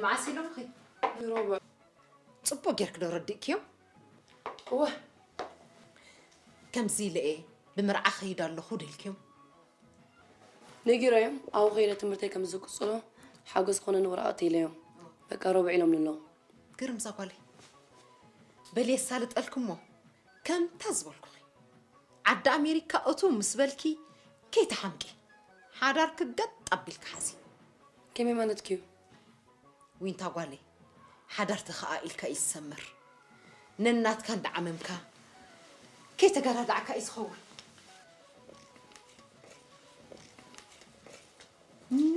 መዓስ ኢሎምኺ? ሮቡዕ። ጽቡቕ ጌርክ ዶ ረዲእክዮም? እወ። ከምዚ ኢለ እየ ብመርዓ ኸይድ ኣለኹ ዶ ኢልክዮም? ነጊሮዮም ኣብኡ ከይደ ትምህርተይ ከም ዝቅጽሎ ሓጎስ ኮነኒ ወረቐት ኢለዮም። በቃ ሮቡዕ ኢሎም ኣለዉ። ግርም እዛ ጓለይ። በል የሳልጠልክሞ። ከምታ ዝበልኩኺ። ዓዲ ኣሜሪካ እቱ ምስ በልኪ ከይትሓምቂ። ሓዳርኪ ገጥ ኣቢልኪ ሓዚ። ከመይ ማለትኪ እዩ? ዊንታ ጓለይ፣ ሓዳር ተኸኣኢልካ እዩ ዝሰምር። ነናትካ እንዳዓመምካ ከይተጋዳዳዕካ እዩ ዝኸውን።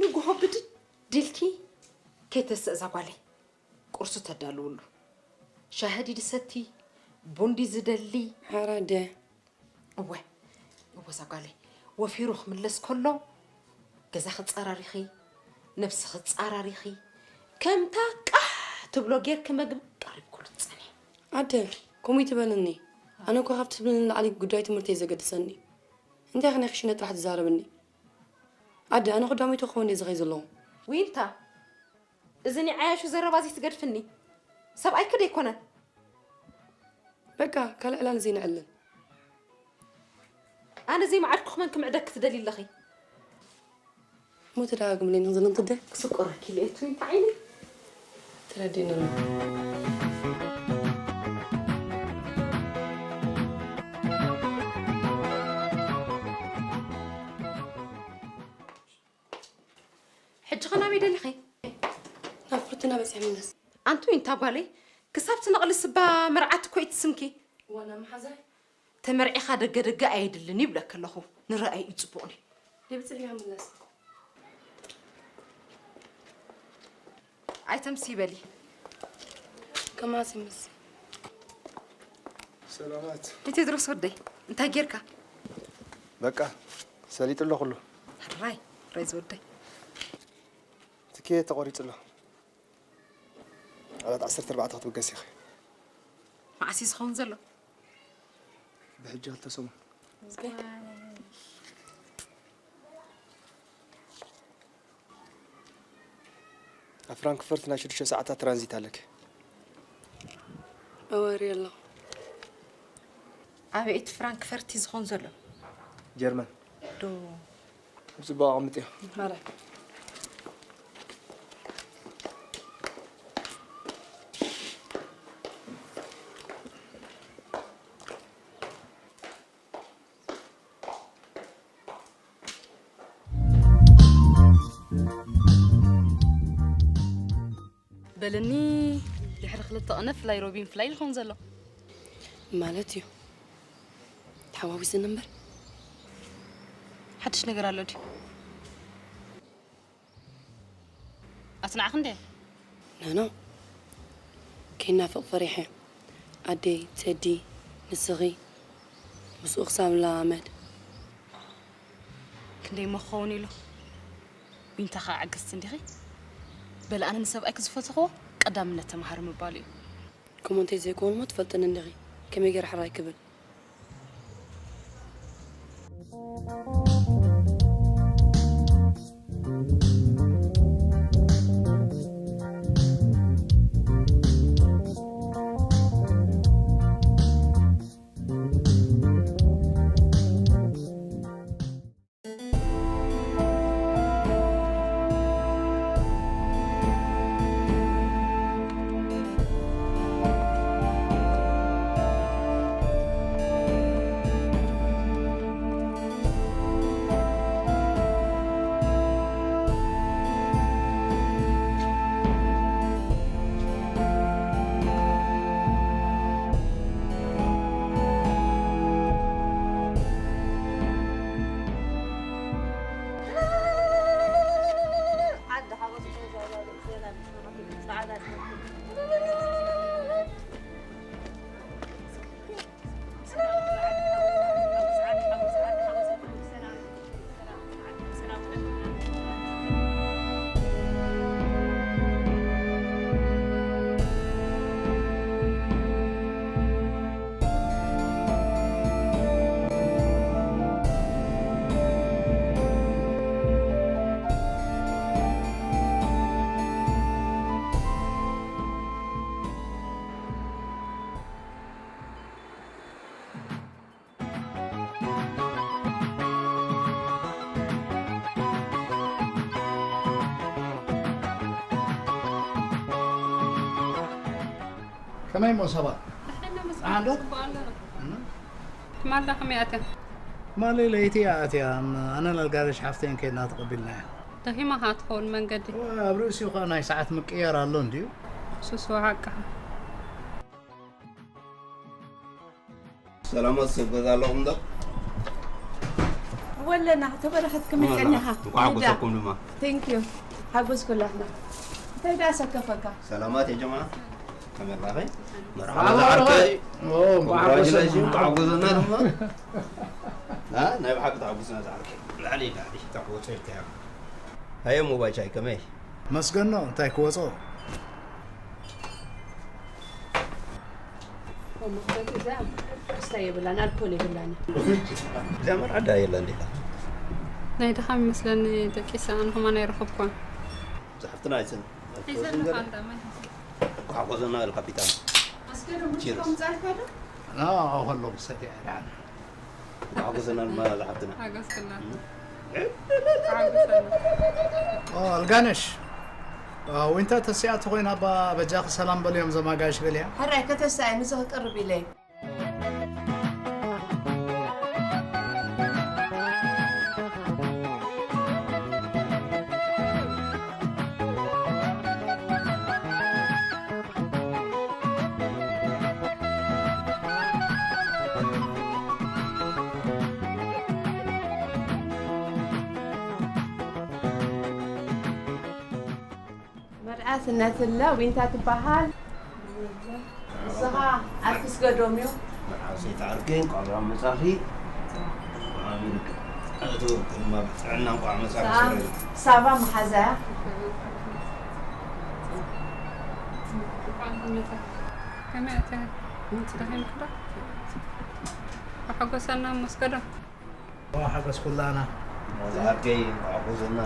ንጉሆ ብድድ ኢልኪ ከይተስእ እዛ ጓለይ ቁርሱ ተዳልውሉ። ሻሂ ድዩ ዝሰቲ፣ ቡን ድዩ ዝደሊ? ሓራደ። እወ፣ እወ፣ እዛ ጓለይ ወፊሩ ክምለስ ከሎ ገዛ ክጻራሪኺ፣ ነብሲ ክጻራሪኺ፣ ከምታ ቃሕ ትብሎ ጌርኪ መግቢ ቀሪብኩሉ ትጸንሒ። ኣደ፣ ከምኡ ይትበልኒ። ኣነ እኮ ካብቲ ትብልኒ ንላዕሊ ጉዳይ ትምህርተይ ዘገድሰኒ። እንታይ ከ ናይ ክሽነ ጥራሕ ትዛረብኒ? ኣደ፣ ኣነ ክዳመይቶ ክኸውን እየ ዝኸይ ዘለኹ። ዊንታ፣ እዚ ናይ ዓያሹ ዘረባ እዚ ትገድፍኒ። ሰብኣይኪ ዶ ኣይኮነን? በቃ፣ ካልእ ዕላል ዘይነዕልል። ኣነ ዘይመዓድኩ ክመን ክምዕደኪ ትደልዪ ኣለኺ? እሞ ተደጋግምለይ ንኽዝልን ትደ? ክስቆረኪ ኢለ እየ፣ ትዊንታ ዓይነይ። ተረዲእኒ ኣሎ። ሕጂ ኸ ናበይ ደሊኺ? ናብ ፍርቱና በጺሐ ምለስ። ኣንቲ ዊንታ ጓለይ፣ ክሳብ ትነቕሊ ስባ መርዓት እኮ እዩ ትስምኪ። ዋና መሓዛይ? ተመርዒኻ ደገ ደገ ኣየድልን ይብለኪ ኣለኹ። ንረኣይ እዩ ጽቡቕኒ። ደብጽሕ እያ ምለስ። ኣይተምሲ በሊ። ከማሲ ምስ። ሰላማት። ንቴድሮስ ወደይ፣ እንታይ ጌርካ? በቃ፣ ሰሊጡ ኣሎ ኩሉ። ሕራይ፣ ሕራይ ዝወደይ። ትኬት ተቖሪጹ ኣሎ። ኣላት ዓሰርተ ኣርባዕተ ክትብገስ ኢኺ። መዓስ እዩ ዝኸውን ዘሎ? ብሕጂ ክልተ ሰሙን። ኣብ ፍራንክፈርት ናይ ሽዱሽተ ሰዓታት ትራንዚት ኣለኪ። እወሪ ኣለኹ። ኣበይ እቲ ፍራንክፈርት እዩ ዝኸውን ዘሎ? ጀርመን። ዶ ብጽቡቕ ኣቐምጥዮ። ማራ። በልኒ፣ ድሕሪ ክልተ ቅነ ፍላይ ሮቢን ፍላይ ዝኸውን ዘሎ። ማለት እዩ። ተሓዋዊስኒ እምበር። ሓድሽ ነገር ኣሎ ድዩ? ኣጽናዕኺ እንዴ? ናኖ፣ ከይናፍቕ ፈሪሐ። ኣደይ፣ ቴዲ፣ ንስኺ፣ ምስኡ ክሳብ ንለማመድ። ክንደይ እሞ ክኸውን ኢሉ? ዊንታ ኸዓ ዕግስቲ እንዲኺ? በል ኣነ ንሰብኣይኪ ዝፈተኽዎ ቀዳምነት ተምሃሪ ምባሉ እዩ። ከምኡ እንተዘይኮውን እሞ ትፈልጥኒ እንዲኺ፣ ከመይ ገይረ ሕራይ ክብል? ከመይ እሞ ሰባት? ደሓን ዶ? ጽቡቕ ኣለና። እም? ትማልዳ ከመይ ኣትያ? ትማሊ ለይቲ እያ ኣትያ። ኣነን ኣልጋነሽ ሓፍተይን ከይድና ተቐቢልናያ። ደኺማ ከኣ ትኸውን መንገዲ። እወ፣ ኣብ ርእሲኡ ከኣ ናይ ሰዓት ምቅያር ኣሎ እንድዩ። እሱስ እወ ሓቅኻ። ሰላማት ሰብ ገዛ ኣለኹም ዶ? ወለና ተበረኸት ከመይ ቀኒኻ? እንኳዕ ሓጎሰኩም ድማ። Thank you። ሓጎስኩላትና። እንታይ ደኣ ሰከፈካ? ሰላማት ያ ጀማዓ? ከመይ ኣለኺ? መርሓባ ዝዓርከይ። ኦ፣ እንኳዕ ሓጎሰና። Congratulations፣ እንኳዕ ሓጎሰና ድማ። ና፣ ናይ ብሓቂ ተሓጉስና ዝዓርከይ። ላዕሊ፣ ላዕሊ፣ ተሓጎሰ ኢልካዮ። ሃየ ሞባይ ቻይ፣ ከመይ? መስገኖ፣ እንታይ ክወጾ? እዛ ክስታይ የብላን፣ ኣልኮል የብላን። እዛ መርዓ ዳ የላ እንዴታ? ናይ ድኻም ይመስለኒ ደቂሳ፣ ኣነ ከማን ኣይረኸብኳን። ዝሓፍትና ኣይስን። ሒዘን ንፋንዳ ማይ። ሓጎሰና ኢልካ ቢታን። ኣስገዶም Cheers። ከምጻልካ ዶ? ና፣ ከሎ ሰትያ ደሓን። ሓጎሰና ድማ ዝሓፍትና። ሓጎስክና። ሓጎሰና። ኦ፣ ኣልጋነሽ። ኦ፣ ዊንታ ተሲኣቶ ኮይና፣ ባ-፣ በጃኺ ሰላም በልዮም፣ ዘማጋሽ በልያ። ሕራይ ከተሳይ፣ ንዚ ክቅርብ ኢለ። መርዓት ነትለ ዊንታ ትበሃል። ንስኻ ኣርቲስት ገዶም እዩ። መርዓት ሰይቲ ዓርከይ፣ እንቋዕ ብርሃን መጻኺ። ኣሜን። ኣቶ ድማ ብጥዕና እንቋዕ መጻኺ። ሰላም። ሰላም። ሳባ መሓዛያ። ከመይ ኣትያ? ደኺምኪ ዶ? ሓጎሰና መስገዶ። ዋ፣ ሓጎስ ኩላና። ዝዓርከይ፣ ሓጎሰና።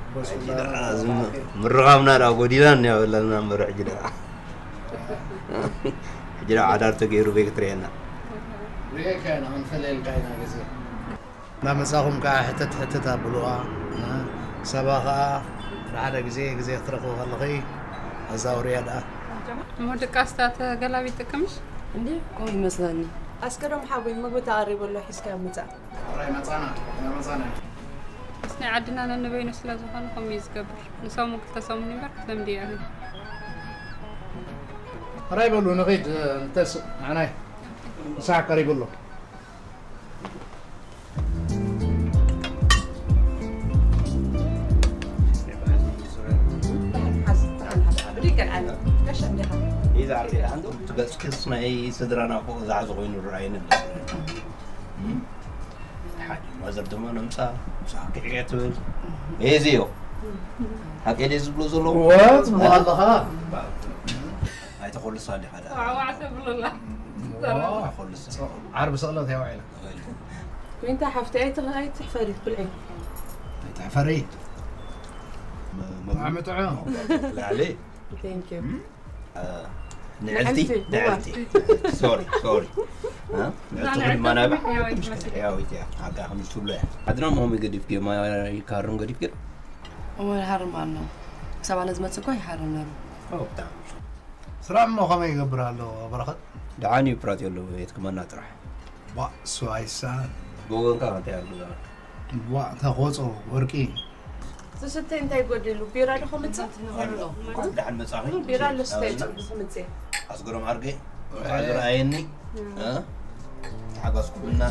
ሓጎስ ሕጂ ኩላና። ደኣ ዝም-፣ ምርኻብና ደኣ ጎዲላን እያ በለና እምበር ሕጂ ደኣ። ሕጂ ደኣ ሓዳር ተገይሩ በይ ክትርእየና። ርኤካ ኢና፣ ክንፈለየልካ ኢና ግዜ። እናመጻኹም ከኣ ሕተት ሕተት ኣብሉዋ። ሰባ ከኣ ብሓደ ግዜ፣ ግዜ ክትረኽቡ ከለኺ ኣዛውርያ ደኣ። እሞ ድቃስ እታ ተገላቢጥ ጥቅምሽ? እንዴ፣ ከምኡ ይመስለኒ። ኣስገዶም ሓወይ፣ ምግቢ ተቐሪቡ ኣሎ፣ ሒዝካዮ ምጻእ። ጥራይ መጻና፣ ጥራይ መጻና። ምስ ናይ ዓድና ነንበይኑ ስለ ዝኾነ ከምኡ እዩ ዝገብር። ንሰሙን ክልተ ሰሙን እምበር ክትለምድዮ ኢኺ። ጥራይ በሉ፣ ንኺድ፣ እንተስ-፣ ንዓናይ ምሳሕ ቀሪቡ ኣሎ። ገጽክስ ናይ ስድራና ፎቕ ዝሓዘ ኮይኑ ዝረኣየኒ መስለኒ። ሓዲ ማዘር ድማ ነምጻ፣ ምሳሕ ክዕየ ትብል። እዚ እዩ። ሓቂ ድየ ዝብሎ ዘለኹ? እወ፣ ትብሎ ኣለኻ። ኣይተኾልሳ ዲኻ ደኣ? ዋዕዋዕ ተብሎ ኣላ። ኣይኮልሳ። ዓርቢ ስቕለት እያ ውዒላ። ዊንታ ሓፍተይ ኣይት-፣ ኣይትሕፈሪ፣ ብልዒ። ኣይትሕፈሪ። መ-፣ መ-፣ ብጣዕሚ ጥዑም። ላዕሊ። Thank you። እ፣ ንዕልቲ፣ ንዕልቲ፣ ንዕልቲ። ሶሪ፣ ሶሪ። እ? ንዕልቲ ንዕልቲ ኮይንማ ናባ? ሕያወይቲ ትመስል። ሕያወይቲ እያ። ሓቃ ከም ትብሎ እያ። ዓድና ሞሚ ገዲፍኪ፣ ማይ ካርም ገዲፍኪ? እሞ ይሃርም ኣሎ። ክሳብ ኣነ ዝመጽእ እኮ ይሃርም ነይሩ። ኦ፣ ብጣዕሚ። ስራሕ እሞ ከመይ ይገብር ኣሎ በረኸት? ደሓን እዩ፣ ፕራት የለዎ፣ የትክመና ጥራሕ። ባ፣ እሱ ኣይሳን። ብወገንካ እንታይ ኣሎ? ባ፣ ተኾጾ፣ ወርቂ። ዝስተ እንታይ ጎዲሉ? ቢራ ዶ ከምጽእ? ኣሎ። ደሓን መጻኺ። ቢራ ኣሎ፣ ስተ ጽቡቕ ከምጽእ። ኣስገዶም ዓርከይ፣ እንኳዕ ዝረኣየኒ፣ እ? ተሓጋዝኩምና።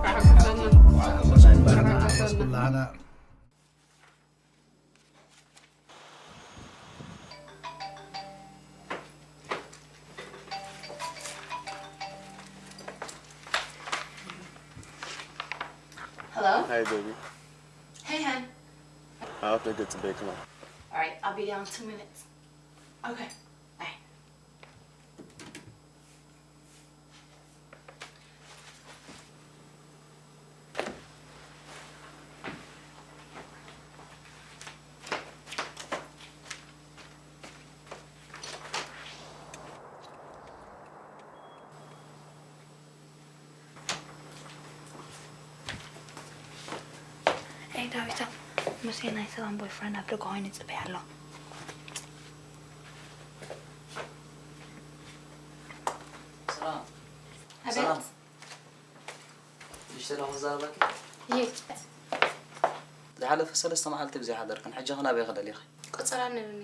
ተሓጋዝኩምና። ኩላና። Hello? Hey, baby. Hey, hon. I have to get to Baker. All right, I'll be there in two minutes. Okay, bye. Hey, ዳዊታ፣ ሙሴ ናይ ሰላም ቦይፍሬንድ ኣብ ደገ ኮይኑ ይጽበያ ኣሎ። ስለ ክዛረበኪ። ይሄ ዝሓለፈ ሰለስተ መዓልቲ ብዘይ ሓደርክን፣ ሕጂ ኸ ናበይ ክደሊኺ? ቆጸራ ነብኒ።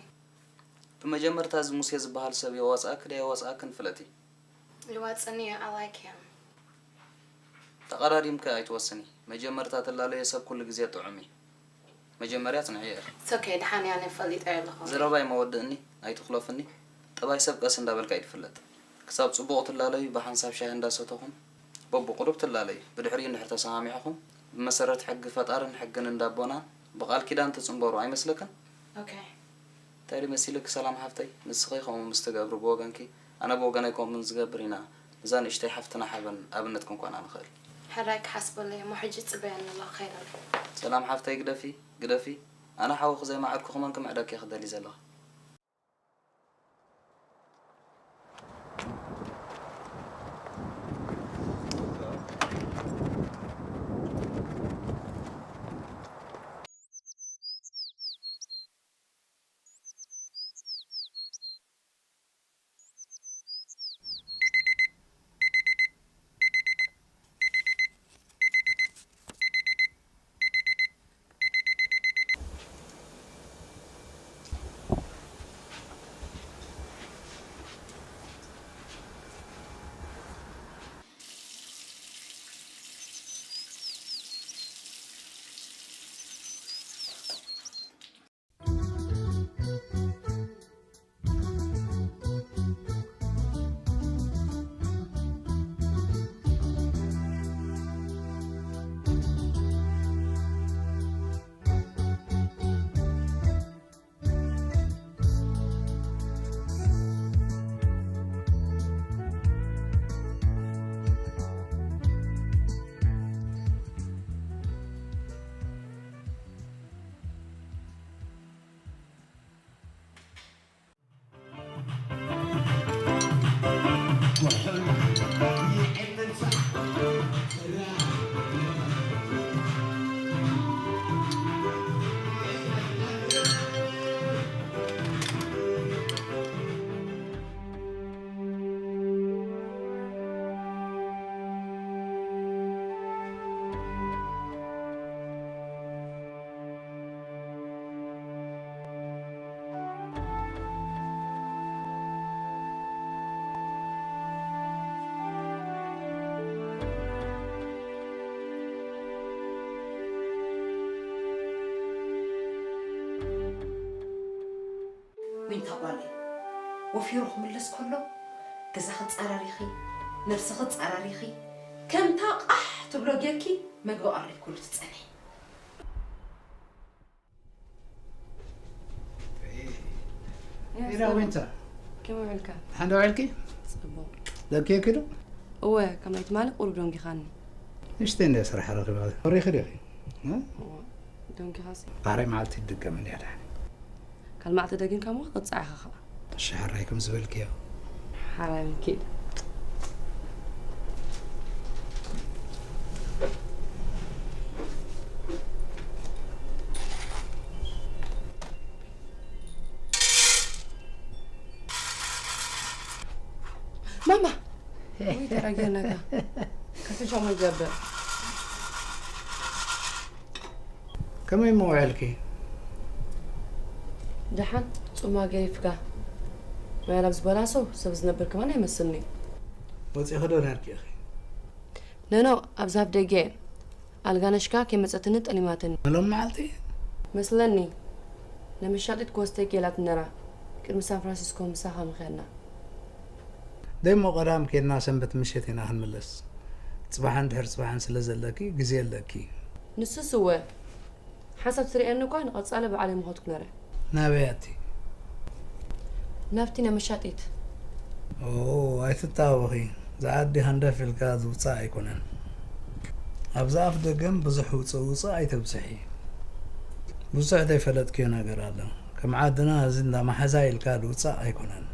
ብመጀመርታ እዚ ሙሴ ዝበሃል ሰብ የዋጽኣኪ ዶ የዋጽኣክን ፍለጢ። ይዋጽኒ፣ I like him። ተቐዳዲምኪ ኣይትወስኒ። መጀመርታ ትላለዮ ሰብ ኩሉ ግዜ ጥዑም እዩ። መጀመርያ ጽንዕዮ ኢኺ። It's okay፣ ደሓን እየ፣ ኣነ ፈሊጠ ኣለኹ። ዘረባይ መወድእኒ፣ ኣይትኹለፍኒ። ጠባይ ሰብ ቀስ እንዳበልካ እዩ ዝፍለጥ። ክሳብ ጽቡቕ ትላለዩ ብሓንሳብ ሻሂ እንዳሰተኹም በብቁሩብ ትላለዩ። ብድሕሪኡ እንድሕር ተሰማሚዕኹም ብመሰረት ሕጊ ፈጣርን ሕግን እንዳቦናን ብቃል ኪዳን ትጽንበሩ ኣይመስለክን? Okay። እንታይ ድዩ መሲልኪ ሰላም ሓፍተይ፣ ንስኺ ከምኡ ምስ ትገብሪ ብወገንኪ ኣነ ብወገነይ ከምኡ ዝገብር ኢና። ነዛ ንእሽተይ ሓፍትና ሓበን ኣብነት ክንኮና ንኽእል። ሕራይ ክሓስበሉ እየ እሞ ሕጂ ጽበየኒ ኣሎ፣ ክኸይድ ኣለኹ። ሰላም ሓፍተይ ግደፊ፣ ግደፊ። ኣነ ሓውኺ ዘይመዓድኩ ክመን ክምዕደኪ እየ ክደሊ ዘለኹ። ዊንታ ጓለይ፣ ወፊሩ ክምለስ ከሎ ገዛኺ ጻራሪኺ፣ ነብስኺ ጻራሪኺ፣ ከምታ ቃሕ ትብሎ ጌርኪ መግቢ ኣቕሪብክሉ ትጸንሒ። ኢዳ ዊንታ፣ ከመይ ውዕልካ? ሓንዳ ውዕልኪ? ጽቡቕ። ደቂኪ ዶ? እወ፣ ካብ ናይ ትማሊ ቁሩብ ደንጊኻኒ። ንእሽተይ እንድያ ስራሕ ረኺባ። ወሪኺ ዲኺ? እ? እወ፣ ደንጊኻሲ? ባሕረይ መዓልቲ ይድገም እንድያ ዳሕኒ። ካልማዕቲ ደጊምካ እሞ ክትቕጻዕ ኢኻ ኸኣ። እሺ፣ ሕራይ ከም ዝበልክዮ። ሓራይ ኪድ። ማማ! ውይ፣ ተረጊርናካ። ከፊሻ ሞ ይገብር። ከመይ እሞ ውዒልኪ? ደሓን፣ ጹማ ገይፍካ። ዋላ ኣብዚ በላሶ ሰብ ዝነብር ከማን ኣይመስልኒ። ወጺኺ ዶ ነርኪ ኢኺ? ኖኖ፣ ኣብዚ ኣፍ ደገ ኣልጋነሽካ ከይመጸትኒ ጠሊማትኒ። ንሎም መዓልቲ? መስለኒ። ነመሻጢት ክወስደኪ ኢላትኒ ነራ። ቅድሚ ሳን ፍራንሲስኮ ምሳኻ ምኸድና። ደሞ ቀዳም ኬድና ሰንበት ምሸት ኢና ክንምለስ። ጽባሕን ድሕሪ ጽባሕን ስለ ዘለኪ ግዜ ኣለኪ። ንሱስ እወ። ሓንሳብ ትርእየኒ እኳ ንቐጻሊ ባዕለይ ምኸድኩ ነረ። ናበይ ኣቲ? ናብቲ ናይ መሻጢት። ኦ፣ ኣይትጣበኺ። እዛ ዓዲ ሃንደፍ ኢልካ ዝውጻእ ኣይኮነን። ኣብዛ ኣፍ ደገን ብዙሕ ውጽእ ውጽእ ኣይተብዝሒ። ብዙሕ ዘይፈለጥክዮ ነገር ኣሎ። ከም ዓድና እዚ እንዳ መሓዛ ኢልካ ዝውጻእ ኣይኮነን።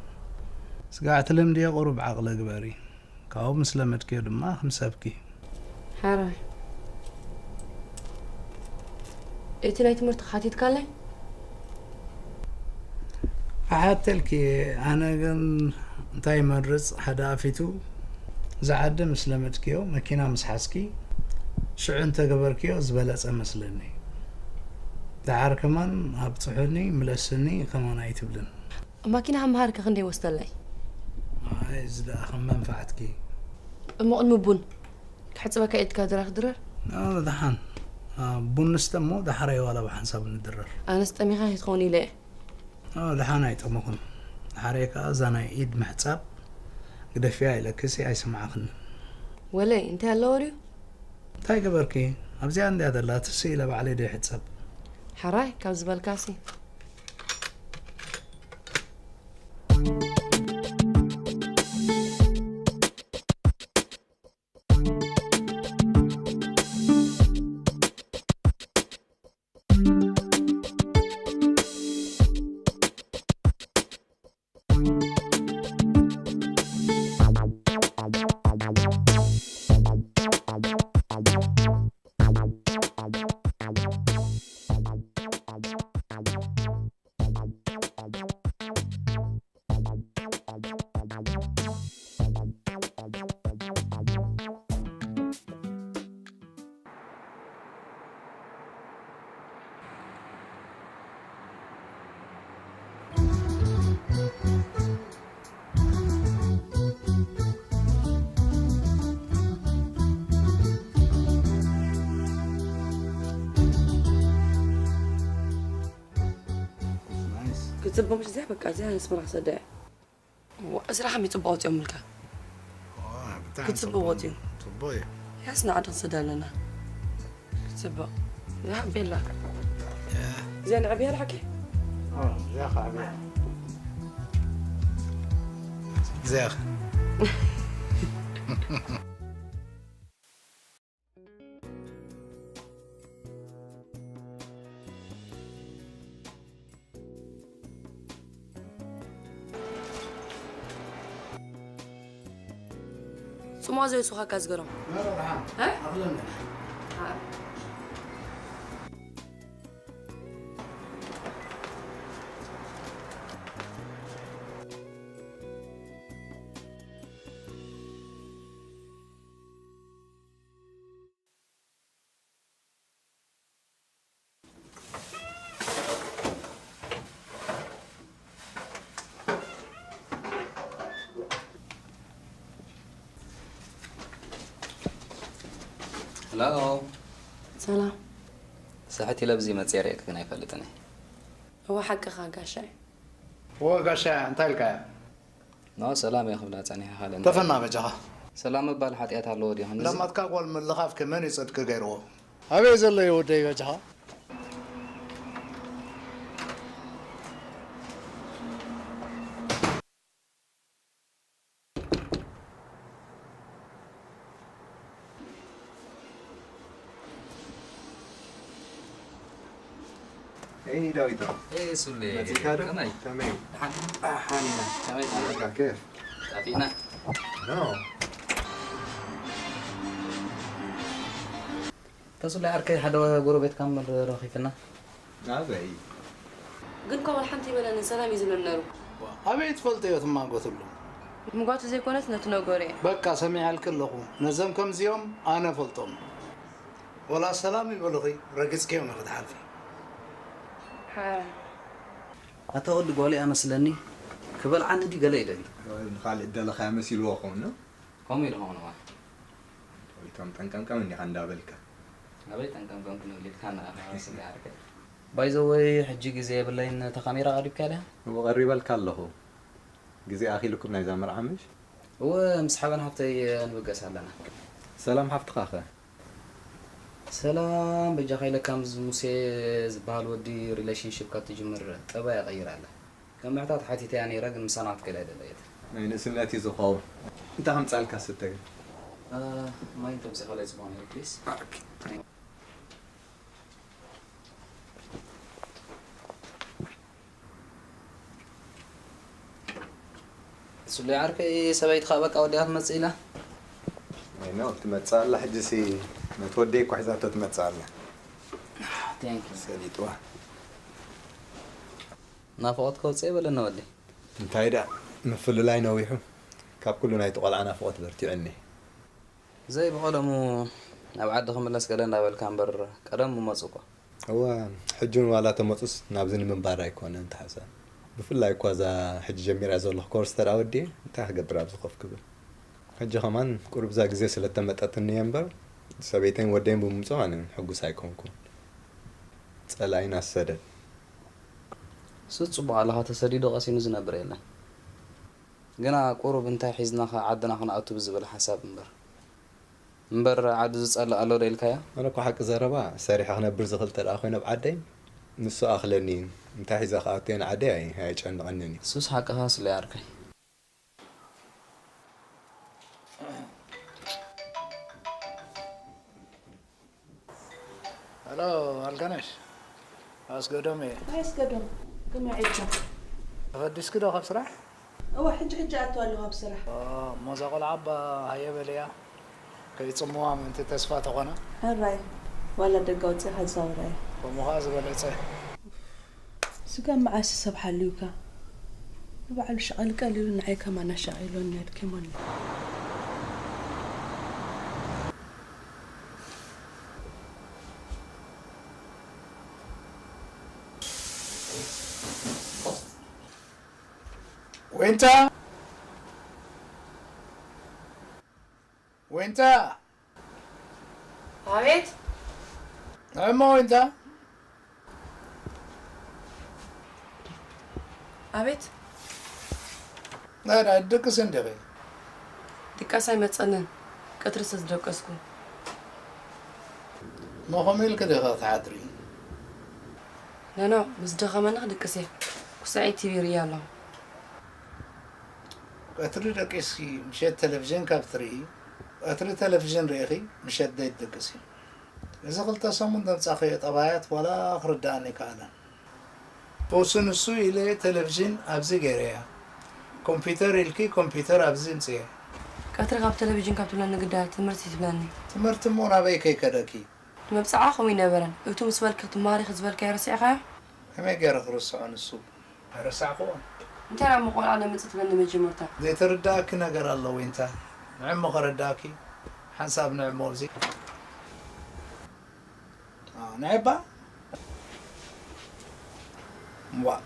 ስጋዕ ትልምድዮ ቁሩብ ዓቕሊ ግበሪ። ካብኡ ምስ ለመድክዮ ድማ ክምሰብኪ። ሕራይ። እቲ ናይ ትምህርቲ ሓቲትካለይ? ክሓተልኪ፣ ኣነ ግን እንታይ ይመርጽ፣ ሓደ ኣፊቱ፣ እዛ ዓዲ ምስ ለመድክዮ፣ መኪና ምስ ሓዝኪ፣ ሽዑ እንተገበርክዮ ዝበለጸ መስለኒ። ደሓር ከማን ኣብጽሑኒ ምለስኒ ከማን ኣይትብልን። ማኪና ሃምሃር ከ ክንደይ ወስደለይ? ኣይ እዚ ደኣ ከም መንፋዕትኪ። እሞ ቅድሚ ቡን ክሕጽበካ ኢድካ ድራር ድረር። ደሓን ቡን ንስተ እሞ ደሓራይ ዋላ ብሓንሳብ ንድረር። ኣነስ ጠሚኻ ከይትኸውን ኢለ እየ። ደሓን ኣይጠመኹን። ደሓራይ ከኣ እዛ ናይ ኢድ ምሕጻብ ግደፍያ ኢለክሲ ኣይሰማዕኽንን። ወለይ እንታይ ኣለዎ ድዩ? እንታይ ገበርኪ? ኣብዚኣ እንድያ ዘላ ትስእ ኢለ ባዕለይ ዶ ይሕጸብ? ሓራይ ካብ ዝበልካሲ። Nice. ክጽበ ምሽ እዚኣ በቃ እዚኣ ንስምራ ክሰደ እዋ፣ እስራ ከመይ ጽቡቕ ወጺኦምልካ? ብጣዕሚ ክጽብቕ ወጺኡ። ጽቡቕ እዩ። ያስ ንዓዲ ክንሰዳ ኣለና። ክጽብቕ። ያ ቤላ። እዚኣ ንዕብያ ልሓቂ? እዚኣ ከዓ እዚኣ። ጽሟ ዘይሱኻካ ዝገርም። ሄሎ። ሰላም። ስሕት ኢለ ብዚ መፅየ ርእየኪ ግን ኣይፈልጥን እየ። እወ ሓቅኻ ጋሻይ። እወ ጋሻይ እንታይ ኢልካያ? ኖ ሰላም እየ ክብላ ፀኒሐ ካልእ እንታይ? ተፈና በጃኻ። ሰላም ምባል ሓጢኣት ኣለዎ ድዩ? ክንድዚ? ለማትካ ጓል ምልኻፍኪ መን እዩ ፅድቂ ገይርዎ? ኣበይ ዘሎ እዩ ወደይ በጃኻ? Hej David. ኤ ሱሌ መጺእካ ዶ? ከመይ? ከመይ? ደሓን ደሓን ኢና። ከመይ ኣለካ? ኬፍ። ጠፊእና። ኖ። ተሱሌ ዓርከይ ሓደ ጎረቤትካ እምበር ረኺፍና። ኣበይ? ግን እኮ ዋላ ሓንቲ ይበለኒ ሰላም እዩ ዝብለኒ ነሩ። ኣበይ ትፈልጥዮ ትማጎትሉ? ምጓቱ ዘይኮነስ ነቲ ነገሩ እየ። በቃ ሰሚዐልኪ ኣለኹ። ነዘም ከምዚኦም ኣነ ፈልጦም። ወላ ሰላም ይበሉኺ ረግጽክዮም ኢኺ ትሓልፊ። ሓራ። ኣታ ወዲ ጓል እያ መስለኒ ክበልዓኒ ድዩ ገለ ይደሊ። ንኻልእ ደለኻያ መሲልዎ ኸውን ነው? ከምኡ ኢሉ ኸውን እዋ። ወይቶም ጠንቀምቀም እንዲኻ እንዳበልካ። ኣበይ ጠንቀምቀም ክንብል ኢልካ ንኣኻ ስለ ዓርከይ። ባይዘወይ ሕጂ ግዜ የብለይን ነታ ካሜራ ቀሪብካ ድያ? እሞ ቀሪበልካ ኣለኹ። ግዜ ኣኺልኩም ናይዛ መርዓ ምሽ? እወ ምስ ሓበን ሓፍተይ ንብገስ ኣለና። ሰላም ሓፍትኻ ኸ? ሰላም በጃኻ ኢለካ ምስ ሙሴ ዝበሃል ወዲ ሪሌሽንሽፕ ካብ ትጅምር ጠባያ ቀይራ ኣላ። ከም ምሕታት ሓቲተያ ነይረ ግን ምሳና ክትከይድ ኣይደለየት። ናይ ንእስነት እዩ ዝኸውን። እንታይ ከምጻልካ ስተ ግን? ማይ እንተምፅእ ከላይ ፅቡቅ ነይሩ ፕሊስ። ሱሌ ዓርከይ ሰበይትኻ በቃ ወዲኣ ትመጽእ ኢላ። ኣይኖ ትመጽእ ኣላ። ሕጂሲ ነቲ ወደይ እኮ ሒዛቶ ትመጽእ ኣላ። Thank you። ሰሊጥዋ። ናፍቖት ከውፅእ የብለና ወዲ። እንታይ ደኣ ምፍልላይ ነዊሑ። ካብ ኩሉ ናይቲ ቆልዓ ናፍቖት በርቲዑኒ። ዘይብቐደሙ ናብ ዓዲ ክምለስ ገለ እንዳበልካ እምበር ቀደም ምመጹ እኮ። እወ፣ ሕጂ እውን ዋላ ተመጹስ ናብዚ ንምንባር ኣይኮነን እቲ ሓሳብ። ብፍላይ እኳ እዛ ሕጂ ጀሚራ ዘለኹ ኮርስ ተራ ወዲኤ እንታይ ክገብር ኣብዚ ኮፍ ክብል? ሕጂ ከማን ቁሩብ እዛ ግዜ ስለ እተመጠትኒ እየ እምበር፣ ሰበይተይን ወደይን ብምምጽኦም ኣነ ሕጉስ ኣይኮንኩን። ጸላኢን ኣሰደድ። እሱ ጽቡቕ ኣለኻ፣ ተሰዲዱ ቀሲኑ ዝነብር የለን። ግና ቁሩብ እንታይ ሒዝናኸ ዓድና ክንኣቱ ብዝብል ሓሳብ እምበር። እምበር ዓዱ ዝጸልእ ኣሎ ዶ ኢልካያ? ኣነ እኮ ሓቂ ዘረባ ሰሪሐ ክነብር ዝኽእል እንተ ደኣ ኮይነ ኣብ ዓደይ፣ ንሱ ኣኽለኒ እዩ። እንታይ ሒዘ ክኣቱ እየ ንዓደይ ኣይ-፣ ኣየጨንቐንን እዩ። እሱስ ሓቅኻ ስለ ዓርከይ። ሄሎ ኣልጋነሽ፣ ኣስገዶም እየ። ኣስገዶም፣ ከመይ ዒልካ? ተፈዲስኪ ዶ ካብ ስራሕ? እወ፣ ሕጂ ሕጂ ኣቱ ኣለኹ ኣብ ስራሕ። ኦ፣ እሞ እዛ ቆልዓ እባ ሃየ በልያ፣ ከይጽምዋ ምእንቲ ተስፋ ተኾነ። ሕራይ፣ ዋላ ደገ ኣውጺኻ ዘውራይ። ከምኡ ኸኣ ዝበለጸ። ስጋ መዓስ ሰብ ሓልዩካ? ንባዕሉ ሸቐልቀል ኢሉ ንዓይ ከማን ኣሻቒሎኒ ኣድኪሞኒ። ወይንታ! ወይንታ! ኣቤት! ንዕሞ ወይንታ! ኣቤት! ናይ ድቅስ እንዲኺ? ድቃስ ኣይመጸንን። ቀትሪ ስለ ዝደቀስኩ። እሞ ከምኡ ኢልኪ ዲኺ ክትሓድሪ? ኖ፣ ኖ፣ ምስ ደኸመኒ ክድቅስ እየ። ኩስዐይ ቲቪ ይርኢ ኣለኹ። ቀትሪ ደቂስኪ ምሸት ቴሌቪዥን ካብ ትርኢ፣ ቀትሪ ቴሌቪዥን ርኢኺ ምሸት ዘይትድቅሲ። እዚ ክልተ ሰሙን ዘምጻእክዮ ጠባያት ዋላ ክርድኣኒ ኣይከኣለን። ቡሱ ንሱ ኢለ ቴሌቪዥን ኣብዚ ገይረያ። ኮምፒውተር ኢልኪ ኮምፒውተር ኣብዚ ምጽኤ። ቀትሪ ካብ ቴሌቪዥን ካብ ትብለኒ ግዳ ትምህርቲ ትብለኒ። ትምህርቲ እሞ ናበይ ከይከደኪ? መብጽዓ ከምኡ ኣይነበረን። እቱ ምስ በልኪ ክትመሃሪ ዝበልካዮ ረሲዕካዮ? ከመይ ገይረ ክርስዖ ንሱ? ኣይረሳዕክዎን። እንታይ ደኣ እሞ ቆልዓ ነምጽእ ትብለኒ መጀመርታ? ዘይተረድኣኪ ነገር ኣሎ ዊንታ። ንዕሞ ከረድኣኪ። ሓንሳብ ንዕሞ ኣብዚ። ኣዎ፣ ንዕባ። እምቧእ።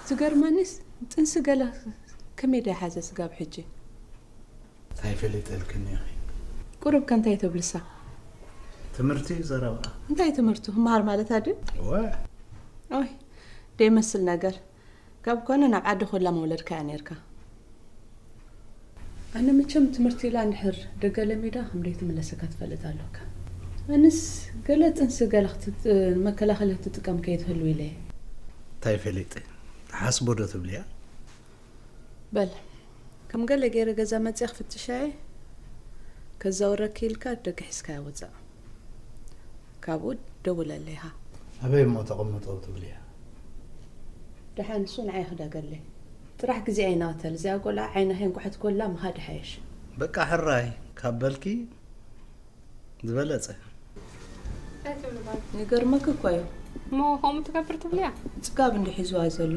ዝገርመኒስ ጥንሲ ገለ ከመይ ደኣ ሓዘ ስጋብ ሕጂ? እንታይ ፈሊጠልክኒ ኢኺ? ቁሩብ ከ እንታይ ትብልሳ? ትምህርቲ እዩ ዘረባ። እንታይ ትምህርቱ? ክመሃር ማለት ድዩ? እወ። ኦይ፣ ደይመስል ነገር። ካብ ኮነ ናብ ዓዲ ኮላ ምወለድካያ ነይርካ። ኣነ መቸም ትምህርቲ ኢላ እንድሕር ደገ ለሚዳ ከም ደይትምለሰካ ትፈልጥ ኣሎካ። ኣነስ ገለ ጥንሲ ገለ ክትጥ-፣ መከላኸሊ ክትጥቀም ከይትህሉ ኢለ እየ። እንታይ ፈሊጠ? ትሓስቦ ዶ ትብልያ? በል፣ ከም ገለ ገይረ ገዛ መጺኣ ክፍትሻ እየ። ከዛውረኪ ኢልካ ደገ ሒዝካያ ውጻእ። ካብኡ ደውለለይ ሃ። ኣበይ እሞ ተቐምጦ ትብልያ? ደሓን እሱ ንዓይ ክደገለይ። ጥራሕ ግዜ ኣይናተል። እዚኣ ቖልዓ ዓይና ከይንቋሕት ኮላ ምኻድ ይሓይሽ። በቃ ሕራይ ካብ በልኪ ዝበለጸ። ይገርመክ እኮ እዩ። እሞ ከምኡ ትገብር ትብልያ? ጽጋብ እንዲ ሒዝዋ ዘሎ።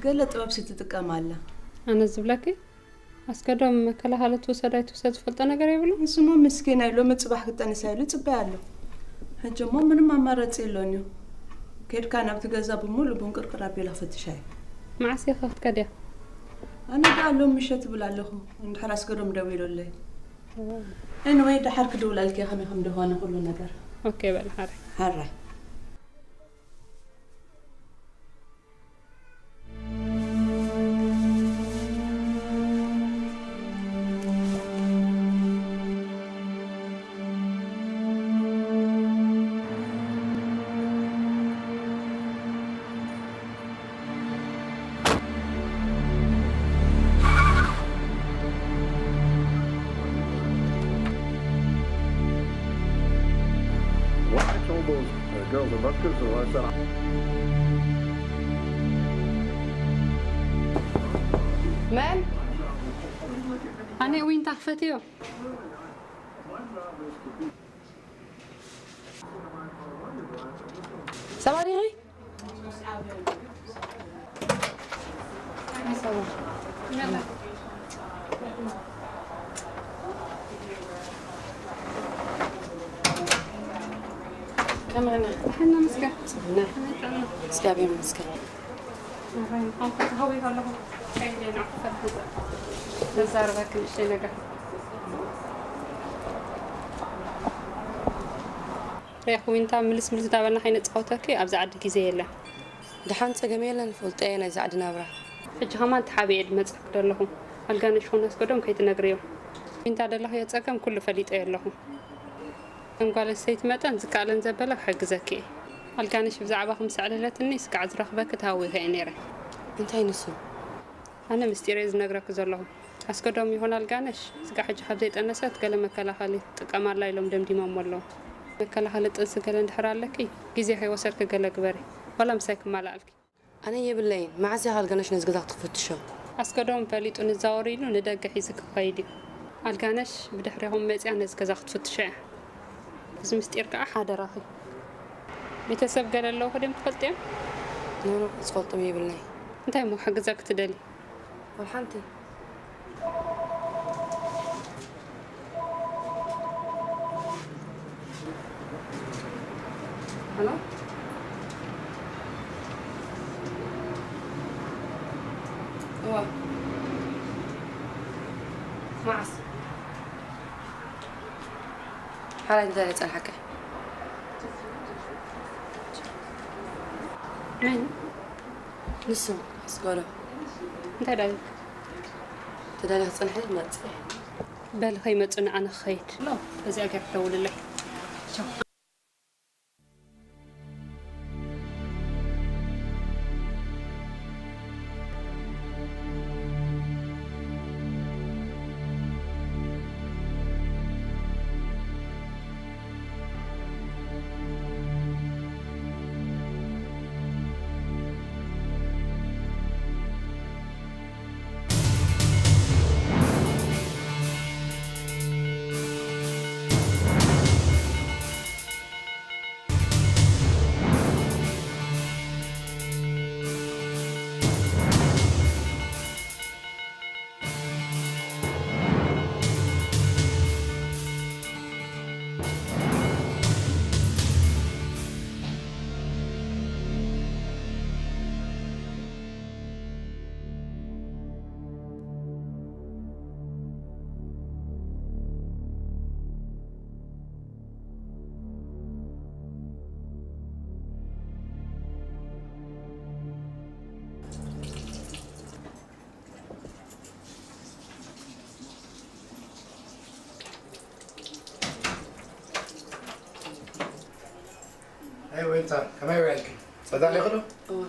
ገለ ጥበብ ሲ ትጥቀም ኣላ። ኣነ ዝብለኪ ኣስገዶም መከላኸሊ ትውሰድ ኣይትውሰድ ዝፈልጦ ነገር የብሉ። ንስሞ ምስኪን ኢሉ ምጽባሕ ክጠንሳ ኢሉ ጽበይ ኣሎ። ሕጂ እሞ ምንም ኣማራጺ የሎን እዩ። ኬድካ ናብቲ ገዛ ብምሉእ ቡንቅርቅር ኣቢላ ክፍትሻ እዩ። መዓስ ኢኻ ክትከድያ? ኣነ ደኣ ሎም ምሸት እብል ኣለኹ። እንድሕር ኣስገዶም ደዊሉለይ። ኤንወይ ደሓር ክድውለልኪ ከመይ ከም ደኾነ ኩሉ ነገር። ኦኬ በል ሓራይ። ሓራይ። What I told those uh, girls in Rutgers was I said, መን ኣነ ዊንታ ክፈትዮ። ሰባሪኺ ከመና ሕና ምስጋን ጽብና እግዚኣብሔር ይመስገን። ተዛረበክ ንእሽተይ ነገር ሬክ ዊንታ ምልስ ምልስ ዳበልና ከይነጻወተኪ ኣብዚ ዓዲ ግዜ የለን። ድሓን ጸገም የለን ፈልጠ እየ ናይዚ ዓዲ ናብራ። ሕጂ ከማን ተሓቢኤ ድመጻክ ደለኹ ኣልጋነሽ ኹን ኣስገዶም ከይትነግርዮም። ዊንታ ደለኽዮ ጸገም ኩሉ ፈሊጠዮ ኣለኹ። ከም ጓል ኣንስተይቲ መጠን ዝከኣለን ዘበለ ክሕግዘኪ እየ። ኣልጋነሽ ብዛዕባኹም ምስ ኣዕለለትኒ ስጋዕ ዝረኽበኪ ተሃዊኸ እየ ነይረ። እንታይ ንሱ? ኣነ ምስጢር እየ ዝነግረኪ ዘለኹ። ኣስገዶም ይኹን ኣልጋነሽ ስጋዕ ሕጂ ካብ ዘይጠነሰት ገለ መከላኸሊ ትጥቀም ኣላ ኢሎም ደምዲሞሞ ኣለዉ። መከላኸሊ ጥንሲ ገለ እንድሕር ኣለኪ ግዜ ከይወሰድኪ ገለ ግበሪ። ዋላ ምሳይ ክማልኣልኪ። ኣነ የብለይን። መዓስ ኢኻ ኣልጋነሽ ነዚ ገዛ ክትፍትሾ? ኣስገዶም ፈሊጡ ንዛወር ኢሉ ንደገ ሒዙ ክኸይድ እዩ። ኣልጋነሽ ብድሕሪኹም መጺኣ ነዚ ገዛ ክትፍትሾ እያ። እዚ ምስጢር ከዓ ሓደራኺ። ቤተሰብ ገለ ኣለውኺ ድዮም ትፈልጥዮም? ኖኖ ዝፈልጦም የብለይ። እንታይ እሞ ክሕግዘኪ ትደሊ? ወላ ሓንቲ። Hello? እዋ መዓስ ሓራይ እንታይ ጸንሓካ? መን? ንሱ ኣስገዶ። እንታይ ዳልክ? ተዳሊኽ ጽንሐ መጽ በል ከይመጹ ንኣነ ክኸይድ ኣሎ። በዚኣ ገር ክደውልለይ። ቻው። ኣይ ወይንታ ከመይ ውዒልኪ? ጸዳሊኺ ዶ? እወ።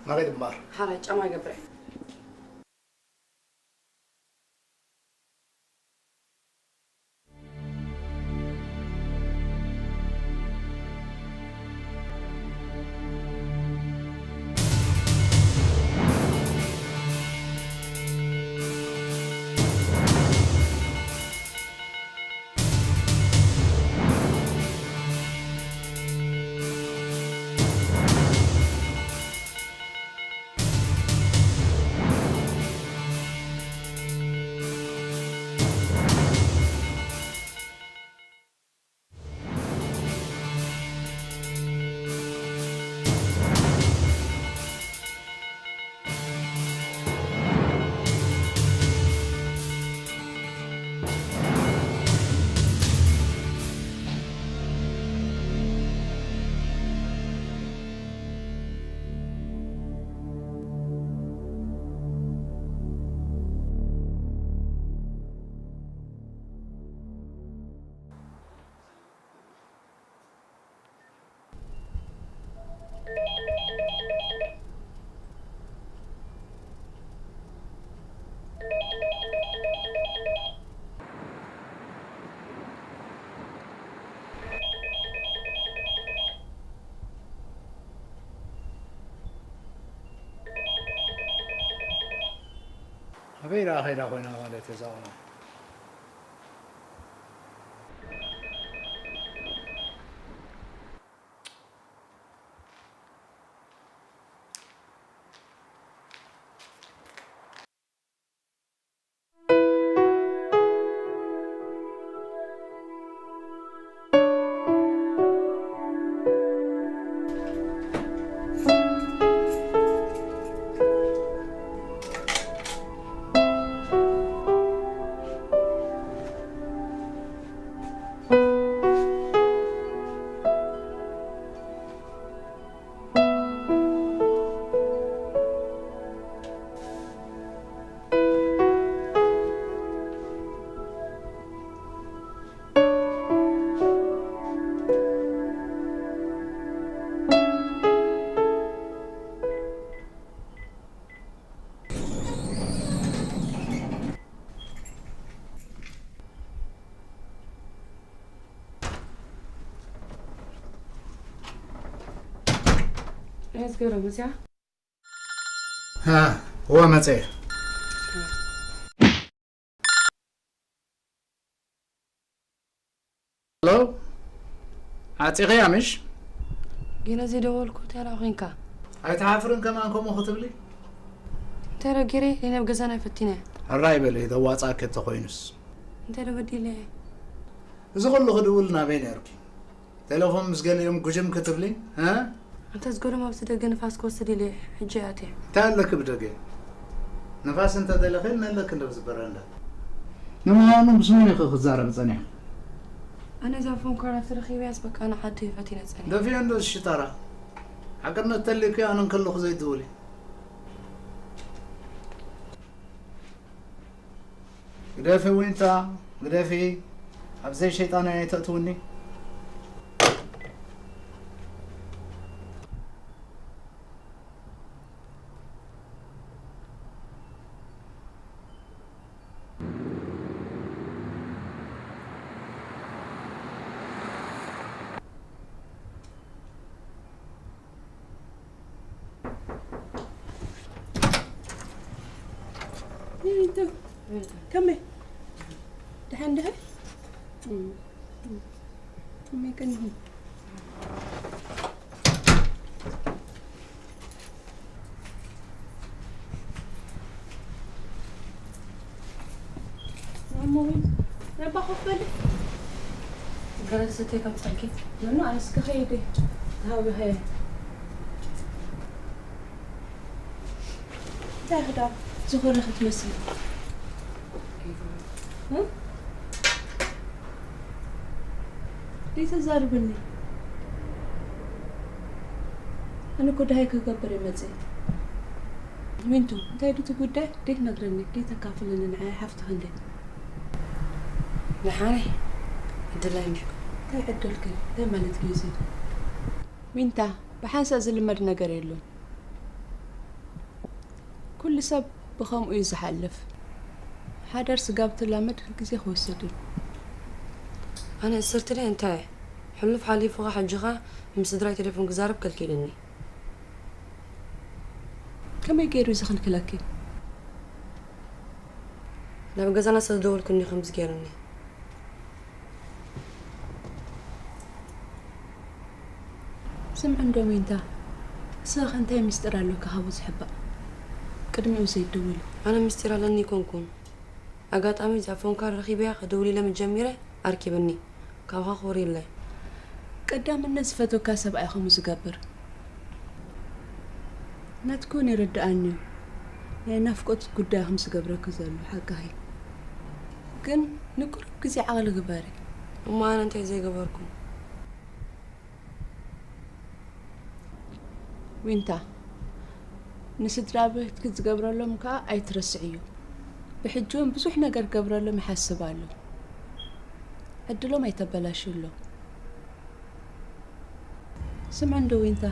ናበይ ድማር? ሓራይ ጫማ ይገብር እየ። ከይዳ ከይዳ ኮይና ማለት እያ እዛ ቆልዓ። እዝገረ መጽያ? ሃ፣ እወ መጸየ። ሄሎ፣ ዓጺኸያ ምሽ? ጌና ዘይደወልኩ እንታይ ደኣ ኮንካ? ኣይትሓፍርን ከማን ከምኡ ክትብሊ? እንታይ ደኣ ገይረ? ናይ ናብ ገዛና ፈቲነ። ሕራይ በሊ፣ ዘዋጽኣኪ እንተኾይኑስ። እንታይ ደኣ በዲለ? እዚ ኩሉ ክድውል ናበይ ነይርኪ? ቴሌፎን ምስ ገሊኦም ጉጅም ክትብሊ? እ? ኣንታ ዝገርም ኣብዚ ደገ ንፋስ ክወስድ ኢለ ሕጂ እየ ኣትየ። እንታይ ኣለኪ ብደገ? ንፋስ እንተ ደለኺ ነለኪ እንዶ ኣብዚ በረንዳ። ንምዃኑ ምስ መን ኢኺ ክትዛረቢ ጸኒሕኪ? ኣነ እዛ ፎን ኮራ ተረኺበያስ በቃ ንዓዲ ፈቲነ ጸኒሐ። ደፊኦ እንዶ ሽጣራ። ሓቅነት ተልዩኪ ኣነ እንከለኹ ዘይትውሊ። ግደፊ ዊንታ፣ ግደፊ። ኣብ ዘይሸይጣን ኣይተእትውኒ። ይንቱ ከመይ ደሓን ደኸ? ከመይ ከንሁ? እሞ እውን ናባ ኮፍ በሊ። ገለ ዝሰትዮ ከምፀልኪ። ኖኖ፣ ኣነስ ክኸይድ እየ። ተሃዊኸ እየ። እንታይ ክዳን? ዝኾነ ክትመስሊ። እ? ደይተዛርብኒ። ኣነ እኮ ደሃይ ክገብር እየ መፅእ። ዊንቱ፣ እንታይ ድዩ እቲ ጉዳይ? ደይትነግረኒ፣ ደይተካፍለኒ ንዓይ ሓፍትኺ እንደ። ደሓነይ፣ ዕድለይ እንድዩ። እንታይ ዕድልኪ? እንታይ ማለት ድዩ እዚ? ዊንታ፣ ብሓንሳእ ዝልመድ ነገር የሉን። ኩሉ ሰብ ብኸምኡ እዩ ዝሓልፍ። ሓዳር ስጋብ ትላመድ ግዜ ክወስድ እዩ። ኣነ እስርቲ ድየ እንታይ? ሕሉፍ ሓሊፉ ኸ ሕጂ ኸ ምስ ስድራይ ቴሌፎን ክዛረብ ከልኪሉኒ። ከመይ ገይሩ እዩ ዝኽልክለኪ? ናብ ገዛና ስለ ዝደወልኩ እንድዩ ከምዚ ገይሩኒ። ስምዒ እንዶ ዊንታ፣ ንስኺ እንታይ ምስጢር ኣሎኪ ካብኡ ዝሕባእ? ቅድሚኡ ዘይትድውሊ። ኣነ ምስጢር ኣለኒ ኣይኮንኩን። ኣጋጣሚ እዛ ፎንካ ረኺበያ ክድውል ኢለ ምስ ጀሚረ ኣርኪብኒ። ካብኻ ክወርየለይ። ቀዳምነት ዝፈትወካ ሰብኣይ ከምኡ ዝገብር። ናትኪ እውን ይርድኣኒ እዩ። ናይ ናፍቆት ጉዳይ ከም ዝገብረኪ ዘሎ ሓቅኺ። ግን ንቁሩብ ግዜ ዓቕሊ ግበሪ። እሞ ኣነ እንታይ ዘይገበርኩ? ዊንታ፣ ንስድራ ቤትኪ ዝገብረሎም ከኣ ኣይትረስዕዮ። ብሕጂ እውን ብዙሕ ነገር ክገብረሎም ይሓስብ ኣሎ። ዕድሎም ኣይተበላሽሎም። ስምዒ እንዶ ዊንታ፣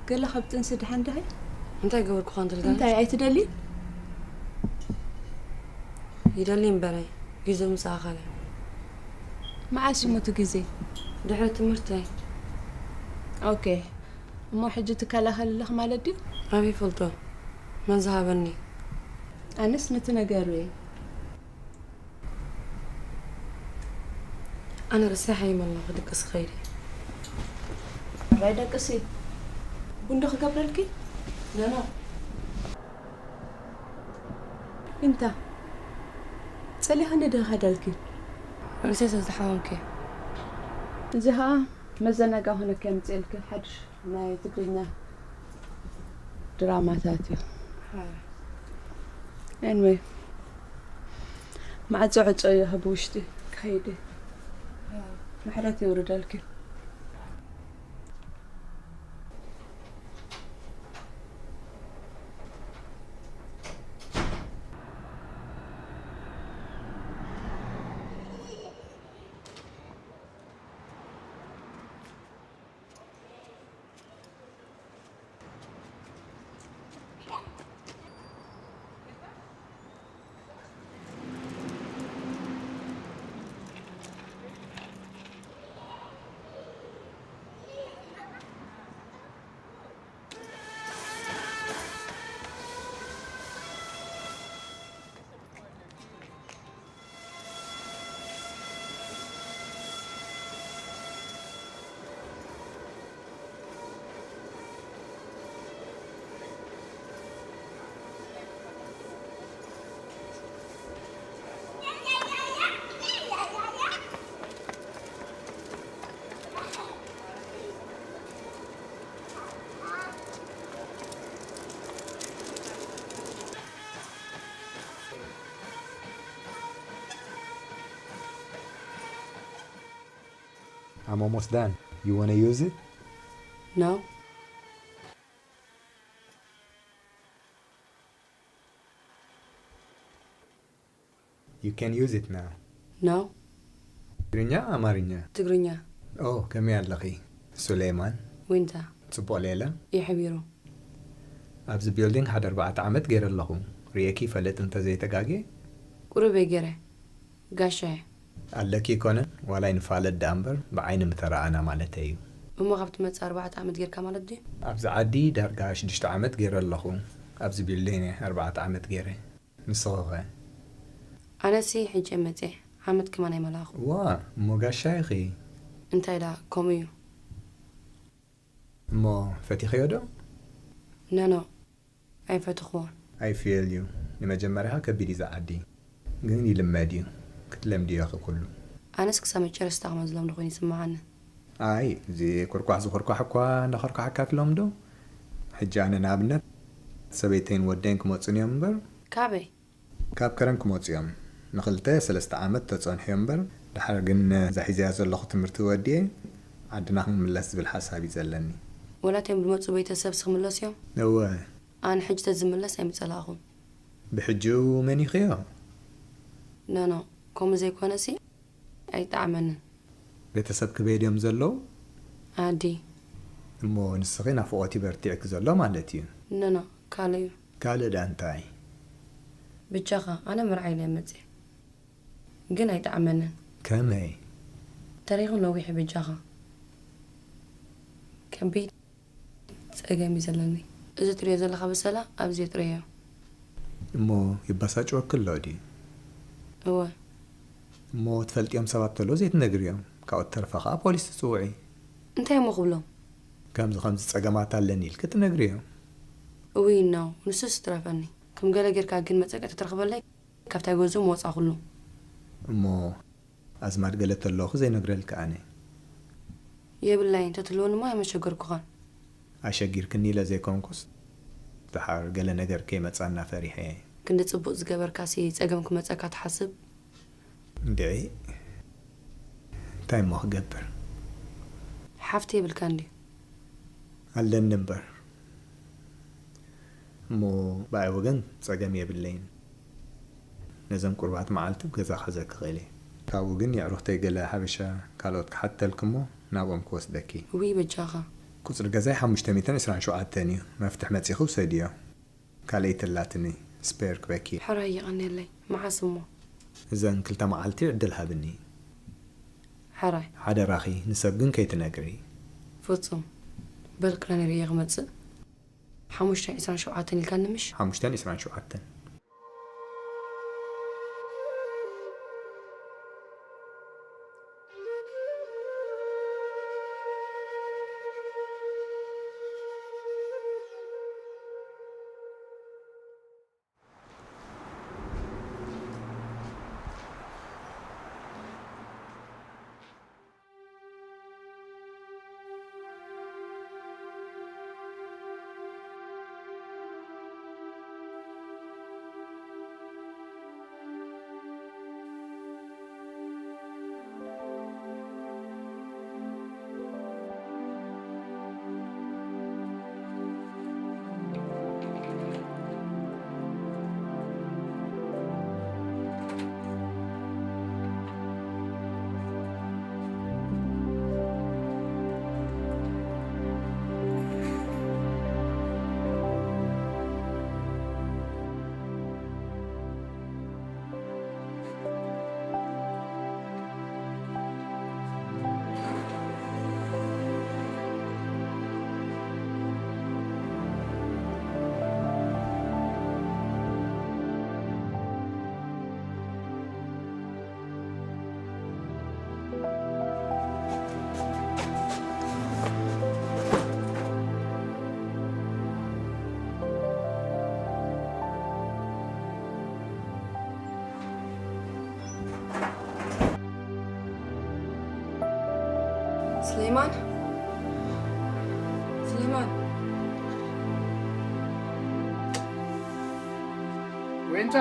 ገለ ካብ ጥንሲ ደሓን ደሃይ? እንታይ ገበርኩ ኳንትል ጋር? እንታይ ኣይትደሊ? ይደሊ እምበረይ፣ ግዜ ምስ ኣኸለ። መዓስ እዩ እቲ ግዜ? ድሕሪ ትምህርተይ። ኦኬ። እሞ ሕጂ ትከላኸልለኽ ማለት ድዩ? ኣበይ ይፈልጦ? መን ዝሃበኒ? ኣነስ ነቲ ነገር እየ። ኣነ ረሲሐ ይመላ ክድቅስ ኸይደ። ራይ ደቅሲ። ቡንዶ ክገብረልኪ? ነኖ። እንታ ጸሊኻ ነደ ኸደልኪ? ርእሰይ ስለ ዝተሓመምኩ እየ። እዚ ኸኣ መዘናጋ ሆነኪ ኣምጽኤልኪ ሓድሽ ናይ ትግርኛ ድራማታት እዩ። ኤንወይ፣ ማዕጾ ዕጾ እየ ካብ ውሽጢ ከይደ። ምሕረት የውርደልኪ። I'm almost done. You want to use it? No. You can use it now. No. ትግርኛ ኣማርኛ? ትግርኛ። ኦ፣ ከመይ ኣለኺ? ሱሌማን። ዊንታ። ጽቡቕ ሌለ። ይሕቢሩ። ኣብዚ ቢልዲንግ ሓደ ኣርባዕተ ዓመት ገይረ ኣለኹ። ርእየኪ ይፈልጥ እንተዘይተጋግየ? ቁሩብ እየ ገይረ። ጋሻ እየ። ኣለኪ ይኮነን፣ ዋላ ኣይንፋለጥ ደኣ እምበር፣ ብዓይኒ ምተረኣና ማለተይ እዩ። እሞ ካብ ትመጽእ ኣርባዕተ ዓመት ጌርካ ማለት ድዩ? ኣብዚ ዓዲ ዳርጋ ሽዱሽተ ዓመት ገይረ ኣለኹ። ኣብዚ ቢልዲንግ እየ ኣርባዕተ ዓመት ገይረ። ንስኺ ኸ? ኣነሲ ሕጂ እየ መጽየ፣ ዓመት ከማን ኣይመላእኹ። ዋ፣ እሞ ጋሻ ኢኺ። እንታይ ደኣ፣ ከምኡ እዩ። እሞ ፈቲኽዮ ዶ? ኖ፣ ኖ፣ ኣይፈተኽዎን። I feel you። ንመጀመርያ ከቢድ እዩ እዚ ዓዲ። ግን ይልመድ እዩ። ክትለምድዮ ኢኺ ኩሉ። ኣነስ ክሳብ መጨረስታ ከም ዝለምዶ ኮይኑ ይስምዓኒ። ኣይ፣ እዚ ኩርኳሕ ዝኹርኳሕ እኳ እንዳኾርኳሓካ ትለምዶ። ሕጂ ኣነ ንኣብነት ሰበይተይን ወደይን ክመጹኒ እዮም እምበር። ካበይ? ካብ ከረን ክመጹ እዮም። ንኽልተ ሰለስተ ዓመት ተጸንሑ እዮም እምበር፣ ድሓር ግን እዛ ሒዘያ ዘለኹ ትምህርቲ ወዲኤ ዓድና ክንምለስ ዝብል ሓሳብ እዩ ዘለኒ። ወላ እቶም ዝመጹ ቤተሰብሲ ክምለሱ እዮም? እወ። ኣነ ሕጂ ተዝምለስ ኣይምጸላእኹን። ብሕጂ መኒኽዮ? ኖ፣ ኖ፣ ከምኡ ዘይኮነሲ ኣይጠዓመንን። ቤተሰብ ክበይ ድዮም ዘለዉ? ኣዲ። እሞ ንስኺ ናፍቖት እዩ በርቲዕኪ ዘሎ ማለት እዩ። ኖ፣ ኖ፣ ካልእ እዩ። ካልእ ደኣ እንታይ? ብጃኻ፣ ኣነ መርዓ ኢለ እየ መጽየ። ግን ኣይጠዓመንን። ከመይ? ታሪኹ ነዊሕ እዩ ብጃኻ። ከቢድ ጸገም እዩ ዘለኒ። እዚ ትሪኦ ዘለኻ በሰላ ኣብዚ የጥረዮ። እሞ ይባሳጭወኪ ኣሎ ድዩ? እወ። እሞ ትፈልጥዮም ሰባት ተሎ ዘይትነግርዮም። ካብኡ ተርፈ ኸኣ ፖሊስ ትጽውዒ። እንታይ እሞ ክብሎም? ከምዚ ከምዚ ጸገማት ኣለኒ ኢልኪ ትነግርዮም። እውይ ኖ፣ ንሱስ ትረፈኒ። ከም ገለ ጌርካ ግን መጸቀ ተትረኽበለይ ካብታ ገዝኡ ምወጻኹሉ። እሞ ኣዝማድ ገለ ተለኹ ዘይነግረልኪ ኣነ። የብላይን፣ ተትህልወኒ እሞ ኣይመሸገርኩኻን። ኣሸጊርክኒ ኢለ ዘይኮንኩስ፣ ድሓር ገለ ነገር ከይመጻና ፈሪሐ እየ። ክንዲ ጽቡቕ ዝገበርካሲ ጸገም ክመጸካ ትሓስብ? እንድዒ፣ እንታይ እሞ ክገብር? ሓፍቲ የብልካን ድዩ? ኣለኒ እምበር። እሞ ብኣይ ወገን ጸገም የብለይን። ነዘን ቁሩባት መዓልቲ ኣብ ገዛ ክሕዘኪ ክእል እየ። ካብኡ ግን የዕሩኽተይ ገለ ሓበሻ ካልኦት ክሓተልኪ እሞ ናብኦም ክወስደኪ። ውይ በጃኻ። ቁጽሪ ገዛይ ሓሙሽተ ሚእትን ዕስራን ሸውዓተን እዩ። መፍትሕ መጺኺ ውሰድዮ። ካልኣይቲ ኣላትኒ፣ ስፔር ክበኪ። ሕራይ የቐንየለይ። መዓስ እሞ? እዘን ክልተ መዓልቲ ዕድል ሃብኒ። ሕራይ። ሓደራኺ፣ ንሰብ ግን ከይትነግሪ። ፍጹም። በል ቅነ ንርእየ ክመጽእ። ሓሙሽተ ዕስራን ሸውዓተን ኢልካኒ ምሽ? ሓሙሽተ ዕስራን ሸውዓተን። እንተ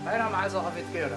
ኣይና መዓዛ ከፊትክዮ ዶ?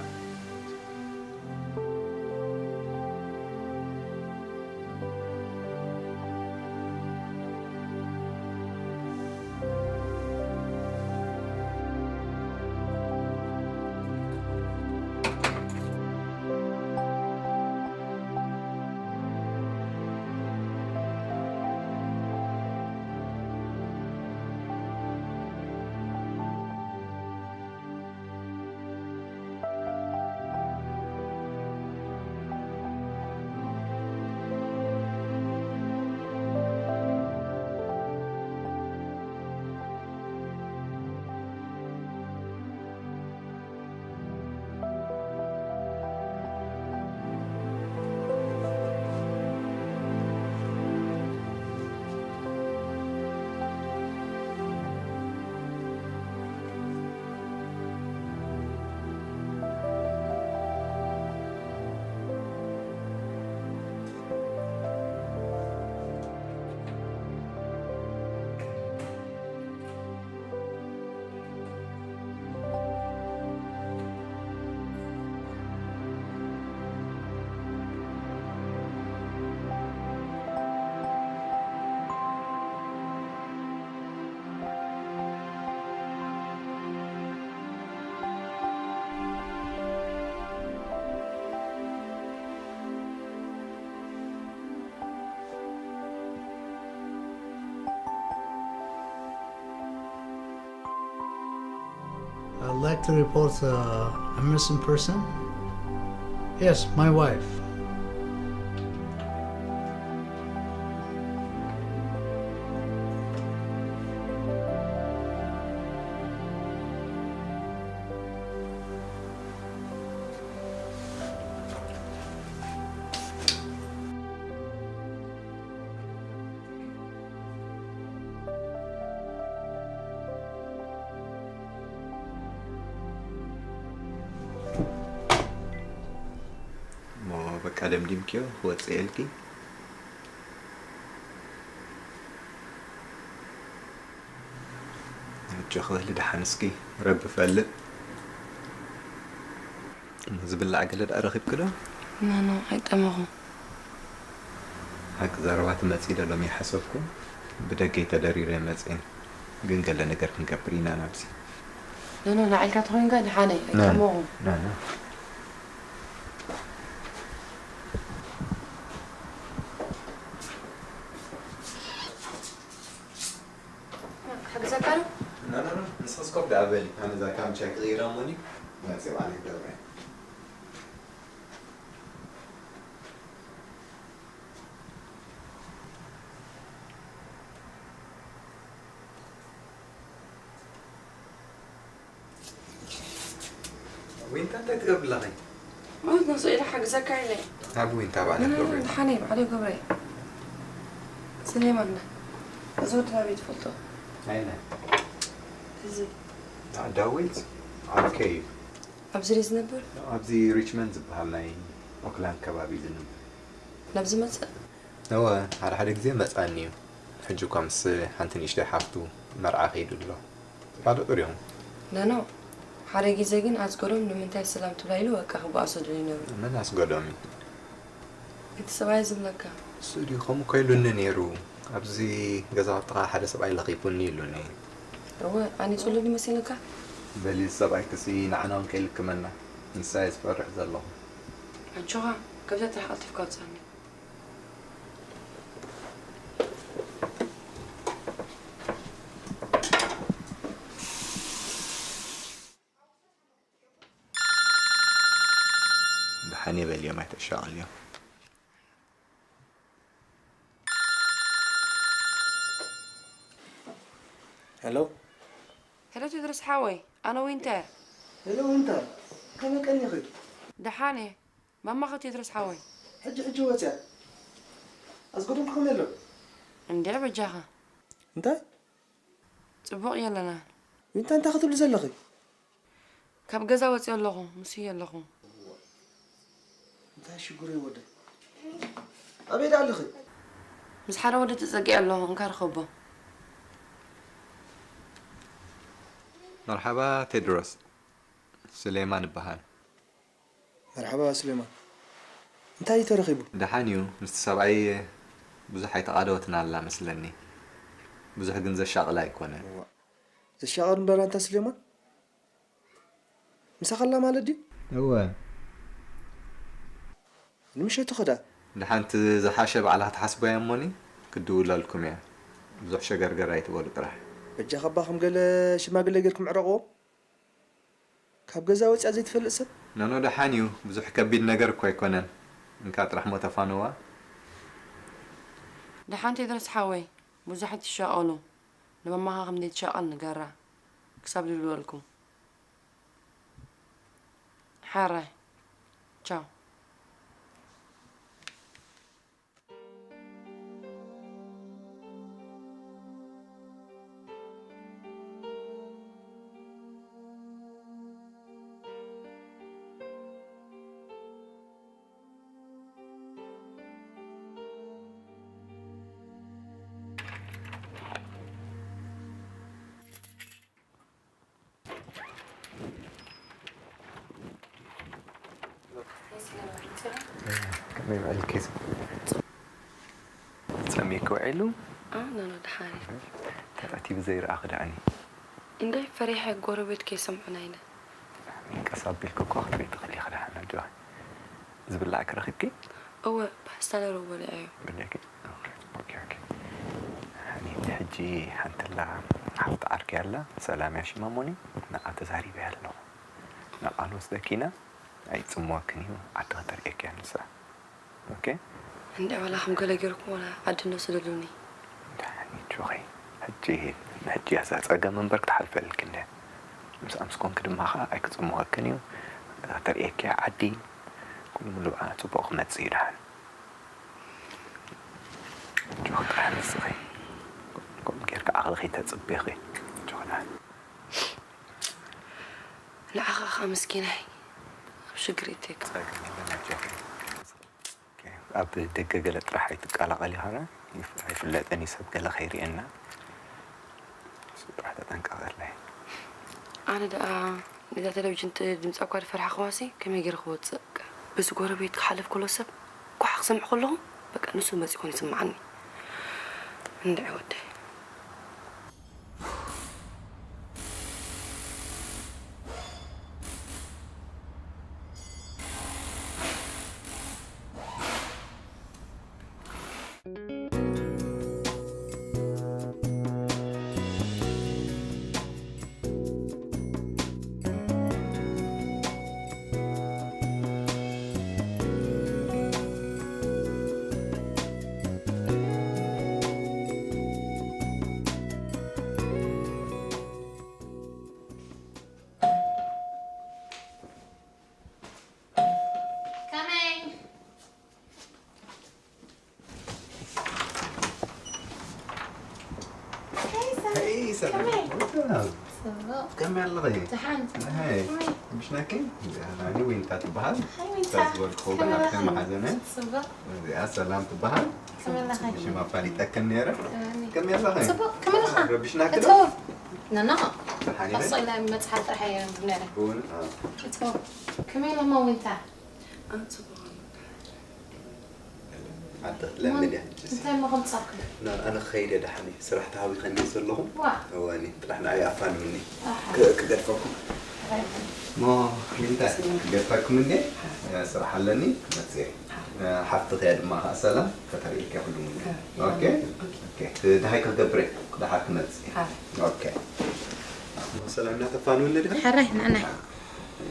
I'd like to report uh, a missing person. Yes, my wife. እሞ በቃ ደምዲምክዮ ክወፅእ ኢልኪ? ሕጂ ክበሊ ደሓን እስኪ ረቢ ፈልጥ። እሞ ዝብላዕ ገለ ደኣ ረኺብኪ ዶ? ኖ፣ ኖ፣ ኣይጠመኹ። ሓቂ ዘረባ ትመጽኢ ዶ ኢሎም ይሓሰብኩ። ብደገይ ተደሪረ መጽእን። ግን ገለ ነገር ክንገብር ኢና ናብዚ። ኖ፣ ኖ፣ ንዓልካ ተኾይንካ ደሓነይ፣ ኖ፣ ኣይጠመኹ። ኖ፣ ኖ። ክሕግዘካ ዶ? ኖ፣ ኖ፣ ኖ፣ ንስኽስ ኮፍ ደኣ በሊ። ኣነ እዛ ካምቻ ክቕይራ እሞኒ፣ መጽእ ባዕለይ ክገብራ እየ። ዊንታ፣ እንታይ ትገብሪ ኣለኺ? ማለት ነሱ ኢለ ሓግዘካ ኢለ። ናብ ዊንታ ባዕላ ኖ፣ ኖ፣ ኖ፣ ትገብሪ። ደሓነይ፣ ባዕለይ ገብረ። ስሌማን፣ እዚ ወዲ ናበይ ትፈልጦ? ኣይነ። እዚ። ዳዊት ዓርከይ እዩ። ኣብዚ ድዩ ዝነብር? ኣብዚ ሪችመንድ ዝበሃል ናይ ኦክላንድ ከባቢ እዩ ዝነብር። ናብዚ መጽእ? እወ፣ ሓደ ሓደ ግዜ መጽኣኒ እዩ። ሕጂ እኳ ምስ ሓንቲ ንእሽተይ ሓፍቱ መርዓ ከይዱ ኣሎ። ተፋለጡ ዲኹም? ኖ፣ ኖ። ሓደ ግዜ ግን ኣስገዶም ንምንታይ ሰላም ትብላ ኢሉ በቃ ክበኣሶ ደልዩ ነይሩ። መን ኣስገዶም እዩ? እቲ ሰብኣይ ዝብለካ። እሱ ድዩ ከምኡ እኮ ኢሉኒ ነይሩ። ኣብዚ ገዛውትኻ ሓደ ሰብኣይ ለኺፉኒ ኢሉኒ። እወ፣ ኣኒጹሉ ድዩ መሲልካ? በሊ እዚ ሰብኣይክሲ ንዓና እውን ከይልክመና። ንሳ እየ ዝፈርሕ ዘለኹ። ኣጆኻ፣ ካብዛ ጥራሕ ቀልጢፍካ ኣውጽኣኒ። ደሓን እየ በልዮም፣ ኣይተሻቐልዮም። ሄሎ። ሄሎ ቴድሮስ ሓወይ፣ ኣነ ዊንተር። ሄሎ ዊንተር፣ ከመይ ቀኒኺ? ደሓን እየ። ማማኸ ቴድሮስ ሓወይ? ሕጂ ሕጂ ወፅያ። ኣስገዶም ከመይ ኣሎ? እንድዒ በጃኻ። እንታይ? ጽቡቕ የለናን። ዊንታ፣ እንታይ ክትብሊ ዘለኺ? ካብ ገዛ ወፅየ ኣለኹ፣ ምስ እየ ኣለኹ። እንታይ ሽግሩ እዩ ወደይ? ኣበይ ደኣ ኣለኺ? ምስ ሓደ ወዲ ተጸጊዐ ኣለኹ፣ እንካ ርኸቦ። መርሓባ ቴድሮስ፣ ስሌማን እበሃል። መርሓባ ስሌማን፣ እንታይ እዩ ተረኺቡ? ደሓን እዩ። ምስቲ ሰብኣይ ብዙሕ ኣይተቓደወትን ኣላ መስለኒ። ብዙሕ ግን ዘሻቕል ኣይኮነን። እዋ፣ ዘሻቕል እምበር ኣንታ ስሌማን፣ ምሳኻ ኣላ ማለት ድዩ? እወ። ንምሸቱ ኸዳ? ደሓንቲ ዝሓሸ ባዕላ ክትሓስቦ እያ እሞኒ፣ ክድውለልኩም እያ። ብዙሕ ሸገርገር ኣይትበሉ ጥራሕ። በጃኻ እባ ከም ገለ ሽማግለ ጌርኩም ዕረቕዎም። ካብ ገዛ ወጺኣ ዘይትፈልጥ ሰብ? ኖኖ፣ ደሓን እዩ። ብዙሕ ከቢድ ነገር እኮ ኣይኮነን። እንካ ጥራሕ ሞ ተፋነዋ። ደሓን ቴድሮስ ሓወይ፣ ብዙሕ ኣይትሻቐሉ። ንመማኻ ከም ዘይትሻቐል ንገራ። ክሳብ ድልወልኩም። ሓራይ። ቻው። ከመይ ውዒልኪ? ጸሚእኪ ውዒሉ? ኣነ ደሓን። ተረቲቡ ዘይረኣኺ ደኣኒ። እንደ ፈሪሐ ጎረቤት ከይሰምዑና ኢለ። ቀስ ኣቢልኪ እኮ ክትሪኢ ትኽእሊ ኢኺ ደሓን ኣጆኺ። ዝብላዕኪ ረኺብኪ? እወ፣ ፓስታ ነረው በሊዐዮ። በሊዕኪ? ኦኬ፣ ኦኬ፣ ኦኬ። ሓንቲ ሕጂ ሓንትላ ሓፍቲ ዓርኪ ኣላ፣ ሰላም እያ ሽማ ሞኒ፣ ንዓ ተዛሪበያ ኣለኹ። ንዓ ንወስደኪ ኢና፣ ኣይጽምወክን እዩ፣ ዓዲ ከተርእየኪ እያ ንሳ። ኦኬ? እንድዒ ዋላ ከም ገለ ጌርኩም ዋላ ዓዲ ንወስደሉኒ። ደሓን እዩ ጆኸይ። ሕጂ ንሕጂ እያ እዛ ጸገም እምበር ክትሓልፈልኪ እንድያ። ምስኣ ምስ ኮንኪ ድማ ኸኣ ኣይክጽምወክን እዩ። ከተርእየኪ እያ ዓዲ። ኩሉ ምሉእ ጽቡቕ ክመጽእ እዩ ደሓን። ጆኽ ደሓን ንስኺ ከምኡ ጌርካ ዓቕሊ ከይተጽብኺ። ጆኽ ደሓን። ንዓኻ ኸኣ ምስኪናይ ኣብ ሽግር እተካ። ጸገም የለን ኣጆኺ። ኣብ ደገ ገለ ጥራሕ ኣይትቀላቐሊ ኸኣ ይፍ- ኣይፍለጥን እዩ ሰብ ገለ ከይርእየና። እሱ ጥራሕ ተጠንቀቐለይ። ኣነ ደኣ ነዛ ቴሌቪዥን ት- ድምጻ እኳ ዝፈርሓኽዋሲ ከመይ ገይረ ክወጽእ? በዚ ጎረቤት ክሓልፍ ከሎ ሰብ ኳሕ ክሰምዕ ከለኹ በቃ ንሱ መጺኡ ኮን ይስምዓኒ። እንድዒ ወደይ። Coming. Hey, Sam. Hey, Sam. Come in. What's up? ጽቡቕ። ከመይ ኣለኺ? ደሓን። ሃይ። ከመይ? ምሽ ናኪ? ሃኒ ዊንታ ትበሃል። ሃይ ዊንታ። እዛ ዝበልኩ ከመይ ኣለኺ? ሓፍተይ መሓዘነ። ጽቡቕ። እዚኣ ሰላም ትበሃል። ከመይ ኣለኺ? ሽማ ኣፋሊጠክን ነይረ። ሃኒ። ከመይ ኣለኺ? ጽቡቕ። ከመይ ኣለኻ? ረቢሽናኪ ዶ? እቶ። ኖ፣ ኖ። ደሓን ኢለ? ቀስ ኢለ መጽሓፍ ጥራሕ እየ ነይረ። እውን? ኣዎ። እቶ። ከመይ ኣለማ ዊንታ? ኣነ ጽቡቕ ኣለኹ። ዓዲ ክትለምድ እያ። እንታይ እሞ ከምጻኩም? ና-፣ ኣነ ክኸይድ እየ ደሓን እየ። ስራሕ ተሃዊኸ እንድየ ዘለኹ። ዋ። እወ፣ እኔ ጥራሕ ንዓይ ኣፋንውኒ። ኣሓ። ክ-፣ ክገድፈኩም። ኣይ። እሞ እንታይ? ክገድፈኩም እንዴ? ስራሕ ኣለኒ፣ ክመጽእ እየ። ሓፍትኺ እያ ድማ ከኣ ሰላም፣ ከተርእየኪ እያ ኩሉ ሙሉ። ኦኬ? ኦኬ። ኦኬ። ደሃይ ክገብር እየ፣ ደሓር ክመጽእ እየ። ሓ። ኦኬ። እሞ ሰላም እናተፋንውኒ ድኻ? ሓራይ፣ ንዕናይ።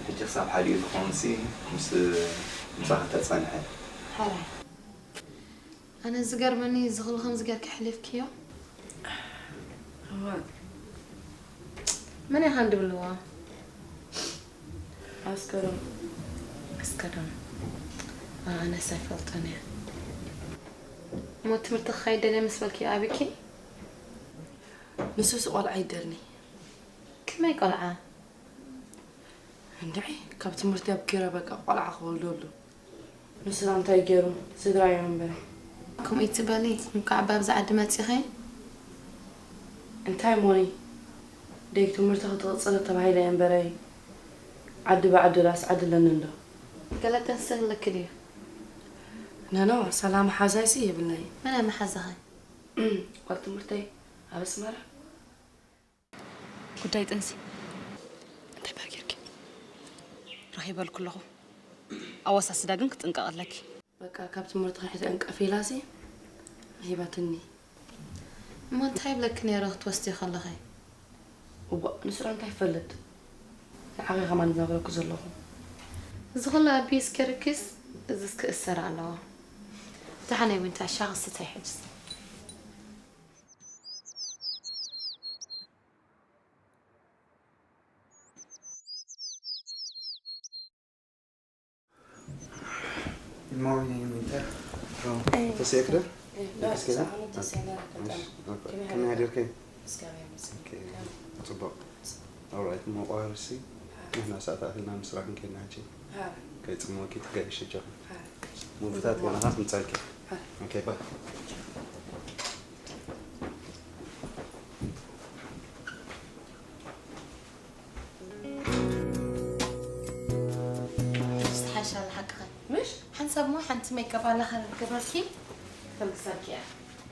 ሕጂ ክሳብ ሓዲኡ ዝኸውን ሲ ምስ ምሳኺ ተጸንሐ። ሓራይ። ኣነ ዝገርመኒ እዚ ኹሉ ከምዚ ጌርኪ ኣሕሊፍክዮ። እወ። መን ኢኻ እንድብልዎ? ኣስከዶም። ኣስከዶም። ኣነስ ኣይፈልጦን እየ። እሞ ትምህርቲ ክኸይድ ደልየ ምስ በልክዮ ኣቢኪ? ንሱስ ቆልዓ ይደልኒ። ከመይ ቆልዓ? እንድዒ፣ ካብ ትምህርቲ ኣብኪረ በቃ ቆልዓ ክወልደሉ። ንስና እንታይ ገይሩ? ስድራ እዮም እምበር። ከምኡ ይትበሊ፣ እንኳዕ ኣብዚ ዓዲ መጺኺ። እንታይ ሞኒ? ደግ ትምህርቲ ክትቕጽል ተባሂለ እየ እምበረይ፣ ዓዲ ብዓዲ ዳስ ዓዲ ኣለኒ እንዶ። ገለ ጥንሲ ህልክ ድዩ? ነኖ፣ ሰላም ሓዛይሲ የብልናይ። መን እያ መሓዛኸ? ጓል ትምህርተይ ኣብ ኣስመራ። ጉዳይ ጥንሲ እንታይ ባር ጌርኪ? ረኺበልኩ ኣለኹ። ኣወሳስዳ ግን ክትጥንቀቕ ኣለኪ። በቃ፣ ካብ ትምህርቲ ክንሕቲ ዕንቀፍ ኢላሲ ሂባትኒ። እሞ እንታይ ይብለኪ ነይሩ ክትወስድዮ ከለኺ? እዋእ፣ ንሱ እንታይ ይፈልጥ? ንዓኺ ከማን ዝነግረኩ ዘለኹ። እዚ ኩሉ ኣቢስ ጌርኪስ፣ እዚስ ክእሰር ኣለዎ። ደሓነይ ዊንታ፣ ሻሂ ክስታይ ሕጅስ። Good morning, Winter. Hey. ተሰየክደ? Hey, no, ተስከለ? I'm not saying that. Okay. ከመይ ሓዲርኪ? Okay. ጽቡቕ። All right፣ መቋርሲ። ንሕና ሰዓት ኣኺልና ምስራሕ ክንከይድ ንሓጂ። ከይጽመወኪ ትጋይሽ ጀኻ። ሙቪታት ገና ኻስ ምጻልኪ። Okay, bye. ዝተሓሻ ንሓቅኸ? ምሽ? ሓንሳብ እሞ ሓንቲ ሜክኣፕ ኣላ ካብ ገበርኪ፣ ከም ክሳድኪ እያ።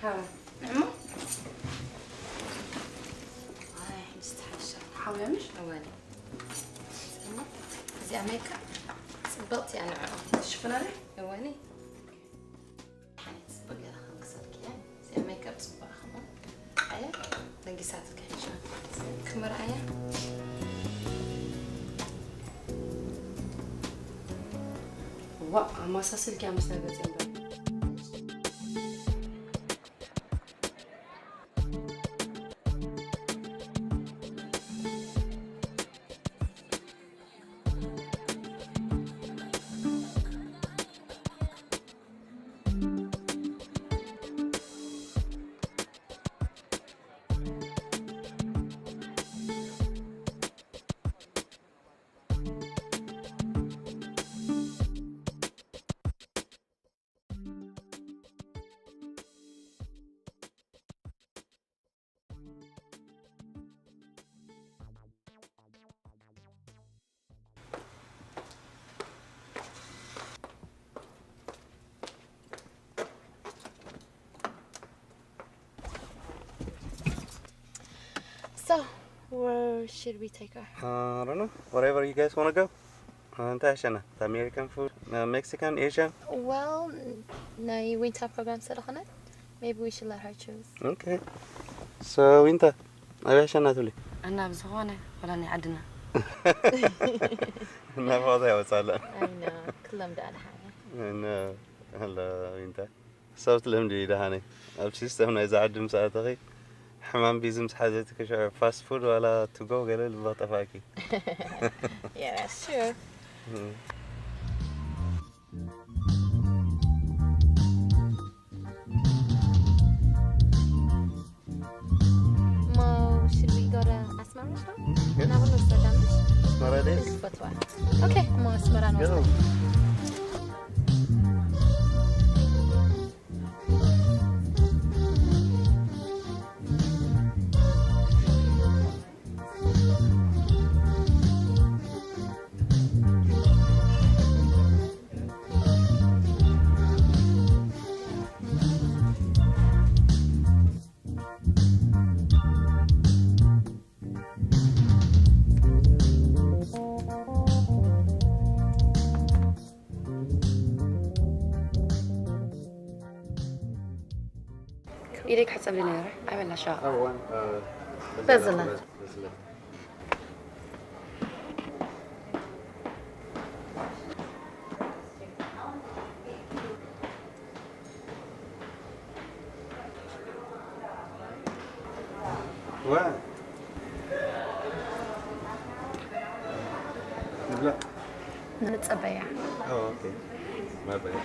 ሃ። ንዕሞ? ኣይ፣ ሕጂ ዝተሓሻ። ሓውያ ምሽ? እወኒ። እዚኣ ሜክኣፕ ጽብቕቲ እያ ንዕኦ። ትሽፍና ዶ? እወኒ። ሓንቲ ጽቡቕ ገይራ ከም ክሳድኪ እያ። እዚኣ ሜክኣፕ ጽቡቕ ከምኡ። ኣያ፣ ለጊሳትካ ሕጂ። ክመርኣያ። ዋእ፣ ኣመሳስልኪ ምስ ናይ ገጽ እምበር። So, where should we take her? Uh, I don't know. Wherever you guys want to go. Uh, እንታይ ይሓሸና? American food, uh, Mexican, Asian? Well, ናይ ዊንታ ፕሮግራም ስለ ዝኾነ, maybe we should let her choose. Okay. So, ዊንታ፣ ኣበይ ይሓሸና ትብሊ? ኣና ብዝኾነ፣ ወላ ናይ ዓድና። ናፍቖት ኣይወጻላን። ኣይ፣ ኖ፣ ክሎም ደኣ ደሓነ። ኣና፣ ኣላ ዊንታ። ሰብ ትልምዲ ደሓነይ። ኣብ ሲስተም ናይዛ ዓዲ ምስ ኣተኺ፣ ሕማም ቢዚ ምስ ሓዘትኪ፣ ሽዑ ፋስት ፉድ ዋላ ቱ ጎ ገለ ልቢ ክጠፍኣኪ። Yeah, that's true. እም። Mo, should we go to Asmara? Yeah. Now we're gonna start down. Asmara it is. This is Fatwa. Okay, Mo, Asmara. Go. ኢደይ ክሕጸብ ነይረ። ኣበላ ሻዋ። Oh, one, uh, በዘላ። በዘላ። ዋ። ንብላ። ንጸበያ። Oh, okay. My bad.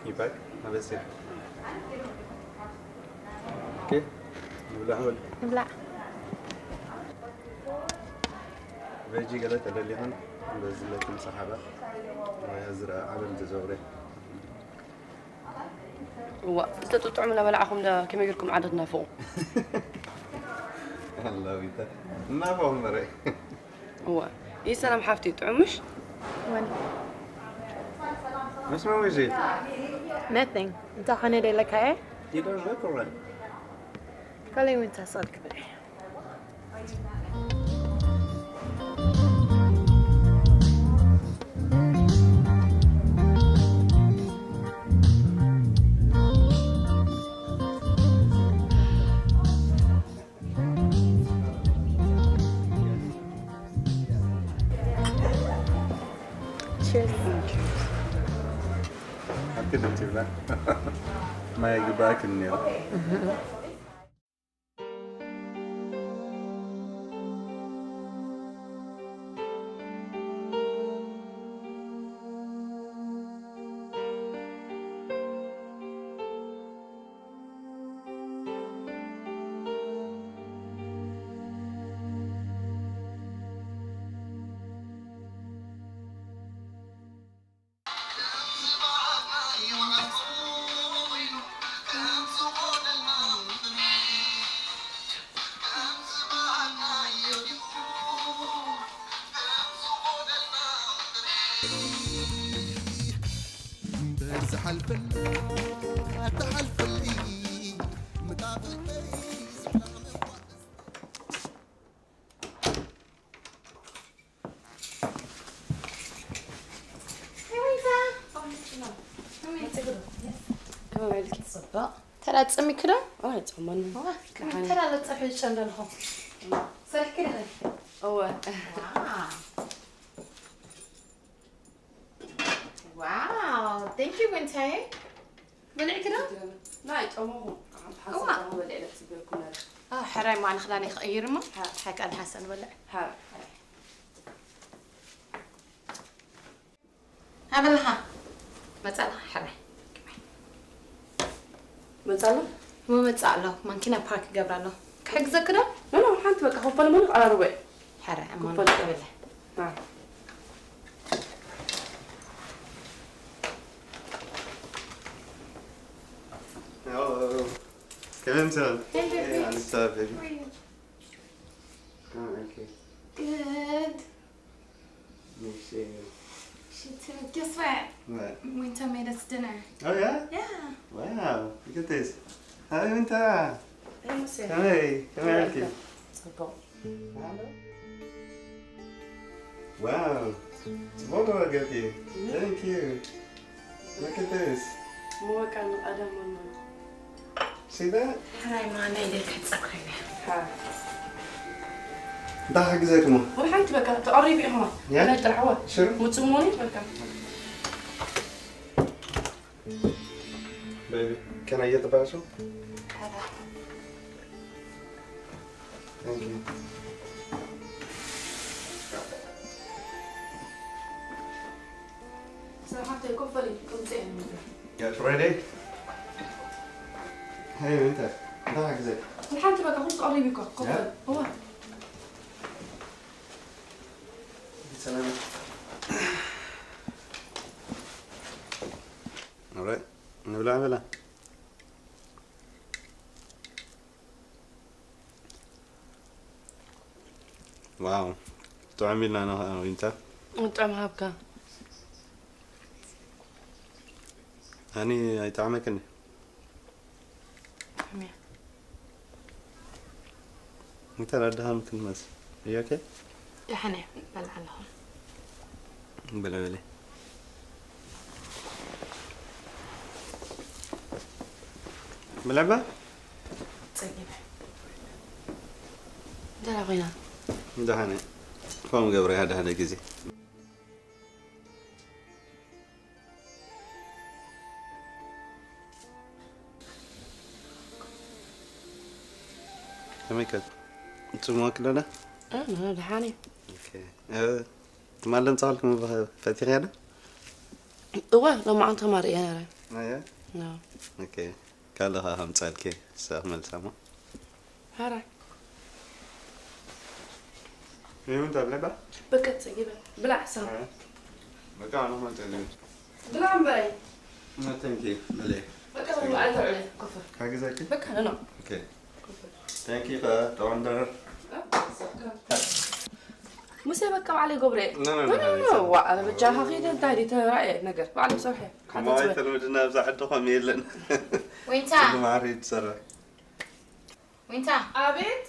You back? Have a seat. Okay. ንብላዕ በል። ንብላዕ። ቬጂ ገለ ተደልዩ ይኾን? በዚ ለክም ሰሓባ ወይ ዝረኣ ዓለም ተዘውረ። እዋ፣ ዝተጥጥዑም እናበላዕኹም ዶ ከመይ ጌርኩም ዓዶ ትናፍቑ? ኣላዊታ፣ እናፋቑ እምበረ። እዋ፣ ይህ ሰላም ሓፍቲ፣ ጥዑም ምሽ? ወን። መስመር ወይ ዜ? Nothing. እንታይ ኾነ ደለካ እየ? You don't look all right. ካልእ እውን ተሳል ክብል እየ። Cheers. ኣክል ትብላ ማይ ግባእክን ነይሩ። ተላጽሚኪ ዶ? ኣይጸመኒ። ተላለጸ ሕጨን ደልኹ። ሰርሕኪ ዲኺ? እወ። ዋው፣ thank you ጉንታይ። በሊዕኪ ዶ? ናይ ጨመኹ። ሓንቲ ሓሳብ እዋ። ጨመኹ በሊዕ ለትስበልኩ ነረ። ኣዎ፣ ሕራይ ማን ክዳን ይኽእይር እሞ፣ ሓ- ሓቃል ሓሰን በልዕ። ሓ- ኣበላኻ። መጻ ኣለኻ፣ ሕራይ። መጻ ኣሎ? እሞ መጻ ኣሎ። ማንኪና ፓርክ ይገብራ ኣሎ። ክሕግዘኪ ዶ? ኖ፣ ኖ፣ ሓንቲ በቃ፣ ኮፈል ሞን ቀራርቦ እየ። ሕራይ፣ እሞ ኮፈል። ንበልዕ። ና። Hello. Come in, sir. Hey, baby. Hey, I'm sorry, baby. How are you? Oh, okay. Good. Let me see. She too. Guess what? What? Winter made us dinner. Oh, yeah? Yeah. Wow. Look at this. Hi, Winter. Hey, Musa. Come here. Come here, You're welcome. Come here. Wow. It's Bobo Agoki. Thank you. Look at this. More kind of other one. See that? ሕራይ ማና ኢለ ክሕጸብ ኮይነ። ሃ። እንታይ ክሕግዘኪ እሞ? ወይ ሓንቲ በቃ ተቐሪቡ ኢኹማ። ያ? ናይ ጥራሕ ወ። ሽሩ? ሙጽሞኒ በቃ። Baby, can I get the parcel? Thank you. Get ready. Hey, Winter. እንታይ ክሕግዘኪ? ሓንቲ በቃ ኩሉ ተቐሪቡ እኮ። ኮፈል። ያ? እዋ። ሰላም። All right. ንብላ ንብላ። ዋው። ጥዑም ኢልና ኢና ኸዓ ዊንተር። ጥዑም ሃብካ። ሃኒ ኣይጠዓመክን? ጥዑም እያ። ዊንተር ኣድሃምክን መስ። Are you okay? ደሓን እየ፣ በልዓ ኣለኹ። በለ በለ። ብልዕባ? ጸጊበ። ደህና ኮይና። ደሓነ። ከምኡ ገብረ ሓደ ሓደ ግዜ። ከመይ ከ? ጽሙዋ ክለና? እ፣ ደሓነ። ኦኬ። እ፣ ትማሊ ምጻልኩም ፈቲኽያ ዶ? እወ፣ ሎማዓንቲ ተማሪ እየ ነረ። ኣየ? ኖ። ኦኬ። ካልእ ኸዓ ከምጻልኪ፣ ንሳ ክመልሳ እሞ። ሕራይ። ይሁን ተብለባ በቃ ጸጊበ ብላዕ ሳም በቃ ነው ማለት ነው። ብላዕ እምበይ Thank you. Mele. በቃ ብላዕ ተብለ ኮፈ Kagizaki? በቃ ነው Okay. Thank you for the wonder. ሙሴ በቃ ባዕለ ጎብረ No, no, no, no, no. ዋ ኣነ በጃኻ ኺደ እንታይ ዲ ተራእየ ነገር ባዕለ ሰርሐ ከማይ ተልምድና ኣብዛ ዓዲ ኸም የለን። ዊንታ ኩሉ ማዕረ ይትሰርሕ። ዊንታ ኣቤት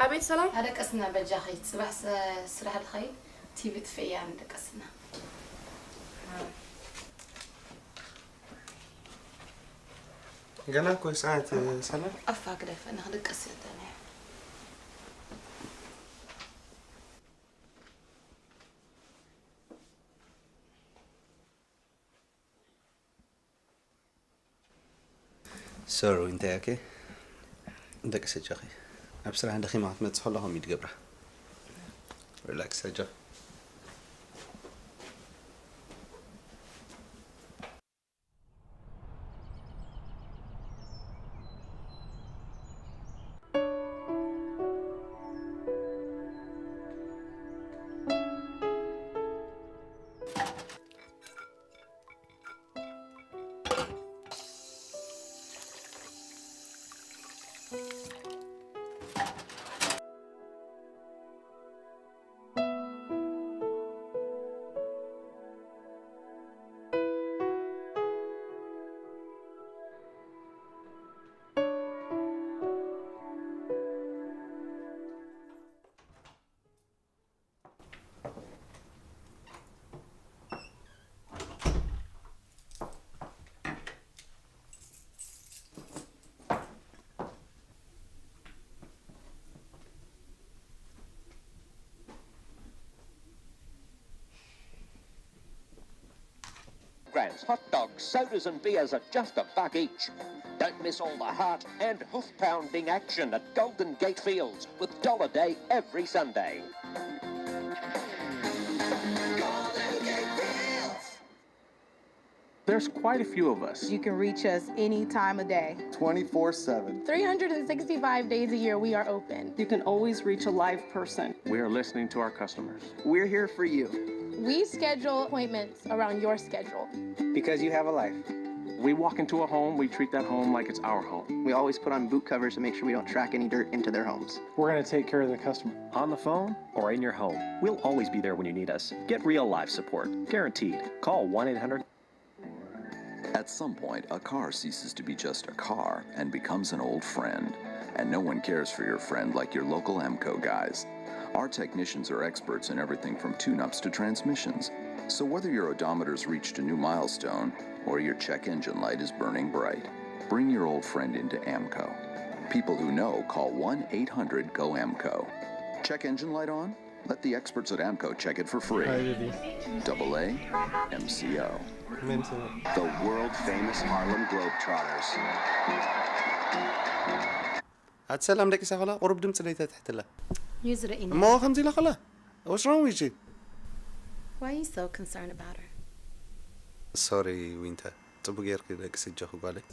ኣቤት ሰላም ኣደቀስና በጃኺ ጽባሕ ሰ- ስራሕ ድኸይ ቲቪ ትፍእያ ንደቀስና ገና እኮ ሰዓት ሰላም ኣፋ ግደፈ ንኽድቀስ ይደለያ ሶሪ እንታይ ያኬ ደቂ ሰጃኺ ኣብ ስራሕ ደኺማ ክትመጽእ ከለኹም ይድገብራ ሪላክስ ሰጃ Grams, hot dogs, sodas and beers at just a buck each. Don't miss all the heart and hoof pounding action at Golden Gate Fields with Dollar Day every Sunday. There's quite a few of us. You can reach us any time of day. twenty-four seven. three hundred sixty-five days a year, we are open. You can always reach a live person. We are listening to our customers. We're here for you. We schedule appointments around your schedule. Because you have a life. We walk into a home, we treat that home like it's our home. We always put on boot covers to make sure we don't track any dirt into their homes. We're going to take care of the customer. On the phone or in your home, we'll always be there when you need us. Get real life support, guaranteed. Call one eight hundred. At some point, a car ceases to be just a car and becomes an old friend. And no one cares for your friend like your local AMCO guys. Our technicians are experts in everything from tune-ups to transmissions. So whether your odometer's reached a new milestone or your check engine light is burning bright, bring your old friend into AMCO. People who know call one eight hundred go AMCO. Check engine light on? Let the experts at AMCO check it for free. Double A, M C O. The world famous Harlem Globetrotters. ኣቲ ሰላም ደቂሳ ከላ ቁሩብ ድምፂ ደይተትሕትላ ዩ ዝርእኒ እሞ ከምዚ ኢላ ከላ What's wrong with you? Why are you so concerned about her? ሶሪ ዊንታ ጽቡቅ ጌርኪ ደቂ ስጆኺ ጓለይ።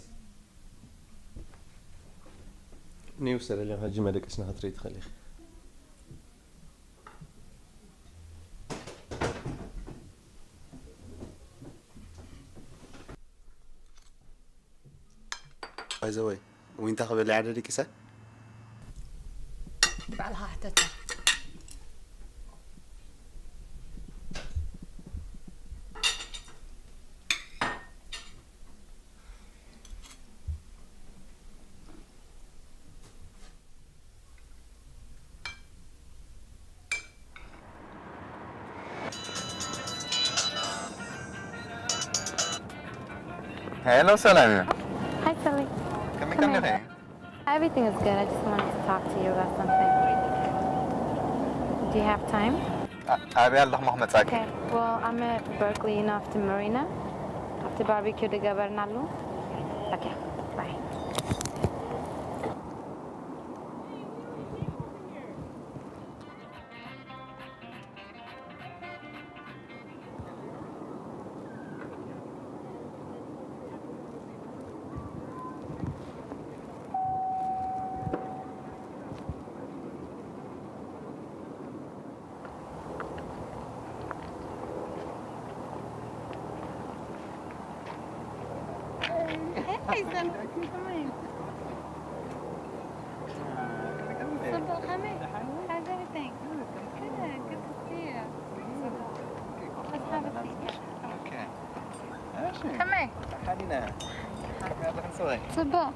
ኒው ሰለለ ሕጂ መደቀስና ክትርኢ ትኽእል ኢኺ። By the way, ዊንታ ክበልዕ ኣደዲኪሰ? ባዕልኻ ሕተታ። ሄሎ ሰላም እዩ። Hi, Sally. ከመይ ከም ዲኺ? Everything is good. I just wanted to talk to you about something. Do you have time? ኣበይ ኣለኹ ክመጻኪ? Okay. Well, I'm at Berkeley, you know, after Marina. After barbecue ዝገበርናሉ። Okay. Bye. ጽቡቕ ከመይ? How's everything? Good, good to see you. Let's have a seat. ከመይ? ሓሊና ጽቡቕ።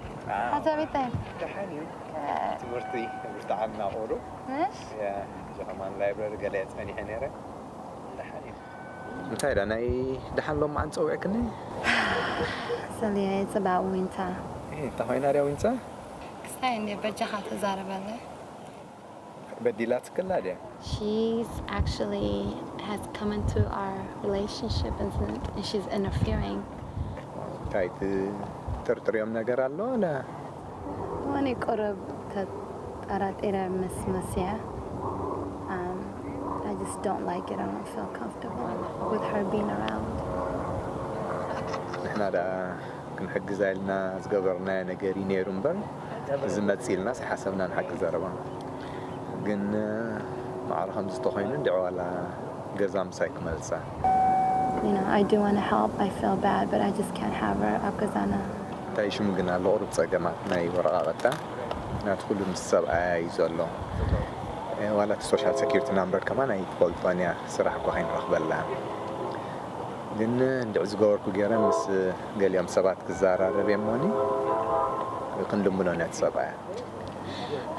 How's everything? ደሓን እዩ። ትምህርቲ ብጣዕሚ ናቑሩ። እሺ። ያ፣ እዚ ከማን ላይብረሪ ገለ ጸኒሐ ነይረ። ደሓን እዩ። እንታይ ዳ ናይ ደሓን ሎም መዓን ጸውዕክኒ? ሰልየ፣ it's about ዊንታ። እህ፣ እንታ ኮይና ድያ ዊንታ? ክስታይ እንዴ በጃኻ ተዛረበለ። በዲላትክላ ድያ? She's actually has come into our relationship and, and she's interfering. እንታይ ትጥርጥርዮም ነገር ኣሎ? ላ፣ ወኒ ቁሩብ ተጠራጢረ ምስ መስያ። Um, I just don't like it. I don't feel comfortable with her being around. ንሕና ደኣ ክንሕግዛ ኢልና ዝገበርናዮ ነገር እዩ ነይሩ እምበር፣ እዚ መጽእ ኢልና ዝሓሰብና ንሓቂ ዘረባ። ግን ማዕረ ከምዚ ተኾይኑ እንዲዕ ዋላ ገዛ ምሳይ ክመልሳ። You know, I do want to help. I feel bad, but I just can't have her ኣብ ገዛና። እንታይ ሽሙ ግን ኣሎ ቁሩብ ጸገማት ናይ ወረቓቕታ ናቲ ኩሉ ምስ ሰብኣያ እዩ ዘሎ። እ፣ ዋላ እቲ ሶሻል ሴኪሪቲ ናምበር ከማን ኣይትፈልጦን እያ፣ ስራሕ እኳ ከይንረኽበላ። ግን እንድዕ ዝገበርኩ ገይረ ምስ ገሊኦም ሰባት ክዘራረብ እየ እሞኒ ክንልምኖ ነቲ ሰብኣያ።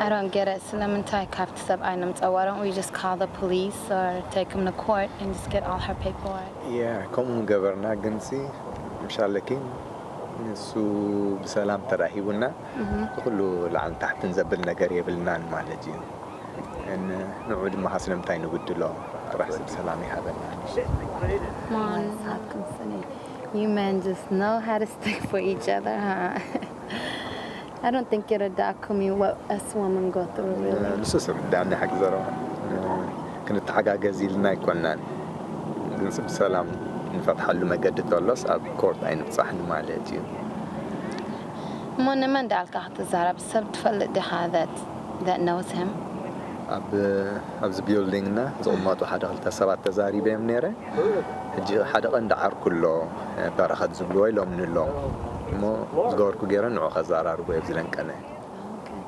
I don't get it. ስለምንታይ ካብቲ ሰብኣይ ንምጸዋሮም? We just call the police or take him to court and just get all her paperwork. Yeah፣ ከምኡ ምገበርና። ግንሲ ምሻለኪ ንሱ ብሰላም ተራሂቡና፣ Mhm። ብኩሉ ላዕልን ታሕትን ዘብል ነገር የብልናን ማለት እዩ። እን-፣ ንዑ ድማ ስለምንታይ ንብድሎ? ጥራሕ ሰብ ሰላም ይሃበና። Mon. You men just know how to stick for each other, huh? I don't think ይርዳእኩም እዩ what us women go through, really. ንሱ ስርዳእና ሓቂ ዘረባ። ክንተሓጋገዝ ኢልና ኣይኮናን። ግን ሰብ ሰላም ንፈትሓሉ መገዲ ተሎስ ኣብ ኮርት ኣይንብጻሕን ማለት እዩ። እሞ ንመን ደኣልካ ክትዛረብ? ሰብ ትፈልጥ ዲኻ that, that knows him? ኣብ፣ ኣብዚ ቢልዲንግና ዝቕመጡ ሓደ ክልተ ሰባት ተዛሪበዮም ነይረ። ሕጂ ሓደ ቀንዲ ዓርኩ ኣሎ፣ በረኸት ዝብልዎ ኢሎምኒ ኣሎ። እሞ ዝገበርኩ ገይረ ንዑ ከዘራርቦ እየ ዝለንቀነ። Okay.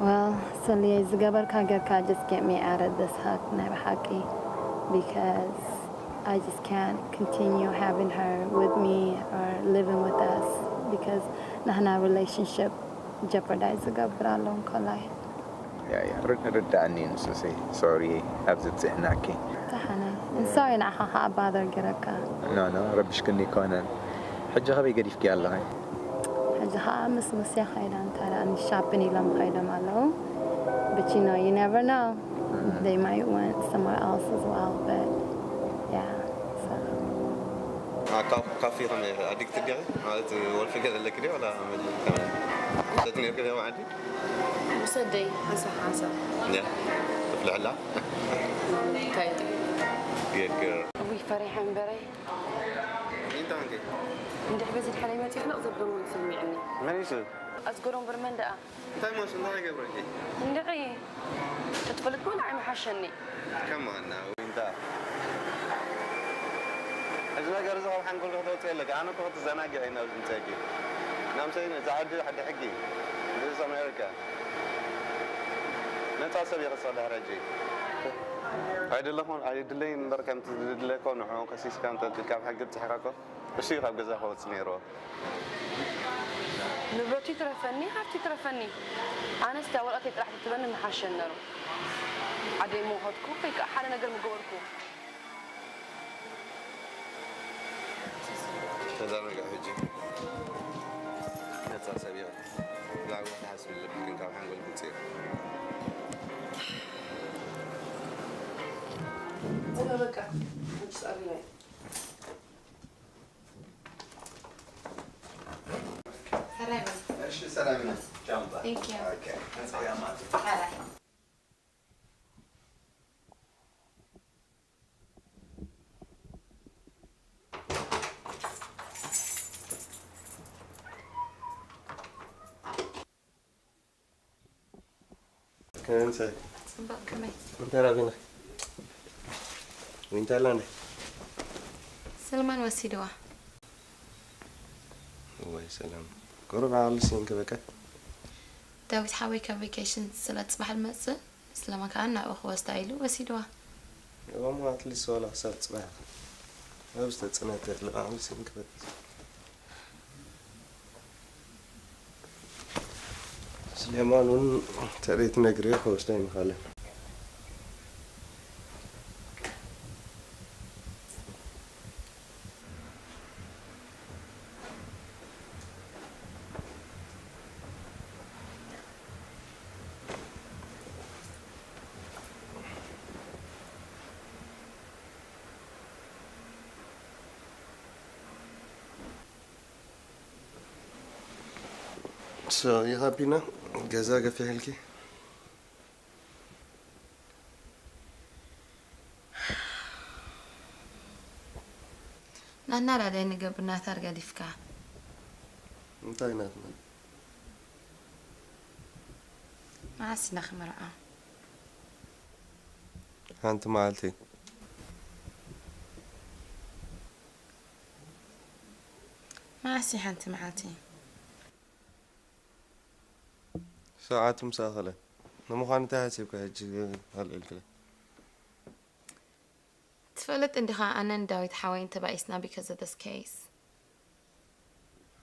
Well, ሰልየ ዝገበርካ ጌርካ just get me out of this hug ናይ ብሓቂ because I just can't continue having her with me or living with us because ናህና relationship jeopardize ዝገብር ኣሎ እንኮላይ። ያ፣ ያ፣ ርድ-፣ ርዳእኒ ንሱሲ። ሶሪ፣ ኣብዚ ብጽሕናኪ። ደሓነ። I'm sorry ንዓኻ ከኣ bother ገረካ። ኖ፣ ኖ፣ ረቢሽክኒ ኣይኮነን። ሕጂ ከበይ ገዲፍኪ ኣለኺ? ሕጂ ከኣ ምስ ሙስያ ኸይዳ፣ እንታይ ደኣ፣ ን shopping ኢሎም ኸይዶም ኣለዉ። But you know, you never know. They might went somewhere else as well, but yeah, so. ካ-፣ ካፊ ከመይ፣ ኣዲክት ዲኺ? ማለት ወልፊ ገለ ኣለኪ ድዩ? ዋላ ከመይ? ሰቲ ነርኪ ዲኺ ዓዲ? ምስ ኣደይ ሓንሳብ ሓንሳብ። ያ፣ ትፍልሕላ? እንታይ? ጌርጌር። እውይ፣ ፈሪሐ እምበረይ። እንታይ ኮንኪ? እንድሕ በዚ ድሕረይ መጺኡ ፍልቕ ዘብል እውን ተሰሚዑኒ። መን እዩ እሱ? ኣዝገሮም በርመን ደኣ። እንታይ ማለት እንታይ ይገብረኪ? እንድዒ፣ ተትፈልጥዎ ንዓይ ምሓሸኒ። ከማና፣ ዊንታ። እዚ ነገር እዚ ካብ ሓንጎልኪ ክተውፅኦ ኣለኪ። ኣነ እኮ ክትዘናግዒ ኢና ኣብዚ ምፅአኪ። ናምሰይ ነዛ ዓዲ፣ ዓዲ ሕጊ። This is America። ነፃ ሰብ እየ ክስቕ ድሕሪ ሕጂ። ኣይደለኹን፣ ኣይድለይን እምበር ከምቲ ዝድለ እኮ ንዕኡ ከሲስካ እንተልካ ካብ ሕጊ ብፅሕካ እኮ እሱ እዩ ካብ ገዛ ክወፅእ ነይርዎ። ንብረቱ ይትረፈኒ፣ ሃብቲ ይትረፈኒ። ኣነስ እታ ወረቐተይ ጥራሕ ትትበኒ ምሓሸኒ ነሩ። ዓደይ ምኸድኩ ወይ ከዓ ሓደ ነገር ምገበርኩ። ተዛረጋ ሕጂ። ነፃ ሰብ እያ። ብዛዕባ ትሓስቢ ዘለኪ ግን ካብ ሓንጎል ውፅእ። በቃ፣ በቃ። ሰላም። እሺ፣ ሰላም ነው። ቻምባ። Thank you። ኦኬ። ነፃ ያማት። ሰላም። ከመይ ምሳይ? ጽቡቕ፣ ከመይ? እንታይ ራቢና? ዊንታ ኣላ እንዴ? ሰልማን ወሲድዋ። ወይ ሰላም። ቁሩብ ዓቕሊ ሲንኪ በቃ። ዳዊት ሓወይ ካብ ቬኬሽን ስለ ጽባሕ ልመጽእ ስለማ ከኣ ናብኡ ክወስዳ ኢሉ ወሲድዋ። እሞ ኣትሊስት ዋላ ክሳብ ጽባሕ ኣብ ዝተጽነተ ልቓ ዓቕሊ ሲንኪ በቃ። ስሌማን እውን ተደይ ትነግርዮ ክወስዳ ኣይምኻለን። So, you happy now? ገዛ ገፊሕልኪ? ናትና ዳዳይ ንገብር ናታ ገዲፍካ። እንታይ ናትና? መዓስ ኢና ክምርዓ? ሓንቲ መዓልቲ። መዓስ ሓንቲ መዓልቲ? ሰዓቱ ምስ ኣኸለ። ንምዃኑ እንታይ ሓሲብካ ሕጂ ኣልዒልክለ? ትፈልጥ እንዲኻ ኣነን ዳዊት ሓወይን ተባኢስና because of this case።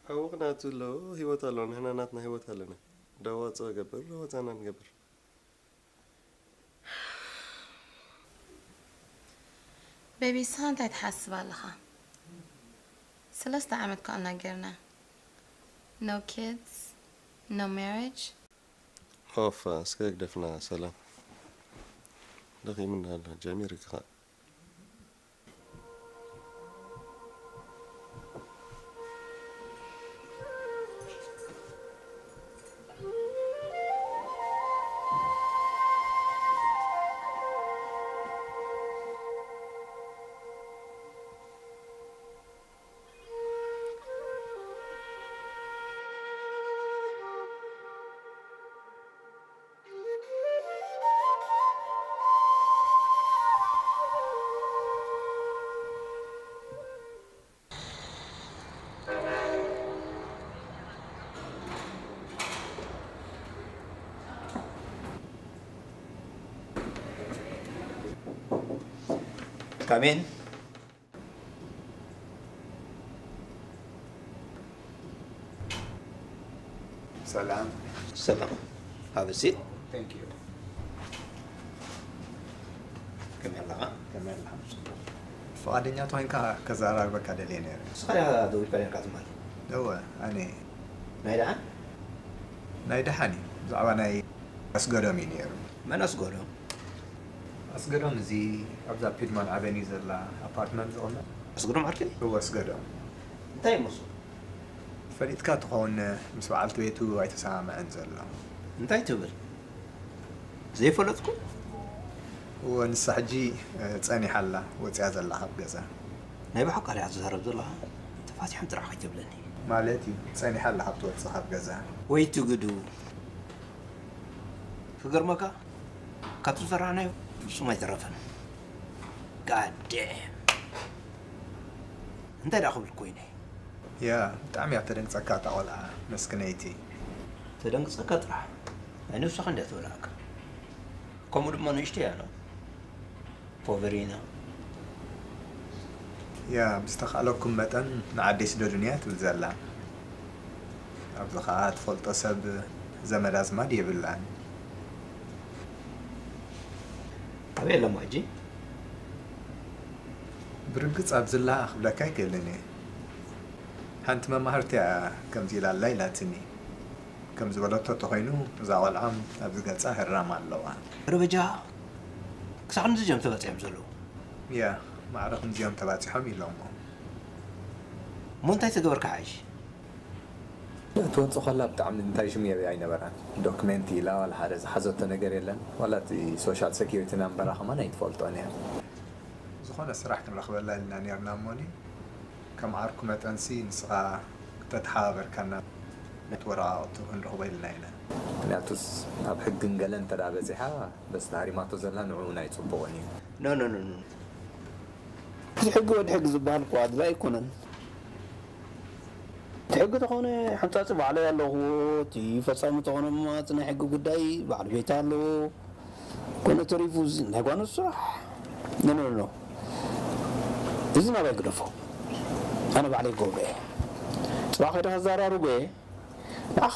ሓዊ ቅናቱ ኣለዎ፣ ህይወት ኣለዎ፣ ንሕና ናትና ህይወት ኣለና። ደዋፅኦ ገብር፣ ወፃና ንገብር። ቤቢ ንስኻ እንታይ ትሓስብ ኣለኻ? ሰለስተ ዓመት ከኣና ጌርና። No kids, no marriage። ኦፍ እስከ ግደፍና ሰላም። ደኺምና ኣሎ ጀሚር ይክኻ። Come in. ሰላም። ሰላም። Have a seat. Thank you. ከመይ ኣለኻ? ከመይ ኣለኻ? ፍቓደኛ ተኾይንካ ከዘራርበካ ደልየ ነይረ። ንስኻ ዲኻ ደዊልካ ነርካ ትማሊ? እወ፣ ኣነ። ናይ ደሓን? ናይ ደሓን እዩ። ብዛዕባ ናይ ኣስገዶም እዩ ነይሩ። መን ኣስገዶም? ኣስገዶም እዚ ኣብዛ ፒድሞን ኣቨኒ ዘላ ኣፓርትመንት ዝቕመጥ። ኣስገዶም ዓርከይ? እወ ኣስገዶም። እንታይ ይመስሉ? ፈሊጥካ ትኸውን ምስ በዓልቲ ቤቱ ኣይተሰማምዐን ዘሎ። እንታይ ትብል? ዘይፈለጥኩ? እወ ንሳ ሕጂ ጸኒሓ ኣላ ወጺኣ ዘላ ካብ ገዛ። ናይ ብሓቃ ድያ ትዛረብ ዘለኻ? ተፋቲሖም ጥራሕ ከይትብለኒ። ማለት እዩ ጸኒሓ ኣላ ካብ ትወጽእ ካብ ገዛ። ወይ ትግዱ። ክገርመካ ካብቲ ዝፈራሕናዮ ፍጹም ኣይተረፈን። God damn። እንታይ ደኣ ክብል ኮይነ? ያ ብጣዕሚ እያ ተደንግጸካ እታ ቆልዓ መስክነይቲ። ተደንግጸካ ጥራሕ ናይ ነብስኻ እንድያ ትበልዓካ። ከምኡ ድማ ንእሽተይ ኣሎ ፖቨሪና። ያ ብዝተኻእለኩም መጠን ንዓደይ ስደዱኒ እያ ትብል ዘላ። ኣብዚ ኸኣ ትፈልጦ ሰብ ዘመድ ኣዝማድ የብላን። ኣበይ ኣለሞ ሕጂ? ብርግጽ ኣብዚ ኣላ ክብለካ ኣይክእልን እየ። ሓንቲ መማህርቲ እያ ከምዚ ኢላ ኣላ ኢላትኒ። ከም ዝበለቶ ተኾይኑ እዛ ቆልዓ ኣብዚ ገጻ ህራም ኣለዋ። ኧረ በጃኻ ክሳዕ ክንድዚ ድዮም ተባጺሖም ዘለዉ? ያ ማዕረ ክንድዚኦም ተባጺሖም ኢሎሞ። እሞ እንታይ ተገበርካ ሓይሽ? ትወጽእ ከላ ብጣዕሚ እንታይ ሽም የብያ ኣይነበራን። ዶክሜንት ኢላ ዋላ ሓደ ዝሓዘቶ ነገር የለን። ዋላ እቲ ሶሻል ሴኪሪቲ ናምበራ ከማን ኣይትፈልጦን እያ። ዝኾነ ስራሕ ክንረኽበላ ኢልና ነርና እሞኒ ከም ዓርኩ መጠንሲ ንስኻ ተተሓባበርካና ነቲ ወረቓቕቱ ክንረኽቦ ኢልና ኢና። ምክንያቱስ ኣብ ሕግን ገለን እንተ ደኣ በጺሓ በስቲ ሃሪማቶ ዘላ ንዕኡ እውን ኣይጽቡቕን እዩ። No, no, no, no. እዚ ሕጊ ወዲ ሕጊ ዝበሃል እኮ ኣድላይ ኣይኮነን። እቲ ሕጊ ተኾነ ሓንጻጺ ባዕለይ ኣለኹዎ፣ እቲ ፈጻሚ ተኾነ ድማ እቲ ናይ ሕጊ ጉዳይ ባዕሉ ቤት ኣለዎ። ኮነ ተሪፉ እዚ ናይ ጓኖት ስራሕ። ኖ፣ ኖ፣ ኖ። እዚ ናባይ ግደፎ። ኣነ ባዕለይ ክገብሮ እየ። ጽባሕ ከይደ ከዘራርቦ እየ። ንዓኻ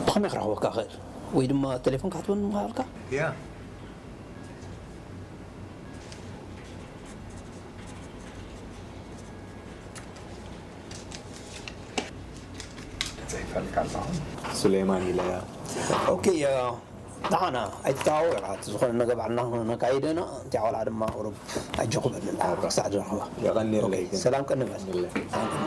ብኸመይ ክረኽበካ እኽእል? ወይ ድማ ቴሌፎን ክትህበኒ ምኽኣልካ? ያ። ጽሒፈልካ ኣለኹ። ሱሌማን ኢለ። ኦኬ፣ ያ፣ ደሓና ኣይትተዋወቕ ኢኻ። እቲ ዝኾነ ነገር ባዕልና ነካይደና፣ እቲ ቆልዓ ድማ ቁሩብ ኣጆኹ በለላ፣ ክሳዕ ዝረኽባ። የቐንየለይ ኦኬ፣ ግን። ሰላም ቀኒ በል። የቐንየለይ። ሰላም ቀኒ።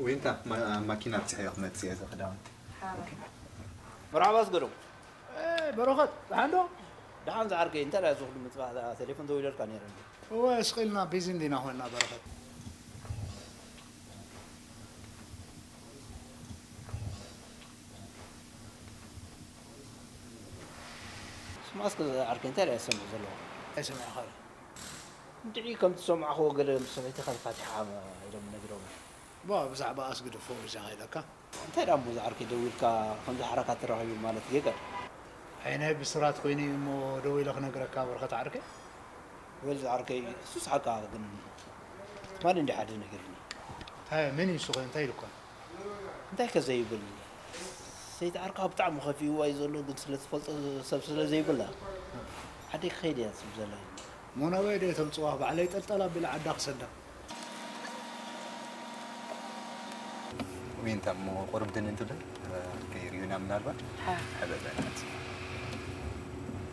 ዊንታ፣ ማ-፣ ማኪና ኣብፂሐ ክመፅእ እየ፣ እዚ ክዳውንቲ። ሓራይ። መርሓባ ኣስገዶም። ኤ፣ በረኸት፣ ደሓን ዶ? ደሓን ዝዓርከይ፣ እንታይ ደኣ እዚ ኩሉ ምፅባሕ ደኣ ቴሌፎን ተደዊለልካ ነይረ እንዲ? እወ፣ ስቕ ኢልና ቢዚ እንዲና ኮይንና በረኸት። ስማዕ እስከ ዓርከይ፣ እንታይ ደኣ ዝሰምዑ ዘለዉ? እንታይ ሰሚዕኻ? እንድዒ ከም ዝሰማዕኽዎ ገለ ምስ ሰበይትኻ ተፋቲሓ ኢሎም ነጊሮም። ባ፣ ብዛዕባ ኣስግድፎ እዛ ኢለካ። እንታይ ደኣ እሞ ዝዓርከይ ደዊልካ ከምዚ ሓረካት ተራኺቡ ማለት ጌጋ እዩ። ዓይነይ ብስራት ኮይኑ እዩ እሞ ደዊለ ክነግረካ በረኸት ዓርከይ። ወል ዝዓርከይ እሱስ ሓቃ ግን ትማሊ እንዲ ሓደ ነጊሩኒ። እንታይ መን እዩ እሱ ኸ እንታይ ኢሉካ? እንታይ ከ ዘይብል ሰይቲ ዓርካ ብጣዕሚ ከፊእዋ እዩ ዘሎ ግን ስለ ትፈልጦ ሰብ ስለ ዘይብላ ዓደይ ክኸይድ እያ ትብል ዘላ እዩ። እሞ ናበይ ዶ ተምፅዋ ባዕለይ ጠልጠል ኣቢለ ዓዳ ክሰዳ። ዊንታ እሞ ቁርብ ድን እንትብል ከይርዩና ምናልባት ሓ። ሕበበ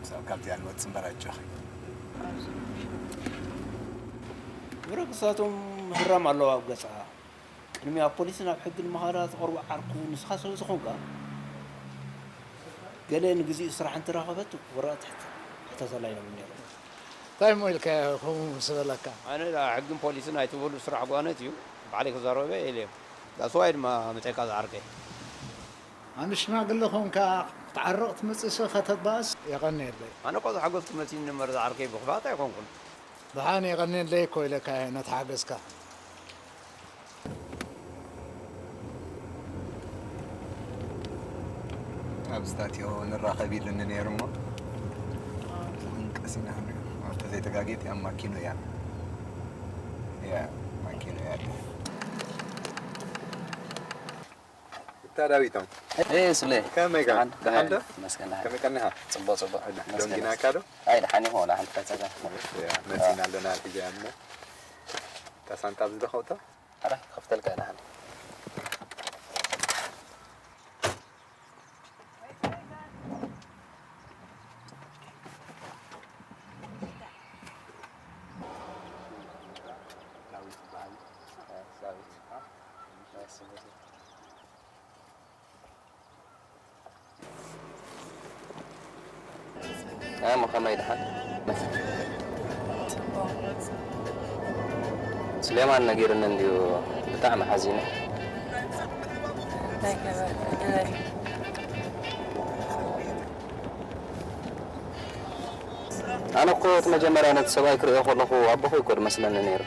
ክሳብ ካብዚኣ ንወፅ እምበር ኣጆኺ። ወረ ክሳቶም ህራም ኣለዋ ኣብ ገፃ ቅድሚ ኣብ ፖሊስ ናብ ሕጊ ንምኻዳ ዝቐርቡ ዓርኩ ንስኻ ስለ ዝኾንካ ገለ ንግዚኡ ስራሕ እንትረኸበት ወረቐት ሕተተላ ኢሎም ነይሮም። እንታይ እሞ ኢልካዮ ከምኡ ምስ በለካ? ኣነ ደኣ ሕግን ፖሊስን ኣይትበሉ ስራሕ ጓነት እዩ ባዕለይ ክዛረበ ኢለዮም። ዳስዋይ ድማ መፀካ ዝዓርከይ። ኣነ ሽማግለ ኾንካ ክትዓርቕ ትመፅእሲ ከተባእስ የቐንየለይ። ኣነ እኮ ዝሓገዝኩ መሲኒ እምበር ዝዓርከይ ብኽፋት ኣይኮንኩን። ደሓን የቐንየለይ እኮ ኢለካ እየ ነቲ ሓገዝካ። ኣብ ስታትዮ ንራኸብ ኢሉኒ ነይሩ እሞ ተዘይተጋጌት ኣብ ማኪኖ እያ። እያ፣ ማኪኖ እያ። እታ ዳዊቶም። ኤ፣ ስለ። ከመይ ከ? ደሓን፣ ደሓን ዶ? ይመስገን፣ ደሓን። ከመይ ቀኒኻ? ጽቡቕ፣ ጽቡቕ። ይመስገን። ዶንጊናካ ዶ? ኣይ፣ ደሓን ይኹን፣ ወላ ሓንቲ ከጸጋ። እያ፣ መጺና ኣለና፣ ኣትያ እሞ። እታ ሳንጣ ኣብዚ ዶ ከውታ? ኣረ፣ ክኸፍተልካ እየ፣ ደሓን። ዳዊት ይበሃል። ዳዊት። ኣሞ ከመይ ደሓን? ስሌማን ነጊርኒ እንድዩ ብጣዕሚ ሓዚነ። እንታይ ገበርኩ? ኣነ እኮ እቲ መጀመርያ ነቲ ሰብኣይ ክርእዮ ከለኹ ኣቦኹ እኮ ዝመስለኒ ነይሩ።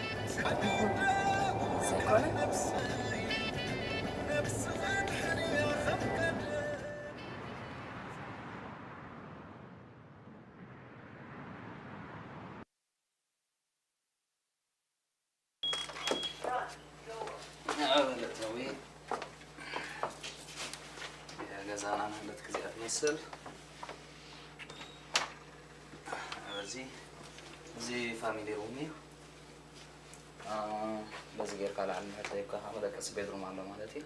ዘይኮነ? ገዛና ናህለት ጊዜ ትመስል። በዚ፣ እዚ ፋሚሊ ሩም እዩ። አ፣ በዚ ጌርካ ላዕሊ ንድሕር ተሂብካ ከዓ መደቀሲ ቤድሩም ኣሎ ማለት እዩ።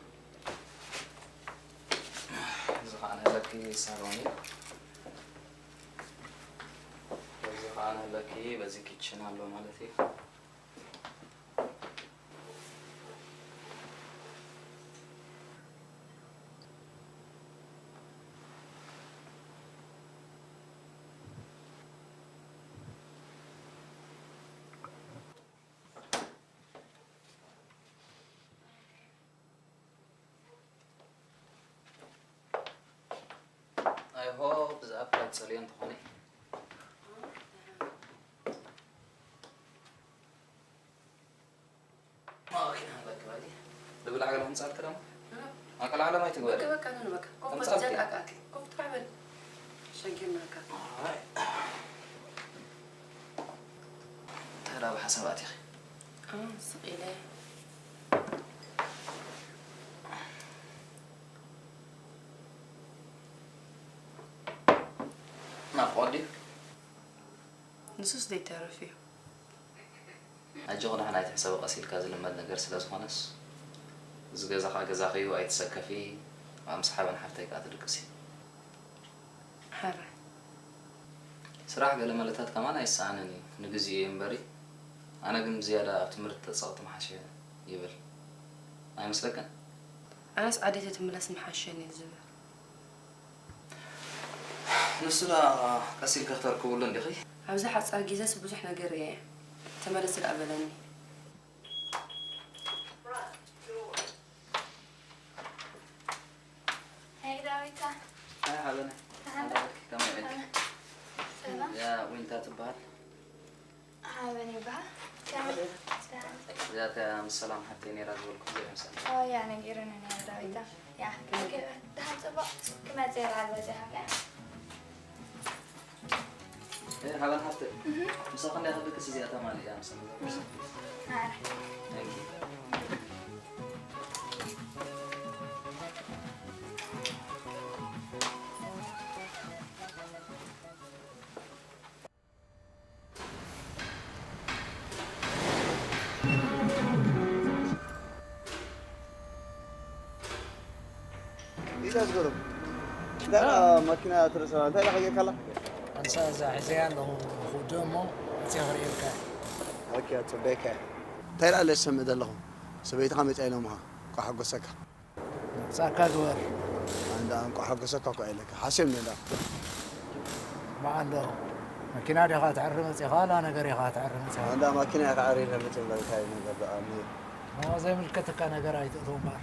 እዚ ከዓ ናህለኪ ሳሎን እዩ። በዚ ከዓ ናህለኪ በዚ ኪችን ኣሎ ማለት እዩ። ጸልዮ እንተኾነ። ኦኬ፣ በቃ፣ በቃ። ልብላዕ ገለ ክምጻልክ ደሞ? ኣቀላዕላ ማይ ትግበር። በቃ፣ በቃ፣ ኑ፣ በቃ። ኮፍ ከምጻልክ። በል፣ ኣካ፣ ኮፍ ጥራሕ በል። ሸጊርናካ። ኣይ። እንታይ ደኣ ብሓሳብ ኣቲኺ? ኣዎ፣ ስቕ ኢለ። ናፍቖት ድዩ? ንሱስ ዘይተርፍ እዩ። ኣጆኺ፣ ንሕና ኣይትሕሰቢ፣ ቀስ ኢልካ ዝልመድ ነገር ስለ ዝኾነስ፣ እዚ ገዛ ኸኣ ገዛኺ እዩ፣ ኣይትሰከፊ፣ ኣብ ምስ ሓበን ሓፍተይ ከኣ ትድቅሲ። ሕራይ። ስራሕ ገለ መለታት ከማን ኣይሰኣንን እዩ፣ ንግዚኡ እዩ እምበሪ፣ ኣነ ግን ብዝያዳ ኣብ ትምህርቲ ተጸቕጢ ምሓሸ ይብል። ኣይመስለክን? ኣነስ ዓደይ ተትምለስ ምሓሸኒ እዩ ዝብል። ንሱ ደኣ ቀስ ኢልኪ ክተርክብሉ እንዲኺ። ኣብዚ ሓጻር ግዜስ ብዙሕ ነገር እየ። ተመለስ ደኣ በለኒ። ሄይ ዳዊታ። ሃይ ሓበነ። ደሓን ዶ? ከመይ ኢልኪ? ሰላም። እዚኣ ዊንታ ትበሃል። ሓበን ይበሃል። ከመይ? ደሓን። እዚኣ እታ ምስ ሰላም ሓተይ ነይራ ዝበልኩ እዚኣ ምሳሌ። ኦ፣ ያ ነጊሩኒ ነይሩ ዳዊታ። ያ፣ ኦኬ፣ ደሓን ጽቡቕ። ክመጽእ እየ፣ በዓል በጺሐ ከኣ። ኤ፣ ሓበን ሓፍተይ። እህ። ምሳኺ እንድያ ክድቅስ እዚኣ ተማሊእ እያ፣ ምሳኺ። እህ። ኣረ። Thank you። ኢዛ ዝገርም። እንታይ ደኣ መኪና ትርእስና? እንታይ ደኣ ከይገካ ኣላ? ኣንሳ እዛ ሒዘያ ኣለኹ፣ ክውድእ እሞ መፂኣ ክርእየልካ እየ። ኦኬ፣ ኣጽበየካ እየ። እንታይ ደኣ ለሰምዕ ዘለኹ? ሰበይትኻ መፂኣ ኢሎምኻ። እንቋዕ ሓጎሰካ። ምርጫካ ግበር። ኣንዳ እንቋዕ ሓጎሰካ እኮ ኢለካ። ሓስዮም እንዳ። መዓሎ። መኪና ዲኻ ትዕሪ መጺኻ፣ ዋላ ነገር ኢኻ ትዕሪ መጺኻ። ኣንዳ ማኪና ኢኻ ዓሪ ኢለ መጺ እምበልካ እዩ ነገር ደኣ፣ ኣነ። ሞ ዘይምልከተካ ነገር ኣይትእትው እምበር።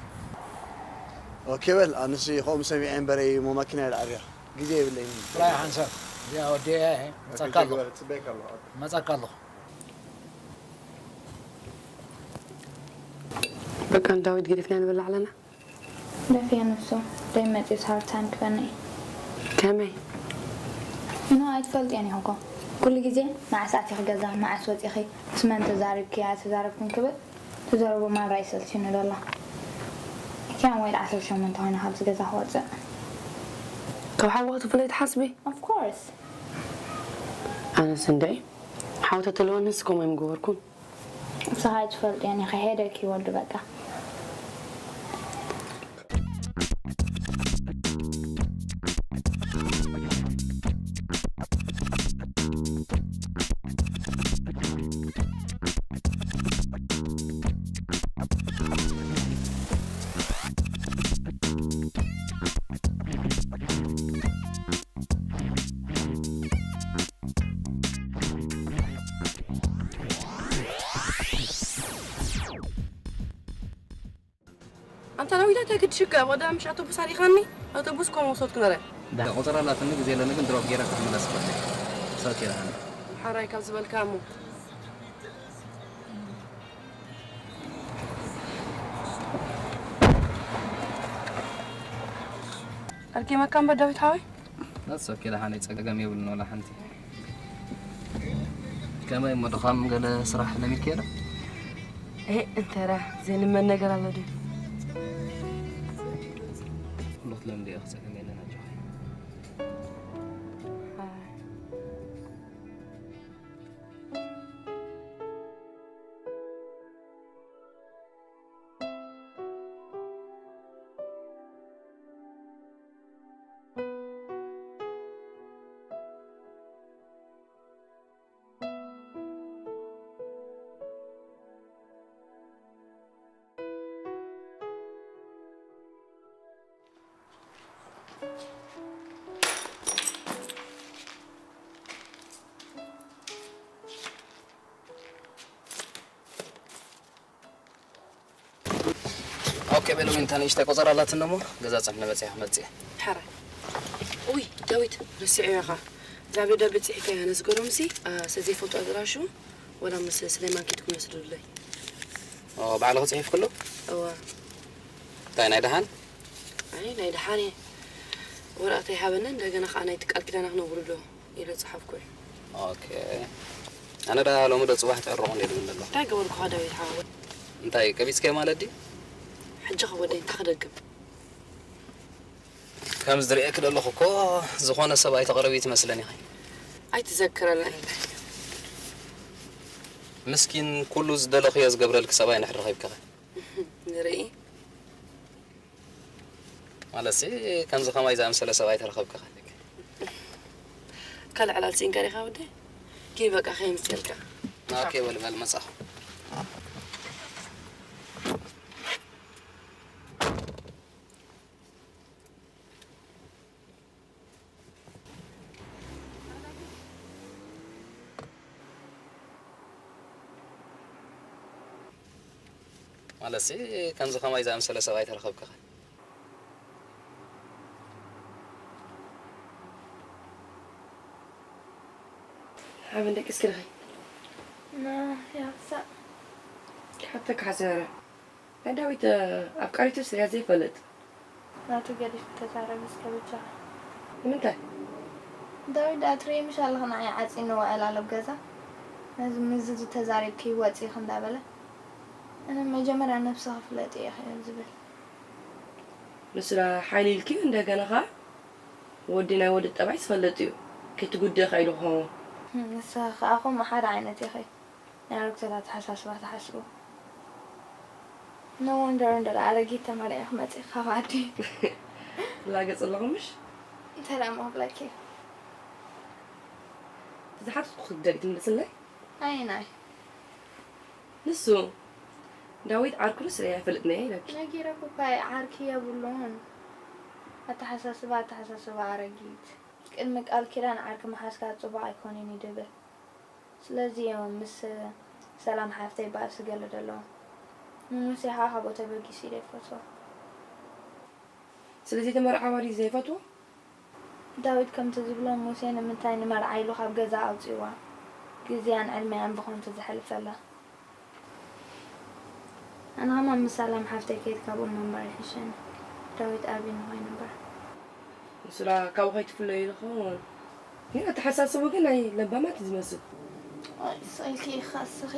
ኦኬ በል፣ ኣነሲ ከምኡ ሰሚዐ እምበረይ፣ ሞ ማኪና ኢለ ዓርያ። ግዜ የብለይን። ጥራይ ሓንሳብ። እዚኣ ወዲአ እየ። መጻካ ኦኬ፣ ኣለኹ። ግበር፣ ጽበየካ ኣለኹ። መጻካ ኣለኹ። በቃ ንዳዊት ገዲፍና ንበልዕ ኣለና። ደፊአ ንሱ ደይ መጺኡስ ሃርድ ታይም ክበኒ እዩ። ከመይ? ኖ፣ ኣይትፈልጥዮን ኢኺ እኮ። ኩሉ ግዜ መዓስ ኣቲኺ ገዛ፣ መዓስ ወጺኺ፣ ምስ መን ተዛሪብኪ፣ ኣይተዛረብክን ክብል፣ ትዛረቦ ማራ እዩ ሰልችዩኒ ዘሎ። እኪ ኣን ወይል ዓሰርተ ሸሞንተ ኮይነ ካብዚ ገዛ ክወጽእ። ካብ ሓውኺ ትፍለይ ትሓስቢ? ኦፍ ኮርስ። ኣነስ እንድዒ ሓው ተትህልወንስ ከምኡ ኣይምገበርኩን። ንስኻ ኣይትፈልጥዮን ኢኻ፣ ሄደክ ይወዱ በቃ። ኣንታ ዳዊት፣ እንታይ ክትሽገር? ኣብ ቀዳም ምሽ ኣውቶቡስ ኣሪኻኒ? ኣውቶቡስ እኮ መውሰድኩ ነረ። ዳ-፣ ቁጽሪ ኣላትኒ፣ ግዜ ኣለኒ፣ ግን ድሮፕ ገይረ ክትምለስ ፈትየ። ሰው ኪራ ሃኒ። ሓራይ ካብ ዝበልካ እሞ። ኣርኪመካ እምበር ዳዊት ሓወይ። That's okay፣ ደሓነይ፣ ጸገም የብሉን ዋላ ሓንቲ። ከመይ እሞ ድኻም ገለ ስራሕ ለሚድክዮ ዶ? ኤ፣ እንተ ደኣ ዘይልመድ ነገር ኣሎ ድዩ? ኩሉ ክትለምድዮ ኢኺ፣ ጸገም የለን ኣጆኺ። ኣይ። ኦኬ፣ በሉ፣ ዊንታ ንእሽተይ ቆጸራ ኣላትና እሞ፣ ገዛ ጽሕነ በጺሐ ክመጽእ እየ። ሓራይ። ውይ፣ ዳዊት፣ ረሲዐዮ ኢኻ። እዛ ደብዳቤ ጽሒፈያ ነዚ ገሮምሲ፣ እ፣ ስለ ዘይፈልጦ ኣድራሹ፣ ወላ ምስ ስሌማን ኬድኩም ወስዱለይ። ኦ፣ ባዕልኺ ጽሒፍክሉ? እወ። እንታይ፣ ናይ ደሓን? ኣይ፣ ናይ ደሓን እየ። ወረቐት ኣይሃበንን፣ እንደገና ኸዓ ናይቲ ቃል ኪዳና ክነብሩ ዶ ኢለ ጸሓፍኩ እየ። ኦኬ። ኣነ ደኣ ሎሚ ዶ ጽባሕ ትዕረቑ እንዴ ዝብል ዘሎ? እንታይ ገበርኩኻ ዳዊት ሓወይ? እንታይ፣ ቀቢጽከዮ ማለት ድዩ? ሕጂ ኸ ወደይ እንታይ ክደግም? ከም ዝርእየኪ ዘለኹ እኮ ዝኾነ ሰብ ኣይተቕርቢ ትመስለኒ ኢኺ። ኣይትዘክረለይ። ምስኪን፣ ኩሉ ዝደለኽዮ ዝገብረልኪ ሰብኣይ እንድሕር ረኺብኪ ኸ? ንርኢ። ማለትሲ፣ ከምዚ ኸማይ ዝኣምሰለ ሰብኣይ ተረኸብኪ ኸ? ካልእ ዕላል ስኢንካ ዲኻ ወደይ? ኪድ በቃ ከየምፅልካ። ኦኬ፣ በል፣ በል፣ መጻኹ። ማለትሲ፣ ከምዚ ኸማይ ዝኣምሰለ ሰብኣይ ተረኸብኪ ኸ? ሓበን ደቂ እስኪ ርኸይ። ና፣ ያሳ። ክሓተካ ሓሲበ። ናይ ዳዊት ኣፍቃሪቱ ስለ ዘይፈልጥ። ናቱ ገዲፍ ተዛረብ እስከ ብቻ። ንምንታይ? ዳዊት ደኣ ትርእዮ ምሽ ኣለኺ ንዓይ ዓጺንዎ ዕላል ኣብ ገዛ። ነዚ ምዚ ዝተዛሪብኪ ወጺእኺ እንዳበለ። ኣነ መጀመርያ ነብስኺ ፍለጢ ኢኺ ዝብል። ንሱ ደኣ ሓይሊ ኢልኪ እንደገና ኸኣ ወዲ ናይ ወዲ ጠባይ ዝፈልጥ እዩ። ከይትጉድእኻ ኢሉ ክኸውን። ንስኺ ኸኣ ከምኡ ሓደ ዓይነት ኢኺ። ናይ ኣረግቶታት ኣተሓሳስባ ትሓስቡ። No wonder እንዶ ኣረጊት ተመርዒኺ መጺእኺ ካብ ዓዲ። ትላገጽ ኣለኹ ምሽ? እንታይ ደኣ እሞ ክብለኪ? ዝሓትኩ ክትደሊ ትምልስለይ? ኣየናይ? ንሱ፣ ዳዊት ዓርኩ ርኡስ ርእየ ኣይፈልጥን እየ ኢለኪ። ነጊረኪ እኮ እየ፣ ዓርኪ የብሉን። ኣተሓሳስባ፣ ኣተሓሳስባ ኣረጊት። ቅድሚ ቃል ኪዳን ዓርኪ ምሓዝካ ጽቡቕ ኣይኮነን እዩ ድብል። ስለዚ እዮም ምስ ሰላም ሓፍተይ ባእሲ ገለ ዘለዎም። ንሙሴ ኸኣ ካብኡ ተበጊሱ ኢለ ይፈትዎ። ስለዚ እቲ መርዓዋ ድዩ ዘይፈትዎ? ዳዊት ከምቲ ዝብሎ፣ ሙሴ ንምንታይ ንመርዓ ኢሉ ካብ ገዛ ኣውጺእዋ? ግዜኣን ዕድሜኣን ብኸንቱ ዘሕልፍ ዘላ። ኣነ ኸማን ምስ ሰላም ሓፍተይ ከይድ ካብኡ ምንባር ይሕሸኒ። ዳዊት ኣብዩኒ ኾይኑ እምበር። ንሱ ደኣ ካብኡ ከይትፍለዩ ኢሉ ኸውን። ግን ኣተሓሳስቡ ግን ናይ ለባማት እዩ ዝመስል። ኣይ፣ ስቕ ኢልኪ ኢኻ እስኺ።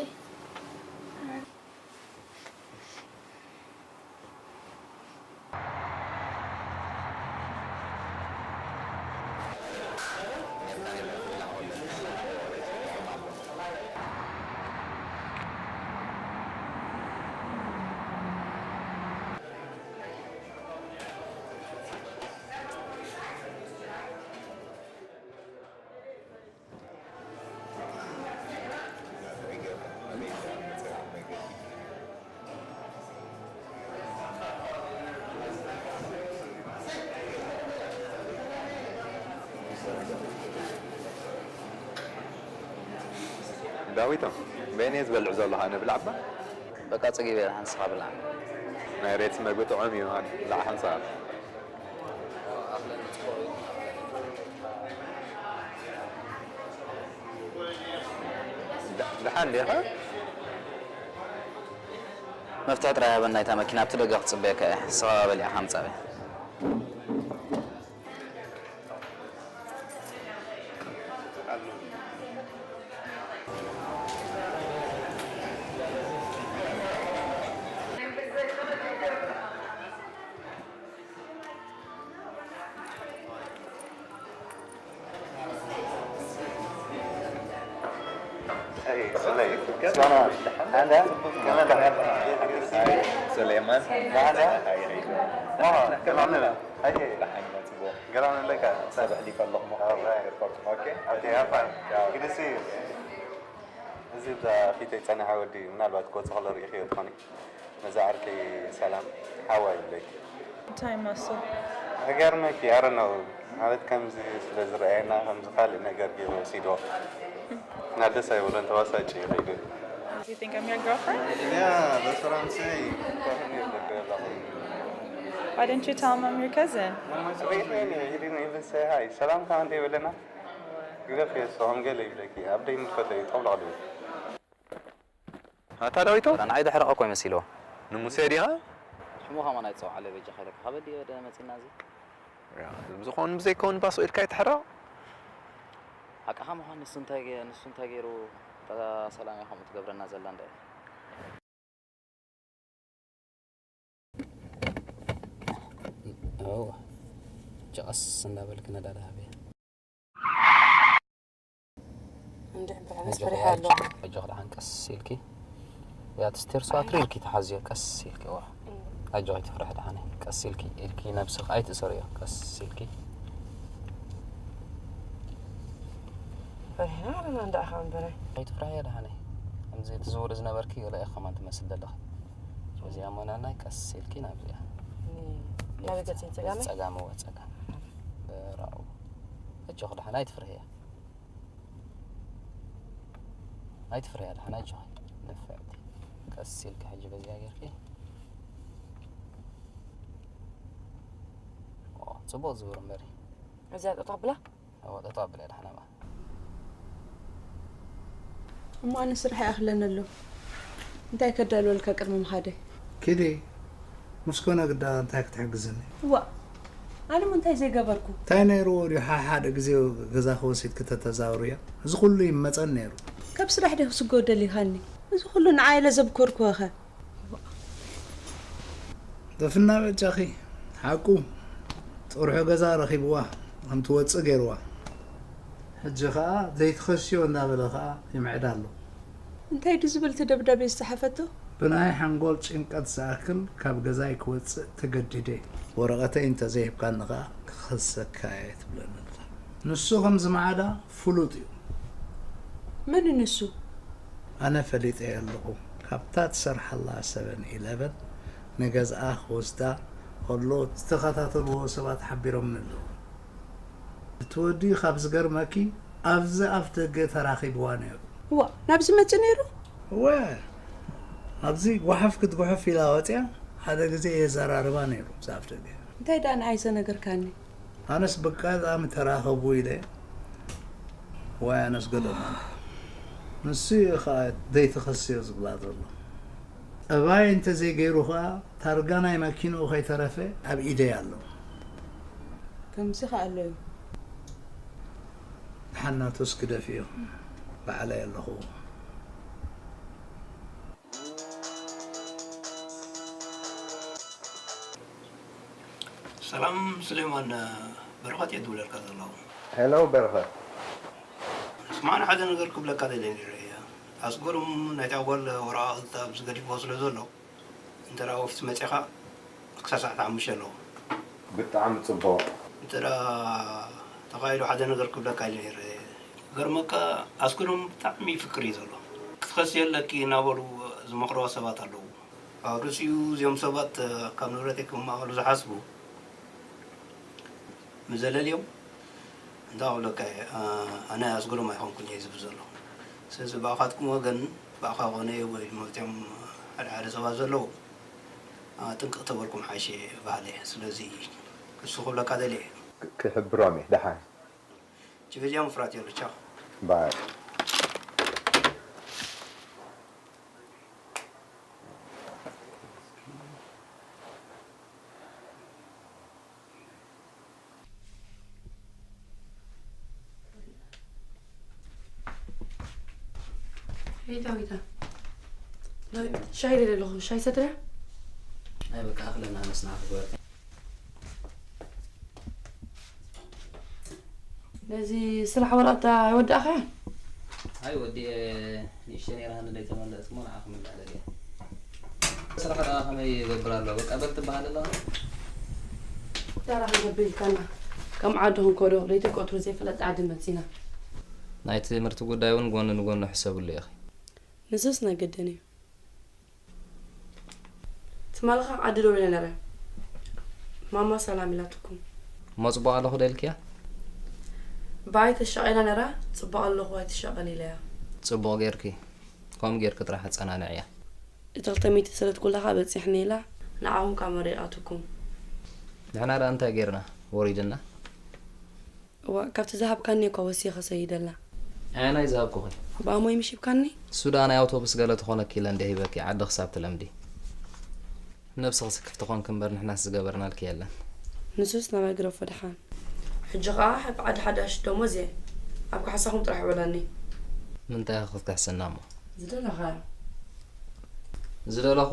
ዳዊቶም፣ በየነይ ዝበልዕ ዘለኹ ኣነ ብላዕባ? በቃ ጸጊበ፣ ንስኻ ብላዕ። ናይ ሬት መግቢ ጥዑም እዩ፣ ብላዕ ሓንሳብ። ድ-፣ ድሓን ዲኻ? መፍትሒ ጥራይ ሃበኒ ናይታ መኪና፣ ኣብቲ ደገ ክጽበየካ እየ። ንስኻ በሊዕካ ምጻእ በል። Hey, Sule. Sana, Anda? Sule, man. Anda? Hey, hey. Mama, come on. Hey, hey. Galaw na lang ka. Sa bahli pa lok mo. Alright. Airport. Okay? Okay, have fun. Ciao. Good to see you. እዚ ብዛ ፊተይ ጸኒሓ ወዲ ምናልባት ክወጽእ ከሎ ርኢኽዮ ትኾኒ። ነዛ ዓርከይ ሰላም ሓዋ ይብለኪ። እንታይ መስል? ይገርመኪ፣ I don't know፣ ማለት ከምዚ ስለ ዝረኣየና ከምዚ ካልእ ነገር ገይሩ ወሲድዎ። እና ደስ ኣይብሎን፣ ተባሳጭ ይኸይዱ። Do you think I'm your girlfriend? Yeah, that's what I'm saying። Why didn't you tell him I'm your cousin? Wait, wait, wait, he didn't even say hi. ሰላምታ እንደ ይበለና ግደፍ የሱ ከም ገለ ይብለኪ ኣብ ደይ ምልከቶ እዩ ጠብላቕ ድብል ኣታ ዳዊቶ ንዓይ ድሕረቕ እኮ ይመሲልዎ። ንሙሴ ዲኻ? ሽሙ ከማን ኣይትፀውዓለ በጃ ከይለካ ካበዲ ወደ መፂና እዚ ያ፣ ብዝኾን ብዘይከውን ባሶ ኢድካ ይትሕረቕ። ሓቃኻ ምዃን ንሱ እንታይ ገ- ንሱ እንታይ ገይሩ እታ ሰላም እያ ከምኡ ትገብረና ዘላ እንዳ እዋ ጨቐስ እንዳበልክ ነዳዳ ሃብያ እንድሕ ብርዕመስ ፈሪሓ ኣሎ። ኣጆኽ ደሓን ቀስ ኢልኪ ያት ስቴርሱ ኣትሪ ኢልኪ ተሓዝዮ ቀስ ኢልኪ ዋ ኣጆኺ ትፍርሒ ደሓነ ቀስ ኢልኪ ኢልኪ ነብስኺ ኣይትእሰርዮ ቀስ ኢልኪ ፈሪሕና ኣለና እንዳዕኻ እምበረ ኣይትፍርሕዮ ደሓነ ከምዚ ትዝውሪ ዝነበርኪ ገለ ኢኺ ከማን ትመስል ዘለኺ እዚኣ ሞናናይ ቀስ ኢልኪ ናብዚኣ ናበይ ገፅን ጸጋመይ ጸጋም ወ ጸጋም ብራኡ ኣጆኺ ደሓን ኣይትፍርሕያ ኣይትፍርሕያ ደሓን ኣጆኺ ንፍዕቲ ቀስ ኢልኪ ሕጂ በዚኣ ጌርኪ ኦ፣ ጽቡቕ ዝብር እምበሪ እዚኣ ጠጠው ብላ እወ ጠጠው ኣብለ ደሓን እባ እሞ ኣነ ስራሕ ይኣኽለኒ ኣሎ እንታይ ከዳልወልካ ቅድሚ ምኻደይ ኪዲ ምስ ኮነ ግዳ እንታይ ክትሕግዝኒ እዋ ኣነ ሞ እንታይ ዘይገበርኩ እንታይ ነይርዎ ድዩ ሓሓደ ግዜ ገዛ ክወሲድ ክተተዛውርዮ እዚ ኩሉ ይመፀን ነይሩ ካብ ስራሕ ደ ክስጎ ደሊኻኒ እዚ ኩሉ ንዓይ ኢለ ዘብኮርኩወኸ ደፍና በጃኺ ሓቁ ጥርሑ ገዛ ረኺብዋ ከም ትወፅእ ገይርዋ ሕጂ ኸዓ ዘይትኸስዮ እንዳበለ ኸዓ ይምዕድ ኣሎ እንታይ ዱ ዝብል እቲ ደብዳቤ ዝፀሓፈቶ ብናይ ሓንጎል ጭንቀት ዝኣክል ካብ ገዛይ ክወፅእ ተገዲደ ወረቐተይ እንተዘይሂብካኒ ኸዓ ክኸሰካ እየ ትብለኒ ኣላ ንሱ ከም ዝመዓዳ ፍሉጥ እዩ መን ንሱ ኣነ ፈሊጠያ ኣለኹ ካብታ ትሰርሓላ ሰቨን ኢለቨን ንገዝኣ ክወስዳ ከሎ ዝተኸታተልዎ ሰባት ሓቢሮምኒ ኣለዉ እቲ ወዲ ካብ ዝገርመኪ ኣብዚ ኣፍ ደገ ተራኺብዋ ነይሩ እዋ ናብዚ መፂ ነይሩ እወ ኣብዚ ጓሓፍ ክትጉሕፍ ኢላ ወፅያ ሓደ ግዜ የዘራርባ ነይሩ ኣብዚ ኣፍ ደገ እንታይ ደኣ ንዓይ ዘነገርካኒ ኣነስ ብቃ ዛሚ ተራኸቡ ኢለ ዋይ ኣነስ ገደማ ንሱ እዩ ከዓ ዘይተኸስዮ ዝብላ ዘሎ ጠባይ እንተዘይገይሩ ከዓ ታርጋ ናይ መኪንኡ ከይተረፈ ኣብ ኢደይ ኣሎ ከምዚ ከዓ ኣሎ እዩ ድሓናቶስ ግደፍዮ ባዕለይ ኣለኹ ሰላም ስሌማን በረኸት እየ ዝብለልካ ዘለኹ ሄሎ በረኸት ስማዕና ሓደ ነገር ክብለካ ደለ ነረ እየ ኣስገሩም ናይታ ጓል ወረቓቕቲ ኣብዚ ገዲፍዎ ስለ ዘሎ እንተ ደኣ ወፊት መፂኻ ክሳብ ሰዓት ሓሙሽተ ኣለዎ ብጣዕሚ ፅቡቕ እንተ ደኣ ተኻኢሉ ሓደ ነገር ክብለካ ኢለ ነረ ገርመካ ኣስገሩም ብጣዕሚ ይፍቅር እዩ ዘሎ ክትኸሲ የለኪ እናበሉ ዝመኽረዋ ሰባት ኣለዉ ኣብ ርእሲኡ እዚኦም ሰባት ካብ ንብረተይ ክማቐሉ ዝሓስቡ ምዘለልዮም እንታይ ክብለካ እየ ኣነ ኣስገዶም ኣይኮንኩን እየ ዝብል ዘለኹ ስለዚ ብኣኻትኩም ወገን ብኣኻ ኮነ ወይ ድማ እዚኦም ሓደ ሓደ ሰባት ዘለዉ ጥንቅቕ ተበልኩም ሓይሸ በሃለ እየ ስለዚ እሱ ክብለካ ደልየ ክሕብሮም እየ ደሓን ችግር ምፍራት የሉ ቻው ባይ ሪታ ሪታ ሻይ ደለ ኣለኹ ሻይ ሰትርያ ናይ በቃ ኣኽለና ኣነስ ንዓኺ ግበርካ ነዚ ስራሕ ወረቕታ ኣይወዳእኻያ ኣይ ወዲኤ ንእሽተ ነይራ ሃንደ ዘይተመለእት እሞ ንዓ ክምልኣ ደልየ ስራሕ ደኣ ከመይ ይገብር ኣሎ በቃ በል ትበሃል ኣለኻ ዳራ ክንገብር ኢልካና ከም ዓዲ ክንከዶ ለይቲ ቀትሩ ዘይፍለጥ ዓዲ መፂና ናይ ትምህርቲ ጉዳይ እውን ጎኒ ንጎኒ ሕሰብሉ ኢኺ ንስስ ናይ ግድን እዩ ትማሊ ካብ ዓዲ ደዊለ ነረ ማማ ሰላም ኢላትኩም እሞ ፅቡቅ ኣለኹ ዶ ኢልክያ ብኣይ ተሻቒላ ነራ ፅቡቅ ኣለኹ ኣይትሻቐል ኢለያ ፅቡቅ ጌርኪ ከምኡ ጌርኪ ጥራሕ ኣፀናንዕያ እቲ ክልተ ሚእቲ ሰለትኩላ ከዓ በፂሕኒ ኢላ ንዓኹም ከዓ መሪቓትኩም ንሕና ደኣ እንታይ ጌርና? ወሪድና? እዋ ካብቲ ዝሃብካኒ እኳ ወሲኸ ሰይደላ። ኣየናይ ዝሃብኩኺ? ብኣሞይ ምሽ ሂብካኒ? እሱ ደኣ ናይ ኣውቶቡስ ገለ ትኾነኪ ኢለ እንድየ ሂበኪ፣ ዓዲ ክሳብ ትለምዲ። ነብስኺ ስክፍቲ ኾንኪ እምበር ንሕናስ ዝገበርናልኪ የለን። ንሱስ ናባይ ግደፎ ደሓን። ሕጂ ኸኣ ኣብ ዓዲ ሓዳሽ ደሞዝ እየ። ኣብ ካሕሳኹም ጥራሕ ውዕላኒ። ምንታይ ኢኺ ክትክሕስና እሞ? ዝደለኻዮ። ዝደለኹ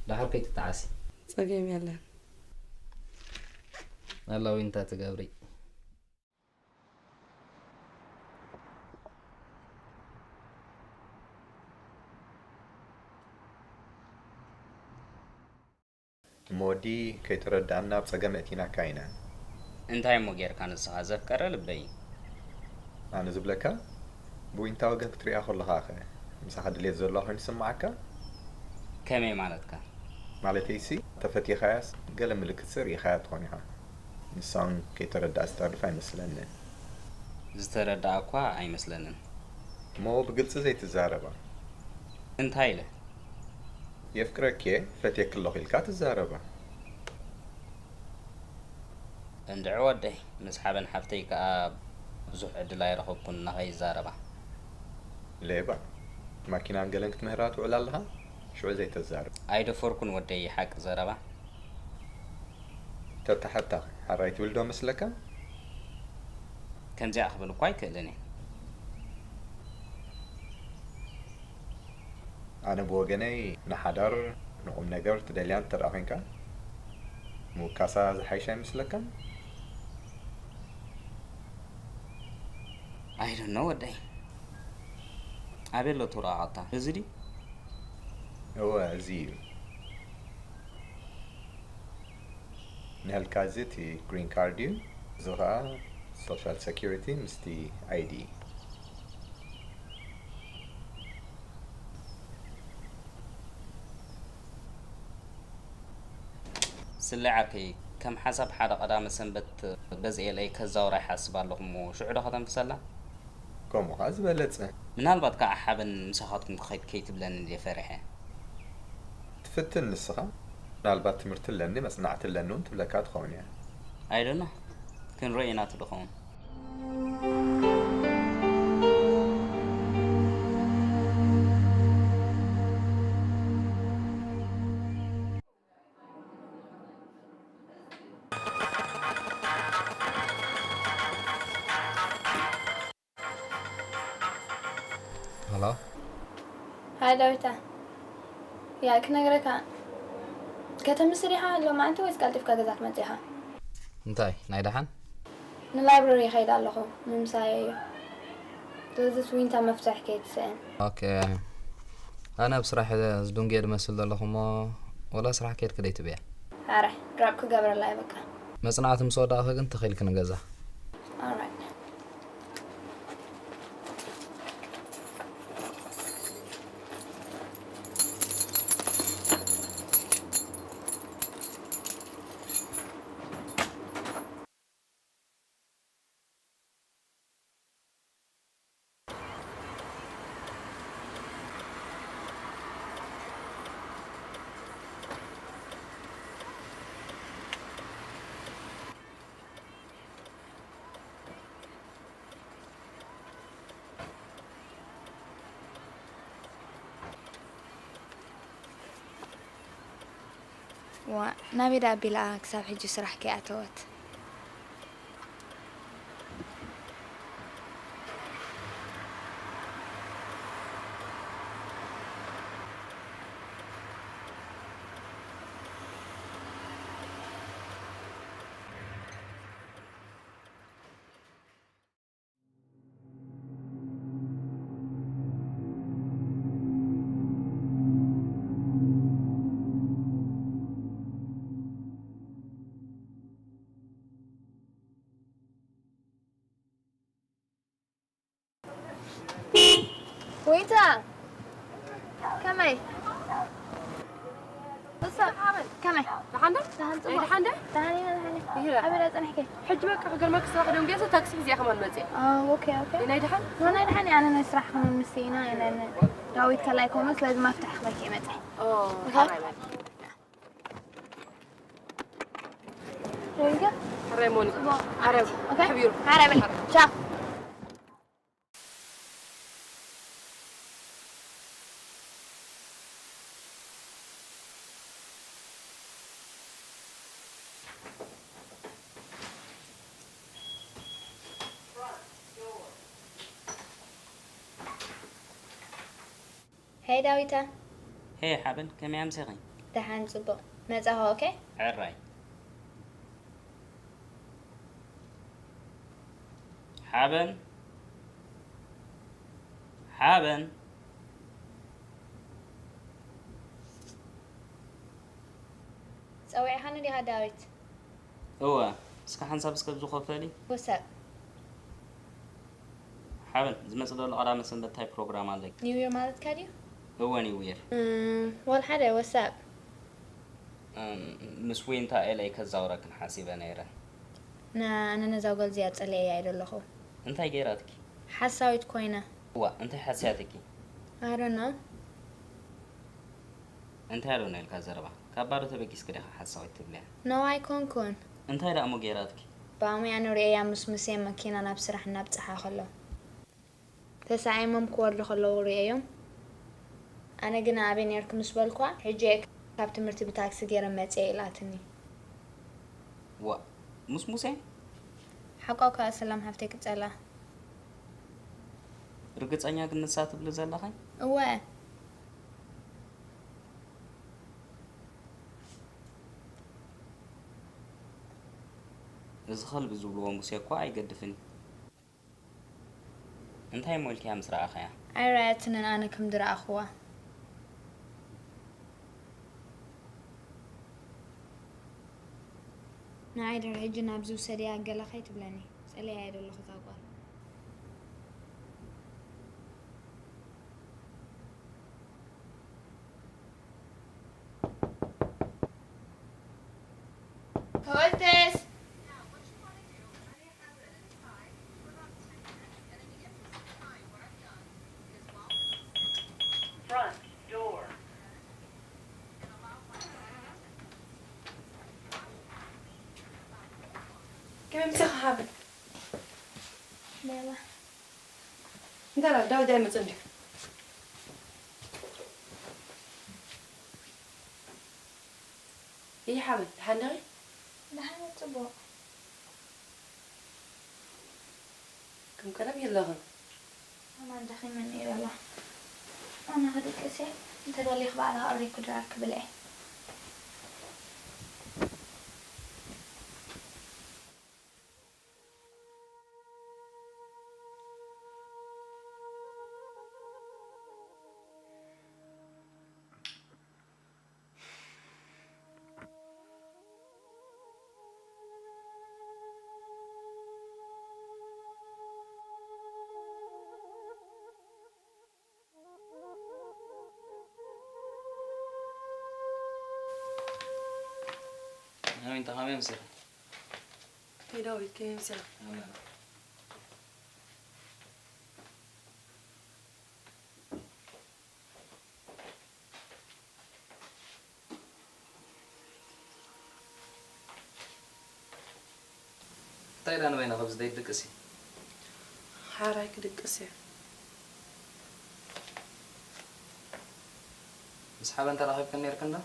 ደሓር ከይትጠዓሲ። ጸገም የለን። ኣላ ዊንታ ትገብሪ። እሞ ወዲ ከይተረዳእና ኣብ ጸገም እቲናካ ኢና። እንታይ እሞ ጌርካ ንስኻ ዘፍቀረ ልበይ። ኣነ ዝብለካ ብዊንታ ወገን ክትሪኣ ከለኻ ኸ ምሳኻ ድሌት ዘሎ ኮይኑ ይስምዓካ? ከመይ ማለትካ? ማለተይሲ ተፈቲኻያስ ገለ ምልክት ርእኻያ ትኾን ኢኻ። ንሳ እውን ከይተረድኣ ዝተርፍ ኣይመስለንን። ዝተረድኣ እኳ ኣይመስለንን። እሞ ብግልጺ ዘይትዛረባ? እንታይ ኢለ? የፍቅረኪ እየ፣ ፈትየኪ ኣለኹ ኢልካ ትዛረባ? እንድዒ ወደይ፣ ምስ ሓበን ሓፍተይ ከኣ ብዙሕ ዕድል ኣይረኸብኩን እናኸይዛረባ። ሌባ፣ ማኪናን ገለን ክትምህራ ትውዕል ኣለኻ? ሽዑ ዘይተዛርብ። ኣይደፈርኩን ወደይ፣ ሓቂ ዘረባ። ተተሓታኺ፣ ሓራይ ትብል ዶ መስለካ? ከምዚኣ ክብል እኳ ኣይክእልን እየ። ኣነ ብወገነይ ንሓዳር ንቑም ነገር ትደልያ እንተ ደኣ ኮይንካ ምውካሳ ዝሓይሽ ኣይመስለካን? I don't know ወደይ። ኣበይ ኣሎ ተወረቓቕታ? እዚ ድዩ? እወ እዚ እዩ። ንሀልካ እዚ እቲ ግሪን ካርድ እዩ። እዚ ኸኣ ሶሻል ሴኩሪቲ ምስቲ ኣይዲ። ስለ ዓርከይ ከም ሓሳብ ሓደ ቀዳመ ሰንበት ገዝኤለይ ከዛውራ ይሓስብ ኣለኹ እሞ ሽዑ ዶ ከተንፍሰላ? ከምኡ ኸዓ ዝበለጸ። ምናልባት ከዓ ሓበን ምሳኻትኩም ክኸይድ ከይትብለኒ ድየ ፈሪሐ። ትፍትን ንስኻ? ምናልባት ትምህርቲ ኣለኒ መጽናዕቲ ኣለኒ እውን ትብለካ ትኸውን እያ። I don't know። ክንርኢ ኢና እቲ ድኸውን። Hello? ሃይ ዳዊታ። ያ ክነግረካ። ከተምስር ኢኻ ሎማዓንቲ ወይስ ቀልጢፍካ ገዛ ክትመጽእ ኢኻ? እንታይ ናይ ደሓን? ንላይብረሪ ይኸይድ ኣለኹ፣ ምምሳየይ እዩ። ስለዚ ስዊንታ መፍትሕ ከይትስእን። ኦኬ። ኣነ ኣብ ስራሕ ዝዱንጌ ድመስል ዘለኹ እሞ ወላ ስራሕ ከይድኪ ደይትብያ? ኣረ፣ ድራፕ ክገብረላ እየ በቃ። መጽናዕቲ ምስ ወዳእኺ ግን ተኺልኪ ንገዛ። ኦራይት። ዋ ናበይ ደኣ ኣቢላ ክሳብ ሕጂ ስራሕ ከይኣተወት? ዊንታ ከመይ? እሳ ከመይ? ደሓን ዶ? ደሓን ጽቡቕ። ደሓን ዶ? ደሓን ኢና፣ ደሓን ኢና። ይህረ። ኣበይ ደኣ ጸኒሕኪ? ሕጂ በቃ ክገርመኪ፣ ስራሕ ደንጉየ፣ ታክሲ ሒዘ እየ ከማን መጽየ። ኣዎ፣ ኦኬ፣ ኦኬ። ናይ ደሓን? ናይ ደሓን እየ፣ ኣነ ናይ ስራሕ ከማን ምስ ኢና፣ ናይ ዳዊት ከላይ ኮነ፣ ስለዚ መፍትሕ ክበኪ እየ መጽየ። ኦ፣ ኦኬ። ሮይንጋ? ሕራይ ሞኒ። ጽቡቕ። ዓረብ። ኦኬ። ሕቢሩ። ዓረብ። ቻው። ሄይ ዳዊታ። ሄይ ሓበን፣ ከመይ ኣምሲኺ? ደሓን፣ ጽቡቕ። መጻኹ፣ ኦኬ? ሕራይ። ሓበን፣ ሓበን። ጸዊዕኻኒ ዲኻ ዳዊት? እወ፣ እስከ ሓንሳብ እስከ ዝኸፈሊ። ወሳብ። ሓበን፣ ዝመጽእ ዘሎ ቀዳመ ሰንበት እንታይ ፕሮግራም ኣለኪ? ኒው ይር ማለትካ ድዩ? እወ፣ ኒው ይር። እም፣ ወል ሓደ፣ ወሳብ። እም፣ ምስ ዊንታ ኤለይ ከዛውረክን ሓሲበ ነይረ። ና፣ ኣነ ነዛ ጓል እዚኣ ጸሊኤያ እየ ዘለኹ። እንታይ ገይራትኪ? ሓሳዊት ኮይና። እዋ፣ እንታይ ሓስያትኪ? I don't know። እንታይ ኣሎ ኢልካ ዘረባ? ካብ ባዶ ተበጊስኪ ዲኻ ሓሳዊት ትብልያ? No ኣይኮንኩን። እንታይ ደኣ እሞ ገይራትኪ? ብኣሙያ ንርእየያ ምስ ሙሴ መኪና ናብ ስራሕ እናብጽሓ ከሎ። ተሳዒሞም ክወርዱ ከለዉ ርእየዮም። ኣነ ግና ኣበይ ኔርኪ ምስ በልኳ፣ ሕጂ እየ ካብ ትምህርቲ ብታክሲ ገይረ መጽየ ኢላትኒ። ዋ፣ ምስ ሙሴ? ሓቋ እኳ ሰላም ሓፍተይ ክጸላ። ርግጸኛ ግን ንሳ ትብሊ ዘለኺ? እወ። እዚ ከልቢ ዝብልዎ ሙሴ እኳ ኣይገድፍን እዩ። እንታይ እሞ ኢልክያ ምስ ረኣኽያ? ኣይረኣየትንን ኣነ ከም ዝረኣኽዋ። ንዓይ ድሕሪ ሕጂ ናብዚ ውሰድያ ገለ ከይትብለኒ። ጸሊኣያ እየ ዘለኹ እዛ ጓል። Who is this? Front door. كم مسخة هذا؟ لا لا. انت لا، داود دايما عندك. ይሓወይ፣ ደሓን ዲኺ? ደሓን እየ፣ ጽቡቕ። ከም ቀደም የለኽን። ኣማን ደኺመኒ እየ በላ። ኣነ ክድቅስ እየ። እንተ ደሊኺ ባዕልኺ ኣቕሪብኪ ድራር ክብል እየ። ኣሜን፣ ተኻሜን ምስል። ዳዊት ከመይ ምስል? ኣሜን። እንታይ ኢላ ንበይና ካብዚ ዘይትድቅሲ? ሓራይ ክድቅስ እየ። ምስ ሓበን ተራኺብክን ነይርክን ዶ?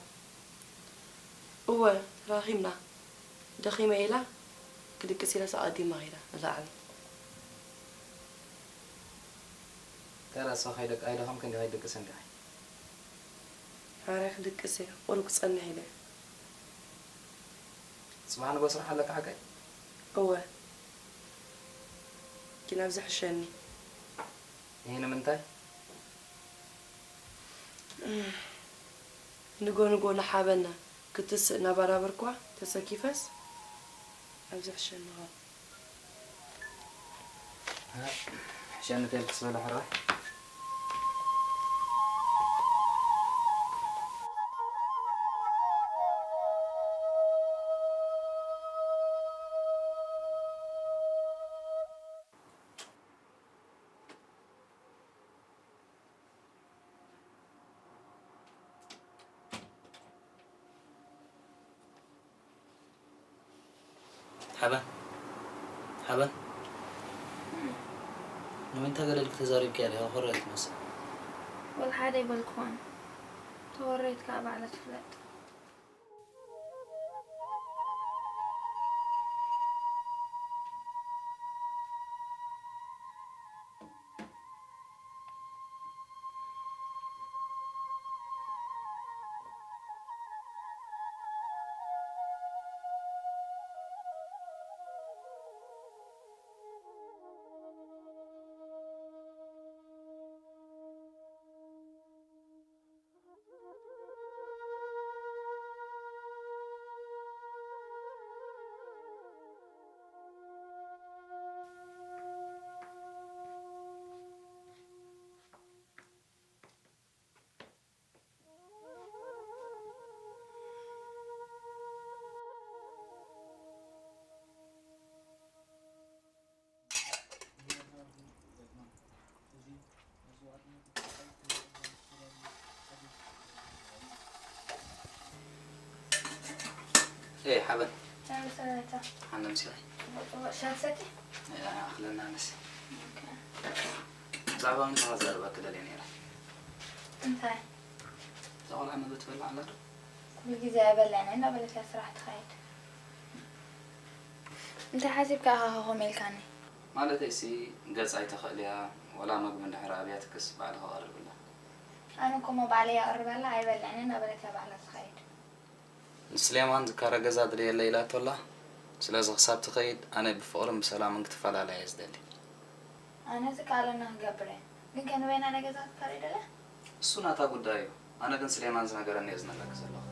እወ፣ ተራኺብና። ደኺመ ኢላ፣ ክድቅስ ኢላስ ኣቐዲማ ኸይዳ ንላዕሊ። እንታይ ደኣ ንስኺ ከይደቅ-፣ ኣይደኸምክን ዲኺ? ኣይትድቅስን ዲኺ? ሓራይ ክድቅስ እየ፣ ቁሩብ ክጸንሕ ኢለ። ጽባሕ ንግሆ ስራሕ ኣለካ ሓቀይ? እወ። ግን ኣብዚ ሕሸኒ። ይሄ ንምንታይ? ንጎ ንጎ ንሓበና ክትስእ እናበራበርኳ ተሰኪፈስ ኣብዚ ሕሸኒ ኸው። ሕሸኒ ተልክስ በላ ሕራይ። ሓበን ሓበን፣ ንዊንታ ገለ ኢልኪ ተዛሪብክያ ዲኻ? ኮረየት ትመስል። ወላ ሓደ ኣይበልኩዋን። ተወረየት ከኣ ባዕላ ትፍለጥ። ኤ ሓበን ሰላም ሰላምታ። ሓነ ምሲለ ጽቡቕ ሻሂ ትሰቲ? ኣኽለና ነሲ ኦኬ። ብዛዕባ ምንታይ ክዛረበኪ ደልየ ነይረ። እንታይ? እዛ ቆልዓ ምግቢ ትበልዕ ኣላ ዶ? ኩሉ ግዜ ኣይበልዕን እየ እናበለት እያ ስራሕ ትኸይድ። እንታይ ሓሲብካ ኢኻ ከምኡ ኢልካኒ? ማለተይሲ ገጻ ኣይተኽእልያ ወላ ምግቢ እንድሕር ኣብያትክስ ባዕልኺ ኣቕርብላ። ኣነ እኮ እሞ ባዕለይ የቕርበላ ኣይበልዕን እናበለት እያ ባዕላ ትኸይድ። ንስሌማን ዝካረ ገዛ ድልየለይ ኢላቶ ኣላ። ስለዚ ክሳብ ትኸይድ ኣነ ብፍቕርን ብሰላምን ክትፈላለያ እየ ዝደሊ። ኣነ ዝከኣለኒ ክገብር እየ። ግን ከ ንበይና ናይ ገዛ ክካረ ይደለ? እሱ ናታ ጉዳይ እዩ። ኣነ ግን ስሌማን ዝነገረኒ እየ ዝነግረኪ ዘለኹ።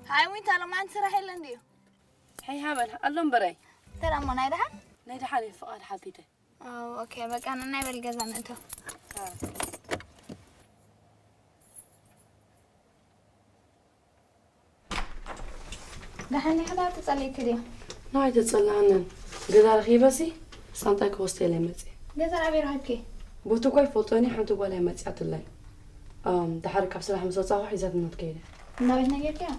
ሃይ ዊንታ፣ ሎማዓንቲ ስራሕ የለን ድዩ? ሄይ ሃበን ኣሎ እምበረይ። ሰላም ሞ፣ ናይ ደሓን? ናይ ደሓን እዩ ፍቓድ ሓቲተ። ኦ፣ ኦኬ፣ በቃ ንናይ በል ገዛ ንእቶ። ደሓን ዲኻ? ዳ ተጸሊእኪ ድዩ? ናይ ተጸላእንን ገዛ ረኺበሲ ሳንጣይ ክወስደለይ መጽየ። ገዛ ኣበይ ረኺብኪ? ቦቲ እኳ ይፈልጦኒ ሓንቲ ጓል እያ መጽያትለይ። ኣም፣ ድሓር ካብ ስራሕ ምስ ወጻኹ ሒዛትና ትከይደ። እንዳቤት ነጊርኪያ?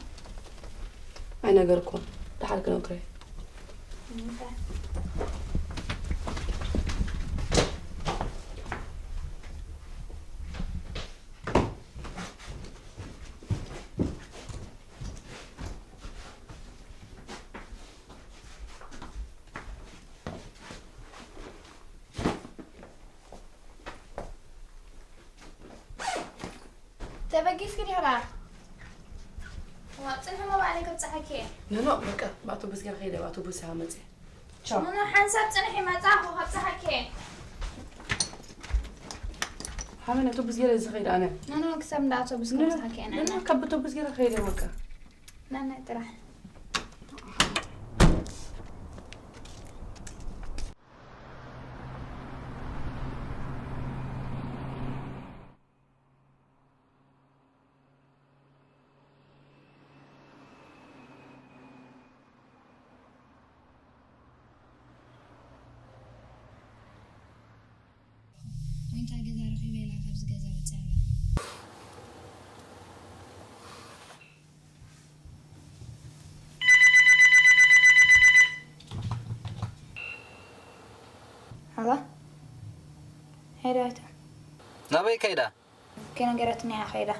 ኣይነገርኩን። ድሓር ክነግሮ እየ። ተበጊስኪ ዲኻ? ዋ፣ ጽንሒ እሞ ባዕለይ ከብጽሓኪ እየ። ኖ፣ ኖ፣ በቃ፣ ብኣውቶቡስ ገይረ ከይደ፣ ብኣውቶቡስ እያ መጽየ። ቻው። ኖ፣ ኖ፣ ሓንሳብ ጽንሒ፣ መጻኹ ከብጽሓኪ እየ። ሓበን፣ ኣውቶቡስ ገይረ ዝኸይድ ኣነ። ኖ፣ ኖ፣ ክሳብ እንዳ ኣውቶቡስ ኖ፣ ኖ፣ ከብጽሓኪ እየ። ኖ፣ ኖ፣ ካብ ኣውቶቡስ ገይረ ከይደ፣ በቃ። ናናይ ጥራሕ። ዊንታ ገዛ ረኺበ ኢላ ካብዚ ገዛ ወጺኣ ኣላ። ሃሎ፣ ሄይ ዳዊት። ናበይ ከይዳ? ከይነገረትኒ እያ ከይዳ።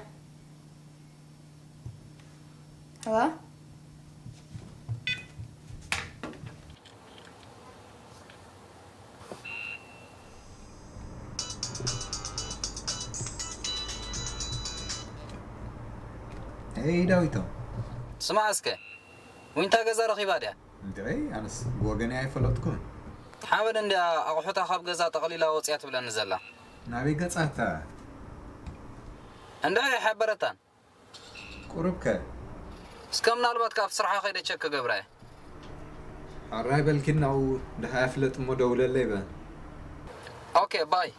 ሃሎ? ሄይ ዳዊቶም። ስማዕ እስከ፣ ዊንታ ገዛ ረኺባ ድያ? እንድዒ፣ ኣነስ ብወገነይ ኣይፈለጥኩን። ሓመድ እንድያ ኣቑሑታ ካብ ገዛ ጠቕሊላ ወፂያ ትብለኒ ዘላ። ናበይ ገጻታ? እንድሕር ኣይሓበረታን። ቁሩብ ከ? እስከ ምናልባት ካብቲ ስርሓ ከይደ ቸክ ክገብራ እየ። ሕራይ በልኪ፣ ናብኡ ድሓ ይፍለጥ እሞ ደውለለይ በ። ኦኬ፣ ባይ።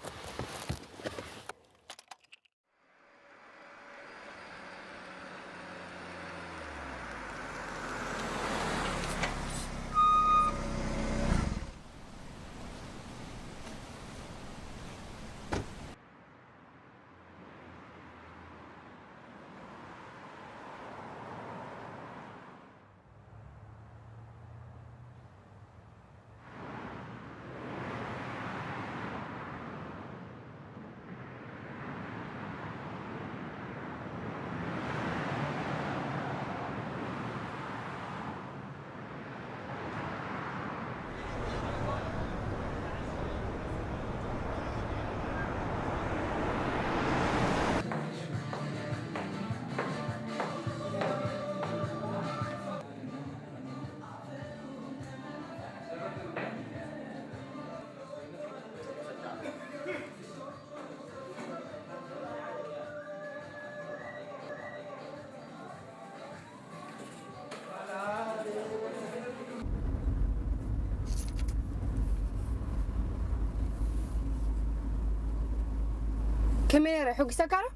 ከመይ ነይረ? ሕጒሰካ ዶ?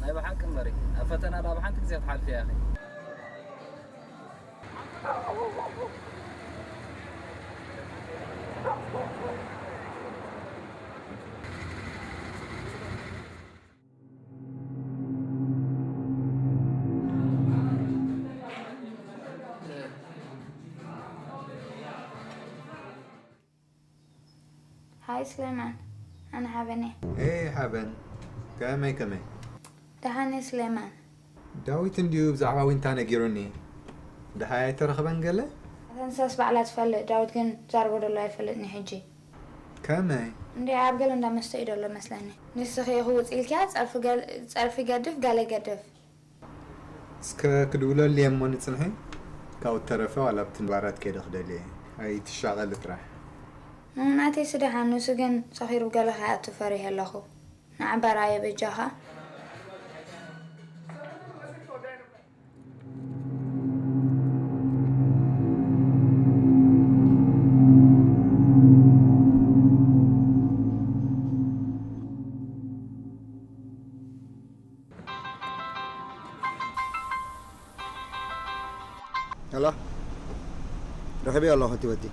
ናይ ብሓቂ እምበሪ፣ ኣብ ፈተና ደኣ ብሓንቲ ግዜ ትሓልፊ ኢኺ። ሃይ ስሌማን፣ ኣነ ሓበን እየ። ኤይ ሓበን፣ ከመይ ከመይ? ደሓን እየ ስሌማን። ዳዊት እንድዩ ብዛዕባ ዊንታ ነጊሩኒ። ደሓይ ኣይተረኽበን ገለ? ኣተንሳስ ባዕላ ትፈልጥ፣ ዳዊት ግን ዛርቦ ደሎ ኣይፈልጥን እዩ ሕጂ። ከመይ? እንዴ ኣብ ገለ እንዳ መስተ እዩ ደሎ መስለኒ። ንስኺ ኢኹ ውጽእ ኢልኪያ፣ ጸርፊ ገል-፣ ጸርፊ ገድፍ፣ ገለ ገድፍ። እስከ ክድውለሉ እየ እሞ ንጽንሒ። ካብኡ ተረፈ ዋላ ኣብቲ ባራት ከይደ ክደሊ እየ። ኣይትሻቐሊ ጥራሕ። ናተይሲ ደሓን፣ ንሱ ግን ሰኺሩ ገለ ከይኣቱ ፈሪሀ ኣለኹ። ንዓባር ኣየ በጃኻ። Hello? رحبي الله اخوتي ودي.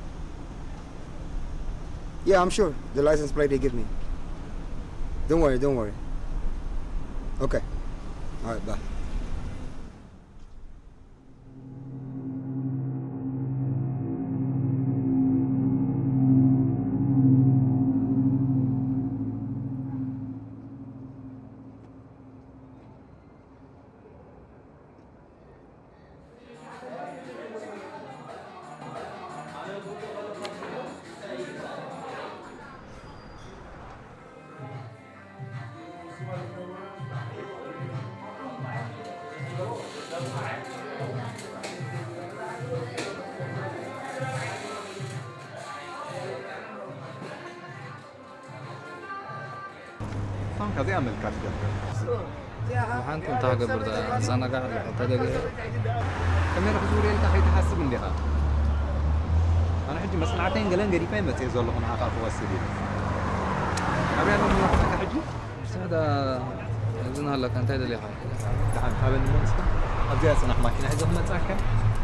Yeah, I'm sure the license plate they give me. Don't worry, don't worry. Okay. All right, bye. ሳንካ እዚኣ መልካ ትገብር። ንሓንቲ እንታይ ክገብር፣ እዛናጋዕ ኣለኹ፣ ተደግፈ። ከመይ ክዝውር ኢልካ ከይትሓስብ እንዲኻ። ኣነ ሕጂ መጽናዕተይን ገለን ገዲፈ መጽእ ዘለኹ ንዓኻ ክወስድ ኢለ። ኣበይ ኣሎ መናፍቃካ ሕጂ? ንስኻ ዳ ኣብዚ ናሃለካ እንታይ ደሊኻ? ደሓን ሓበን እሞ ንስኻ ኣብዚኣ ጽናሕ፣ ማኪና ሒዘ ክመጽኣካ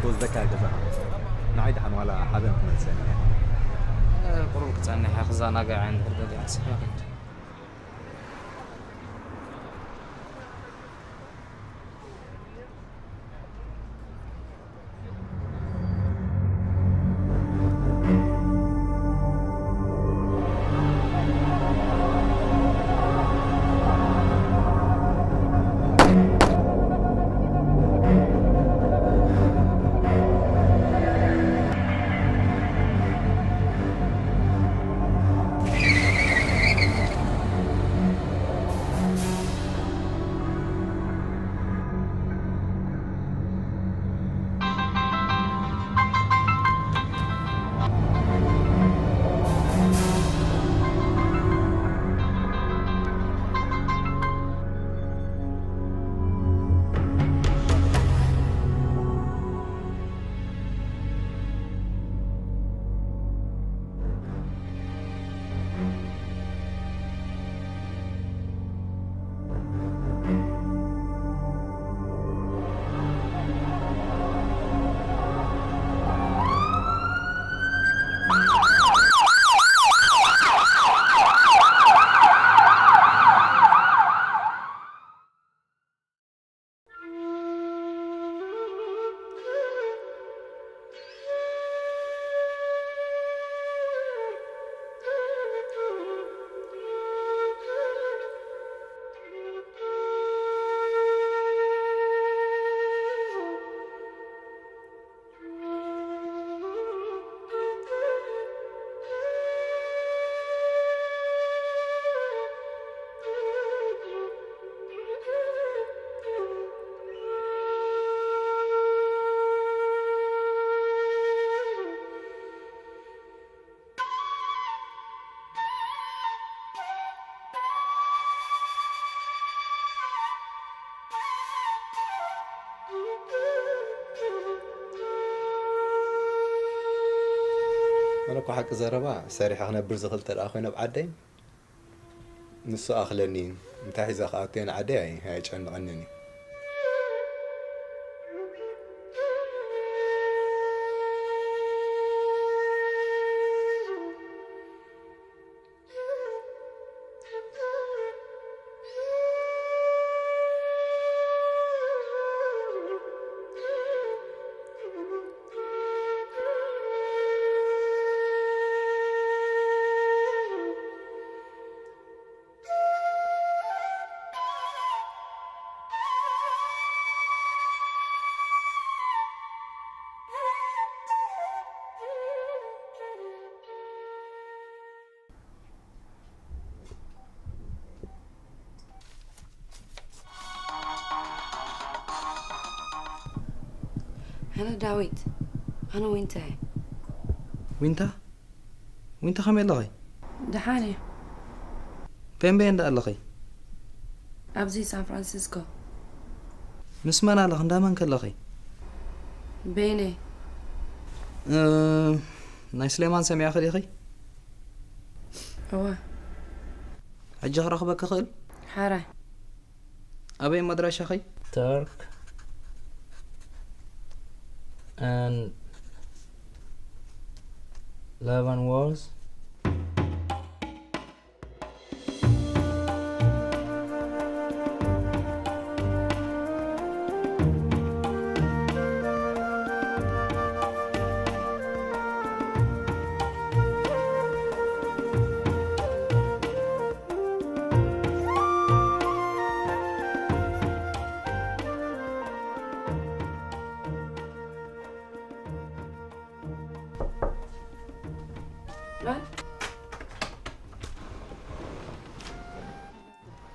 ክወስደካ ገዛኻ። ንዓይ ደሓን ዋላ ሓበን ትመልሰኒ እያ። እ፣ ቁሩብ ክጸንሕ እየ፣ ክዘናጋዕ እየ እንድሕር ደሊኻ ንስኻ ኺድ። ኣነ እኮ ሓቂ ዘረባ ሰሪሐ ክነብር ዝኽእል እንተ ደኣ ኮይነ ኣብ ዓደይ ንሱ ኣኽለኒ እዩ። እንታይ ሒዘ ክኣቱ እየ ንዓደይ ኣይ-፣ ኣየጨንቐንን እዩ። ኣነ ዳዊት፣ ኣነ ዊንታ እየ። ዊንታ? ዊንታ ከመይ ኣለኺ? ደሓን እየ። በየን በየን ደኣ ኣለኺ? ኣብዚ ሳን ፍራንሲስኮ። ምስ መን ኣለኺ? እንዳ መን ከለኺ? በይነይ። እ፣ ናይ ስሌማን ሰሚዕኺ ዲኺ? እወ። ሕጂ ክረኽበኪ ክእል? ሓራይ። ኣበይ መድረሻኺ? Turk and Leavenworth.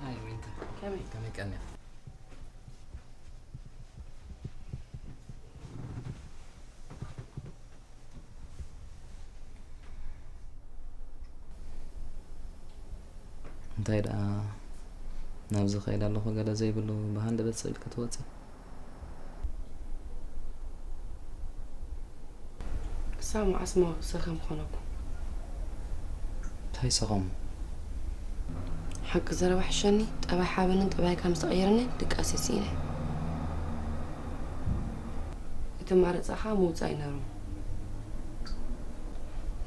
ኣይ፣ ዊንታ። ከመይ? ከመይ ቀኒኻ? እንታይ ደኣ ናብዚ ከይድ ኣለኹ ገለ ዘይብሉ ብሃንደበት ስኢልኪ ትወጺ? ክሳብ መዓስ እሞ ሰኸም ክኾነኩም? እንታይ ሰኸሙ? ሓቂ ዘረባ ሕሸኒ፣ ጠባይ ሓበንን ጠባይካ ምስ ተቐየረኒ ድቃስ እየ ስኢነ። እቲ ማረጻኻ ምውጻእ እዩ ነይሩ።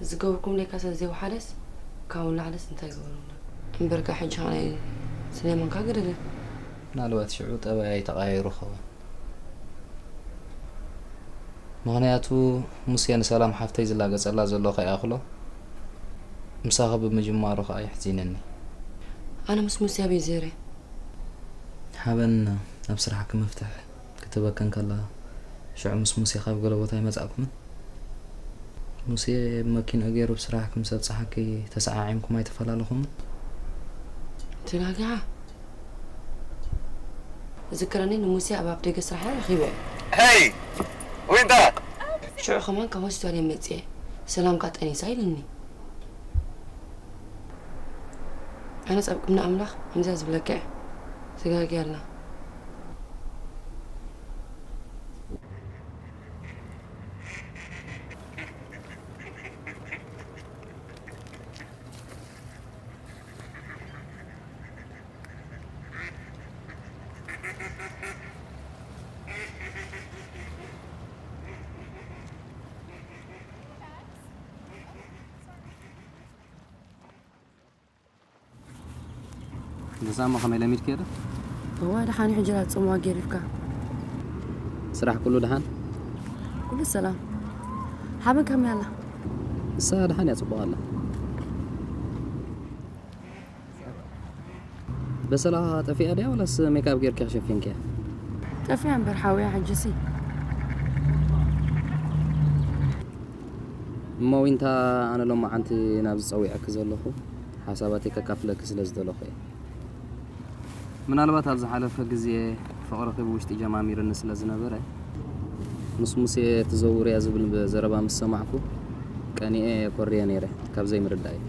ዝገበርኩምለይ ካሳ ዘይወሓደስ፣ ካብኡ ንላዕልስ እንታይ ገበሩና? እምበርካ ሕጂ ኸኣ ናይ ስሌማንካ ግደደ። ምናልባት ሽዑ ጠባይ ተቐያይሩ ኸውን። ምኽንያቱ ሙሴ ንሰላም ሓፍተይ ዝላገጸላ ዘሎ ከይኣኽሎ፣ ምሳኺ ብምጅማሩ ከኣ የሕዚነኒ። ኣነ ምስ ሙሴ ኣበይ ዘይረ? ሓበን ኣብ ስራሕኪ መፍትሕ ክትበከን ከላ፣ ሽዑ ምስ ሙሴ ካብ ገለ ቦታ ኣይመጻእኩምን? ሙሴ ብመኪንኡ ገይሩ ብስራሕ ምስ ኣብጽሓኪ ተሰዓዒምኩም ኣይተፈላለኹምን? ተጋጊኻ። ዝክረኒ ንሙሴ ኣብ ኣፍደገ ስራሕ ረኺበ። ሄይ! ዊንታ! ሽዑ ከማን ካብ ሆስፒታል እየ መጽኤ። ሰላምካ ጠኒሳ ኢልኒ። ኣነስ ኣብ ቅድሚ ኣምላኽ ከምዚኣ ዝብለካ እየ። ተጋግያ ኣላ። ገዛ እሞ ከመይ ለሚድክዮ ዶ? እዋ፣ ደሓን እዩ። ሕጂ ላ ጽምዋ ገይርፍካ። ስራሕ ኩሉ ደሓን? ኩሉ ሰላም። ሓበን ከመይ ኣላ? እሳ ደሓን እያ፣ ጽቡቕ ኣላ። በሰላ ጠፊኣ ድያ ወላስ ሜክኣፕ ጌርኪ ሸፊንኪያ? ጠፊኣ እምበር ሓውያ ሕጂሲ። እሞ ዊንታ፣ ኣነ ሎማዓንቲ ናብዚ ጸዊዐኪ ዘለኹ ሓሳባተይ ከካፍለኪ ስለ ዝደለኹ እየ። ምናልባት ኣብ ዝሓለፈ ግዜ ፍቕርኺ ብውሽጢ ጀማሚሩኒ ስለ ዝነበረ፣ ምስ ሙሴ ትዘውርያ ዝብል ዘረባ ምስ ሰማዕኩ ቀኒኤ ኮርየ ነይረ ካብ ዘይምርዳእይ።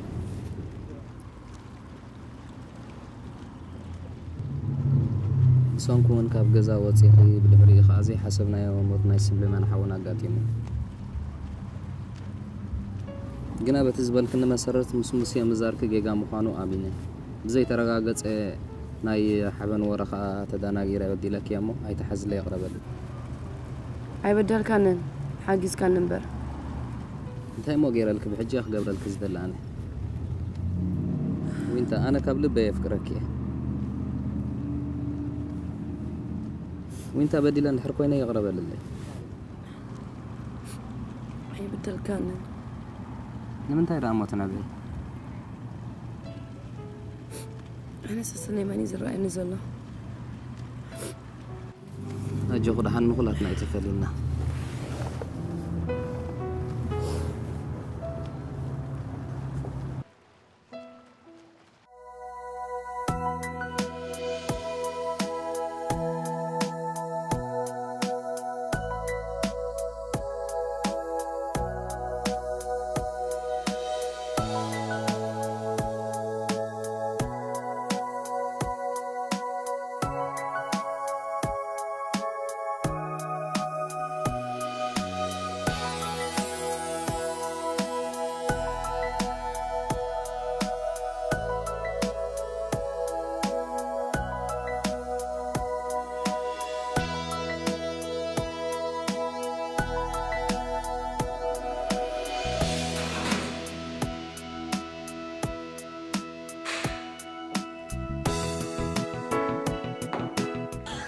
ብሰንኩ እውን ካብ ገዛ ወጺኺ፣ ብድሕሪኡ ኸኣ ዘይሓሰብናዮ ሞት ናይ ስሌማን ሓውና ኣጋጢሙ። ግና በቲ ዝበልክኒ መሰረት ምስ ሙሴ ምዛርኪ ጌጋ ምዃኑ ኣሚነ። ብዘይተረጋገጸ ናይ ሓበን ወረ ኸኣ ተደናጊረ በዲለኪ እሞ ኣይትሓዝለይ ይቕረበልይ። ኣይበደልካንን፣ ሓጊዝካኒ እምበር። እንታይ እሞ ገይረልኪ ብሕጂ እየ ክገብረልኪ ዝደሊ ኣነ። ዊንታ፣ ኣነ ካብ ልበይ የፍቅረኪ እየ። ዊንታ፣ በዲለ እንድሕር ኮይነ ይቕረ በልለይ። ኣይበደልካንን። ንምንታይ ደኣ እሞ ትነብዒ? ኣነ ሰሰነይ መን እዩ ዝረኣየኒ ዘሎ? ኣጆኺ ደሓን ንኹላትና እዩ ተፈሊልና።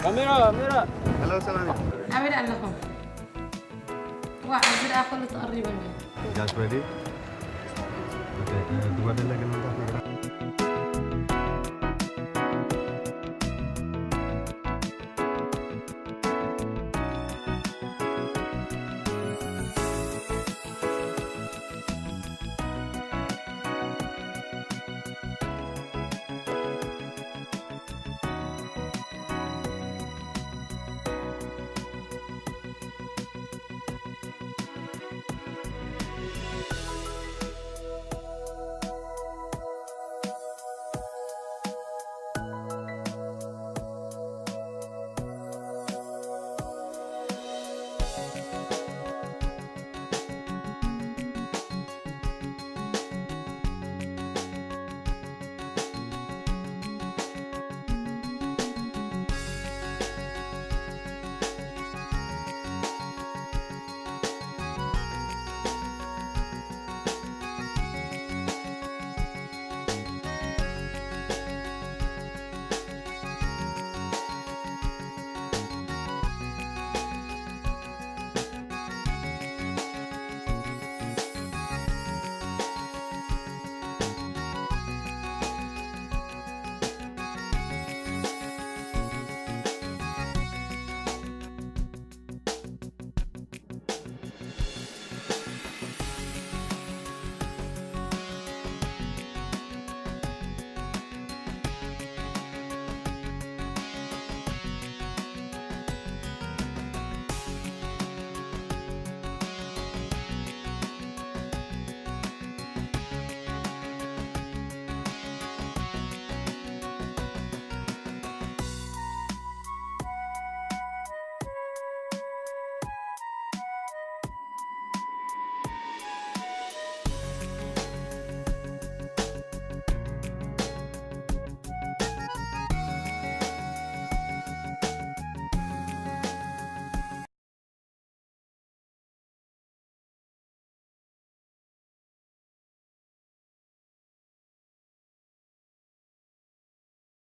ካሜራ፣ ካሜራ። ሄሎ፣ ሰላም። ኣበይ ኣለኹም? ዋ፣ ኣብዚ ደኣ ኩሉ ተቐሪቡ ኣሎ። ጋሽ መዲ? ኦኬ፣ እ፣ ብጓደና ግን ምንታት ነገር